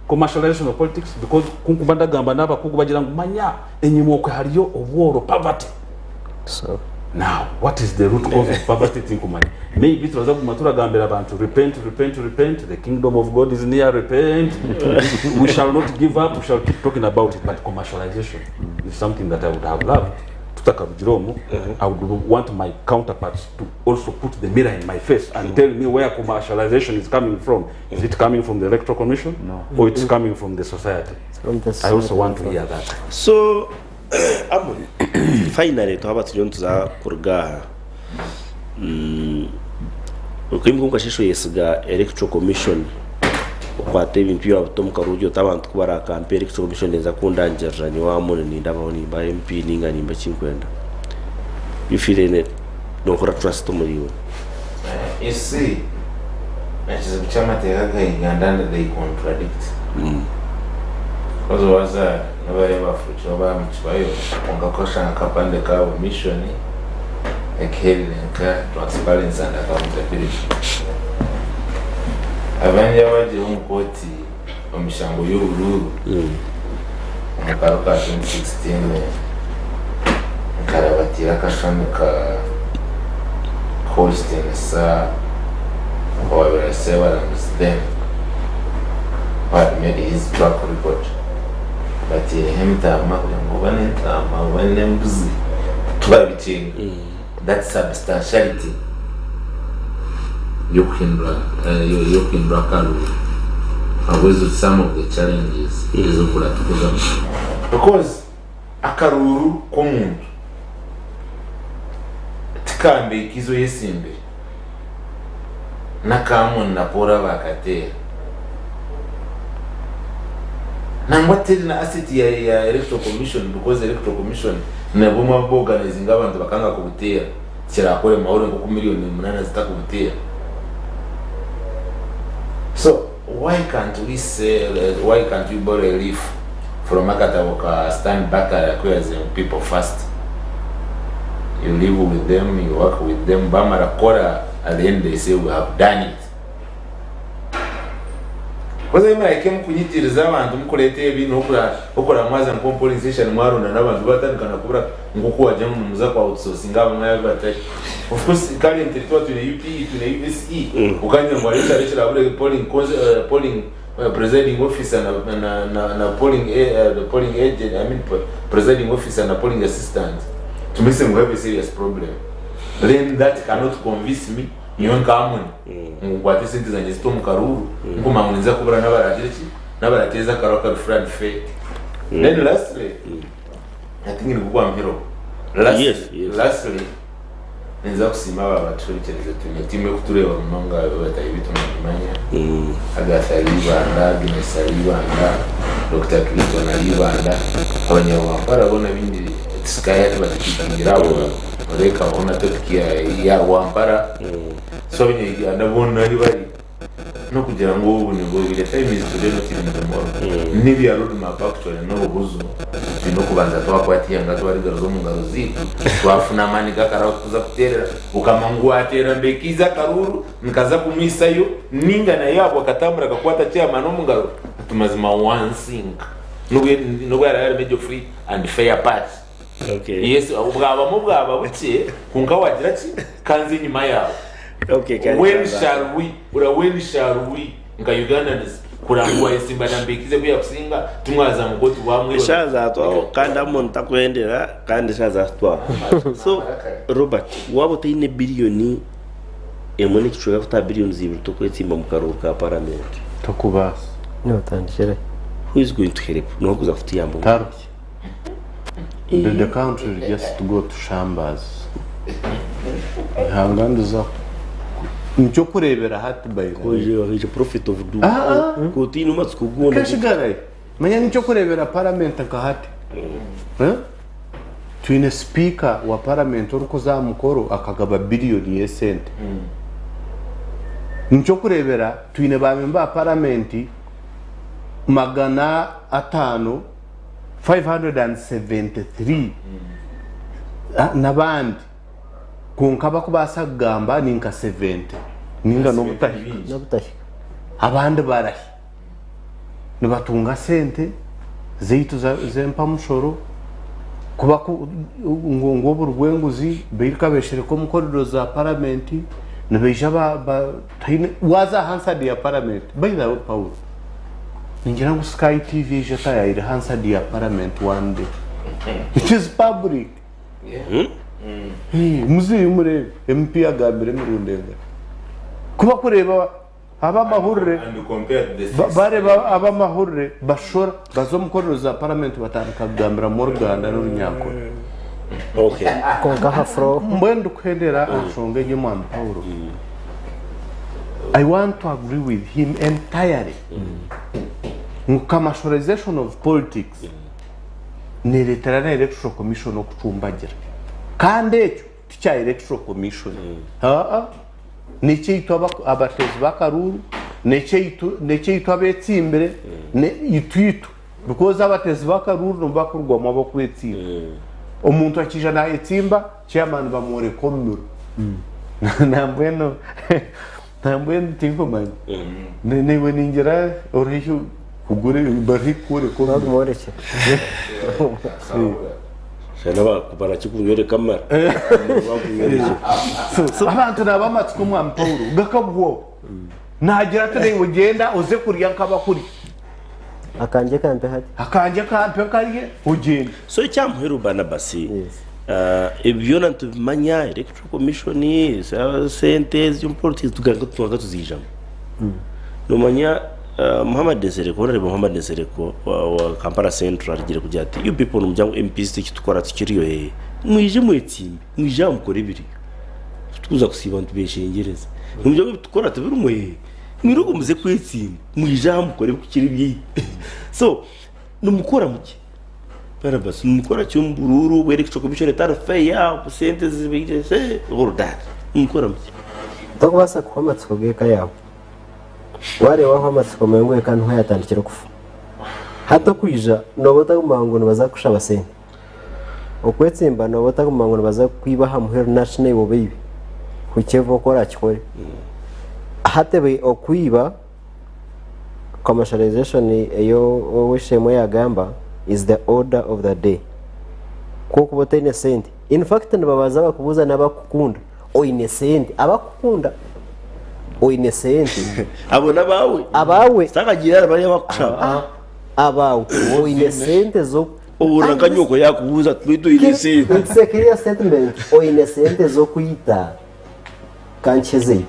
commercialization of politics because kunkuba ndagamba n'abakungu bagira ngu manya enyima okwe hariyo obworo poverty So now what is the root cause of poverty tinkumanya maybe turaza kuguma turagambira abantu repent repent repent the kingdom of god is near repent we shall not give up we shall keep talking about it but commercialization is something that i would have loved tutakarugira omu i would want my counterparts to also put the mirror in my face and tell me where commercialization is coming from is it coming from the electoral commission No. or it's coming from the society from the i also want to hear that so Amon, finally twaba turiyo nituza kuruga aha okwimuka omu yesiga electoral commission okwata ebintu byawe bita omu karungi oti abantu ku barakampa electoral commission eza kundangirira nyowe Amon nindabaho nimba MP ninga nimba kinkwenda you feel in nohura trust omuri iwe You see, ekizibu ky'amateeka ga Uganda they contradict. Because waza nabari bafuki oba mukibayo kwonka koshanga akapande kabo mission ekiherire nka transparency and accountability. Abandi abagiye omu kooti omishango y'oburuuru omu karo ka 2016 nkarabatira akashami ka Holstein Owabira Severance then who had made his track record batiireho emitaama kugira ngu oba n'entaama oba n'embuzi twabikinga that substantiality y'okuhindura y'okuhindura akaruru habwezo some of the challenges ezokuratukuzamu because akaruru k'omuntu tikambiikizo yesimbire nakamoni na Paul bakateera nangwa teri na asset ya electoral commission because electoral commission nabo baorganizinga abantu bakanga kubuteera kirakore mahoro nko ku miliyoni 8 zitakubuteera so why can't we sell why can't we borrow a leaf from akatabo ka stand back acquires people first you live with them you work with them bamara kukora at the end they say we have done it koza imwe mukunyikiriza abantu mukureeta ebi nokura okora mwaza nko polling station mwarunda n'abantu batandikana kubura nguko wajya mu muza kwa outsourcing abamwe batari of course currently tuba tune UPE tune USE ukanya ngo aresha aresha abure polling polling presiding officer na polling the polling agent I mean presiding officer na polling assistant to me say we have a serious problem then that cannot convince me niyo nkamwe ngo ngwate sente zanjye zito mu karuru nguma ngo nza kubura n'abaragira ki n'abarateza akaro ka free and fair then lastly I think ni kugwa mpero lastly Yes. lastly Ninza kusiima abo abatuhurikirize twine tiimu erikutureeba munonga bataahi baitu nibabimanya, Agatha ari Ibanda, Agnes ari Ibanda, Dokita Clinton ari Ibanda, abanyarwampara boona baingi Sky hati batupikingire abo oreeka hoona topic ya Rwampara so abanya-Uganda boona ahi bari N'okugira ngu obu nibwo bwire, time is today not even tomorrow. N'ebya road map actually n'orubuzo, twine okubanza twakwata eihanga twarigaruza omu ngaro zaitu, twafuna amaani g'akaraho tukuza kuteerera, okama ngu wateerera mbekiize akaruuru nkaza kumwisayo ninga naye ahabwe akatambura akakwata chairman omu ngaro ati mazima wansinga. N'obu araabe ari major free and fair party. Yes, bwabamu bwaba bukye kwonka wagira ki kanze enyima yaawe. Okay, kare When kaza. shall we ura when shall we nka Ugandans kuranga owayesimba na Mbekize ku yakusinga timwaza mu kooti wamwebona. Eshaaha zatwaho kandi Amon takwendera kandi eshaaha zatwaho. So Robert waaba otaine biliyoni emwe n'ekicweka kutaha biliyoni ibiri tokwetsimba omu karuuru ka paramenti. Tokubaasa. Notandikira hi? Who is going to help? Noha okuza kutuyamba omu Taro. ki? The, the country will just go to shambles. Ihanga ndiza nikyo kurebera hati by the way. Oje oje prophet of doom. Ah, ah. Kotiine amatsiko goona. Keshigarayo. Manya nikyo kurebera parliament nka hati. Eh? Twine speaker wa parliament orikuza aha mukoro akagaba billion y'esente. Nikyo kurebera twine ba member ba parliament 500 573 n'abandi kwonka abakubaasa kugamba ni nka 70 ninga n'obutahika. N'obutahika. Abandi barahi? Nibatunga sente zaitu z'empamushoro kuba ngu ngu oburi bw'enguzi bairika beshereka omu korido za paramenti nibaija ba tihaine waaza aha Hansard ya paramenti by the way Paul Ningira ngu Sky TV eija etayayire Hansard ya parliament one day. It is public. Hey, muzeeyo mureebe MP agambire emirundi engari. Ku bakureeba ab'amahurire And compare to the ba- six. bareeba ab'amahurire bashora baza omu koriro za parliament batandika kugambiramu Oruganda n'Orunyankore. Okay. Kwonka aha floor. Mbwenu ndikuhendera aha nshonga egi omwami Paulo. I want to agree with him entirely ngu commercialization of politics neretera na electoral commission okucumbagira kandi ekyo tikya electoral commission aa nekyaitu abateezi b'akaruuru nekyaitu nekyaitu abetsimbire itwe itwe because abateezi b'akaruuru nibo bakurugwamu abokwetsimba omuntu akiija nayetsimba chairman bamworeka omu miro nambwenu nambwenu tinkumanya naiwe ningira ori haihi kugura bari haihi kukworeka omu miro Bagumworekye. Shana barakikunyoreka mara. Bakunyorekye. So, abantu nab'amatsiko omwami Paulo gakabuhwaho nagira ati naiwe gyenda oze kurya nk'abakurya Akangye kampe hati. Akangye kampe nkarye ogyende. So ekyamuheru Barnabas, ebi byona nitubimanya, electoral commission, sente eziri omu politics tugaruka tubanza tuziijamu. Nomanya Muhammad Nsereko, Honourable Muhammad Nsereko wa Kampala Central arugire kugira ati you people nimugira ngu MPs tikitukwara tikiriyo ee mwije mwetsimbe, mwije aha mukore ebiriyo. Titukuza kusiiba nitubeshengyereza. Nimugira ngu ebitukora tibirimu ee mwirooko muze kwetsimba. Mwije aha mukore ebikukira ebyaitu. So nimukora muki? Barnabas, nimukora ki omu buruuru obu electoral commission etari fair, sente zibaire all that. Nimukora muki? Tokubaasa kuhwa amatsiko g'eka yaawe. Waareeba wahwa amatsiko omanye ngu eka niho yaatandikire kufa. Hati okwija nooba otakumanya ngu nibaza kukushaba sente. Okwetsimba nooba otakumanya ngu nibaza kukwiba aha muheru nari shi naiwe obaibe. Whichever oku oraakikore. Hati okwiba Commercialization ei ow'eishe-emwe yaagamba is the order of the day. Ku orikuba otaine sente, in fact nibabanza bakubuuza n'abakukunda, oine sente? Abakukunda, oine sente? Abo n'abaawe. Abaawe. Sitakagiire ahari bariya abakushaba. Abaawe. Oine sente zo. Ohurira nka nyoko yaakubuuza ati beitu oine sente? It's a clear statement. Oine sente z'okwita? Kankyezeyo.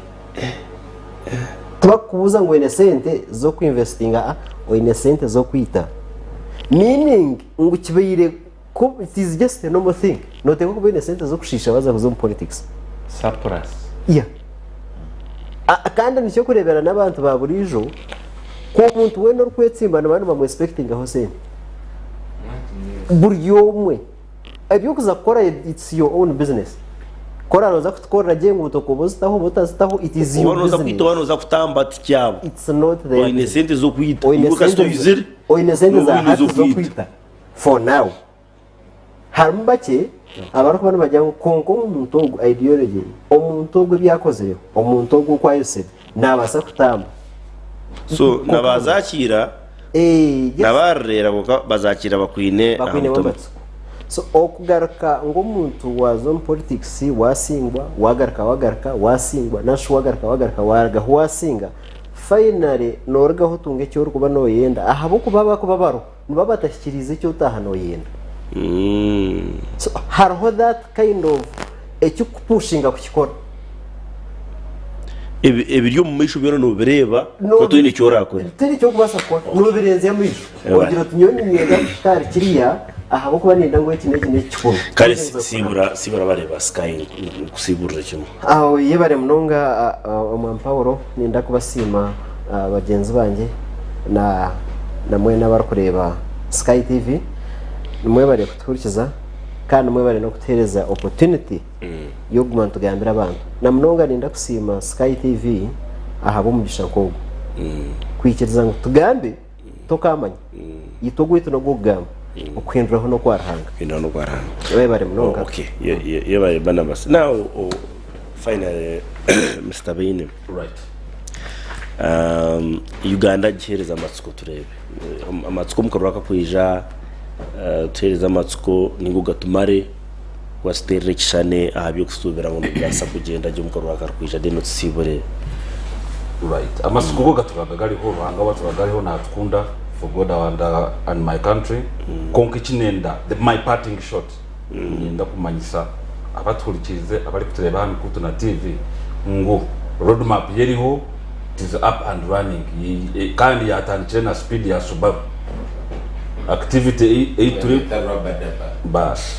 Tibakukubuuza ngu oine sente z'okuinvestinga aa oine sente z'okwita. Meaning ngu kibaire ku it is just a normal thing. Noteekwa kuba oine sente z'okushiisha waaza kuza omu politics. Surplus. Yeah. Kandi nikyo kureebera n'abantu ba buriijo ku omuntu weena orikwetsimba nibaba nibamwesipekitingaho sente. Buri omwe. Eby'okuza kukora it's your own business. Ku oraabe nooza kutukorera gye enguuto oba ozitaho oba otazitaho it is Oba your nooza kwita business. oba nooza kutamba ti kyabo. It's not their Oine business. sente z'okwita. Oine Iwe kasita sente oizire oine sente nooba za oine hati ez'okwita. z'okwita for now. Harimu bakye abarikuba nibagira ngu kwonka omuntu ogu ideology ye, omuntu ogu ebi akozireho, omuntu ogu oku ayosire naabaasa kutamba. So na bazakiira na baarireera kwonka bazakiira bakwine aha Bakwinemu mutima. amatsiko. So okugaruka ngu omuntu waaza omu politics waasingwa, waagaruka wagaruka waasingwa nari shi wagaruka wagaruka waarugaho waasinga, finally noorugaho otunga eki orikuba nooyenda ahabw'okuba abarikuba bariho nibaba batahikiriize eki otaaha nooyenda. So hariho that kind of ekikukupushinga kukikora. Ebi- Ebiri omu maisho byona noobireeba kwonka toine eki orakore. Toine eki orikubaasa kukora, noobirenzya amaisho. Ewa. Ogira oti nyowe niinyenda kuhika ahari kiriya ahabw'okuba niinyenda ngu eki n'eki n'eki kikorwe. Kare siibura siibura bareeba Sky nkusiiburire kimwe. Aho yebare munonga Omwami Paulo, niinyenda kubasiima bagyenzi bangye na na mwena abarikureeba Sky TV. Nimwebare kutuhurikiza kandi mwebare n'okutuheereza opportunity y'okuguma nitugambira abantu. Na munonga niinyenda kusiima Sky TV ahabw'omugisha nk'ogu. Kwikiriza ngu tugambe tokaamanya. Itwe ogwaitu n'ogw'okugamba, okuhinduraho n'okwa Ruhanga. Okuhinduraho n'okwa Ruhanga. Webare munonga. Oh, okay. Ye- ye- Yebare Barnabas. Now, oh, finally, Mr. Baine. Right. Uganda giheereze amatsiko tureebe. Amatsiko omu karuru aka kwija, tuheereze amatsiko ninga ogatumare, watuteerere ekishushani aha by'okusuubira ngu nibibaasa kugyenda gye omu karuru akarikwija then otusiibure. Right. Amatsiko go gaturaga gariho, Ruhanga we aturaga ariho natukunda for God and, and my country. Kwonka eki nenda, the, my parting shot, niinyenda kumanyisa abatuhurikiize abarikutureeba aha mikutu na TV ngu roadmap yeriho, it is up and running kandi yatandikire na speed ya Subaru. Activity ei ei turi Baasi.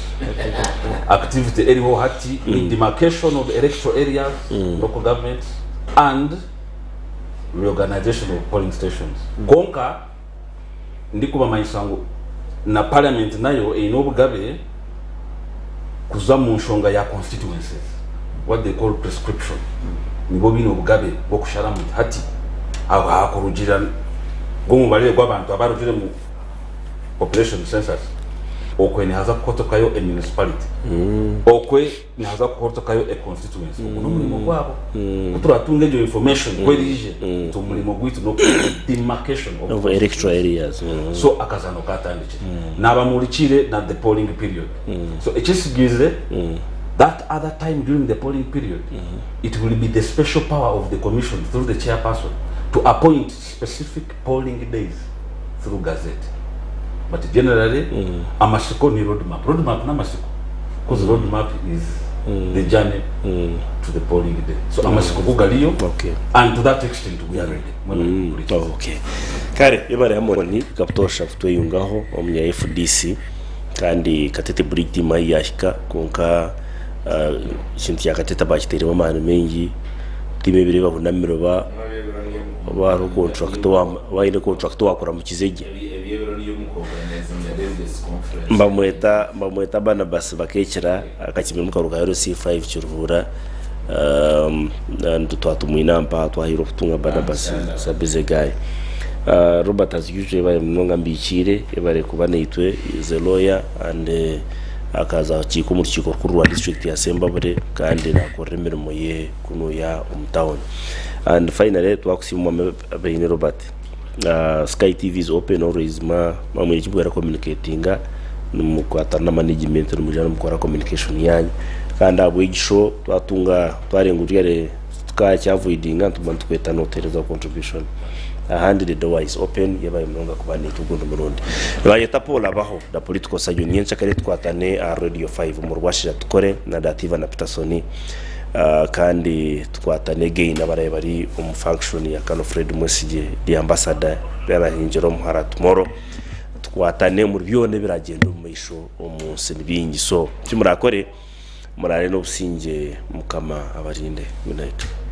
Activity eriho hati ni demarcation of electoral areas, local governments and reorganization of polling stations. Kwonka ndikubamanyisa ngu na parliament nayo eine obugabe kuza mu nshonga ya constituencies, what they call prescription. Nibo baine obugabe bw'okusharamu nti hati aho hakurugiirira gw'omubarire gw'abantu abarugire mu population census okwe nihaza kuhotokayo a municipality, okwe nihaza kuhotokayo a constituency. Ogwo n'omurimo gwabo. Ku turatunga egyo information ku eriije, itwe omurimo gwaitu n'okukora demarcation of Of electoral areas. So akazaano katandikire. Naaba murikiire na the polling period. So ekisigiize, that other time during the polling period, it will be the special power of the commission through the chairperson to appoint specific polling days through gazette. But generally, amasiko ni road map. Road map n'amasiko. Because road map is the journey to the polling day. So amasiko go gariyo, Okay. and to that extent we are ready. Mwebale kuhurikiza. Okay. Kare yebare Amoni kabutosha kutweyungaho omunya FDC kandi Katete Bridge team ahi yahika kwonka ekintu kya Katete bakiteiremu amaani maingi tiimu ebiro ebahunamire oba oba hariho contractor oba haine contractor owakuramukize gye. Mbamweta mbamweta Barnabas Bakekira akakimira omu karuru ka LC5 Kiruhura and twatumwine aha mpaha twahairwe okutunga Barnabas is a busy guy. Robert as usual yebare munonga mbikiire yebare kuba naitwe is a lawyer and akaza akiika omu rukiiko rukuru rwa district ya Sembabule kandi nakorera emirimo ye kunuya omu town. And finally twakusiima Mwami Baine Robert. Sky TV is open always ma mwine eki mukwenda communicatinga nimukwatana na management nimwija nimukora communication yanyu kandi ahabw'egisho twatunga twarenga oryare tukakya-avoidinga nituguma nitukweta notuheereza contribution ahandi the door is open yebare munonga kuba naitwe ogundi murundi. Nibanyeta Paul Abaho the political surgeon nyencakare tukwatane aha Radio 5 omu Rwashira tukore na Dativa na Petersoni. Kandi tukwatane again abarabe bari omu function ya Colonel Fred Mwesigye the ambassador yarahingire omuhara tomorrow tukwatane omuri byona ebiragyenda omu maisho omu nsi ni bingi so ekimurakore Muraare n'obusingye Mukama abarinde. Good night.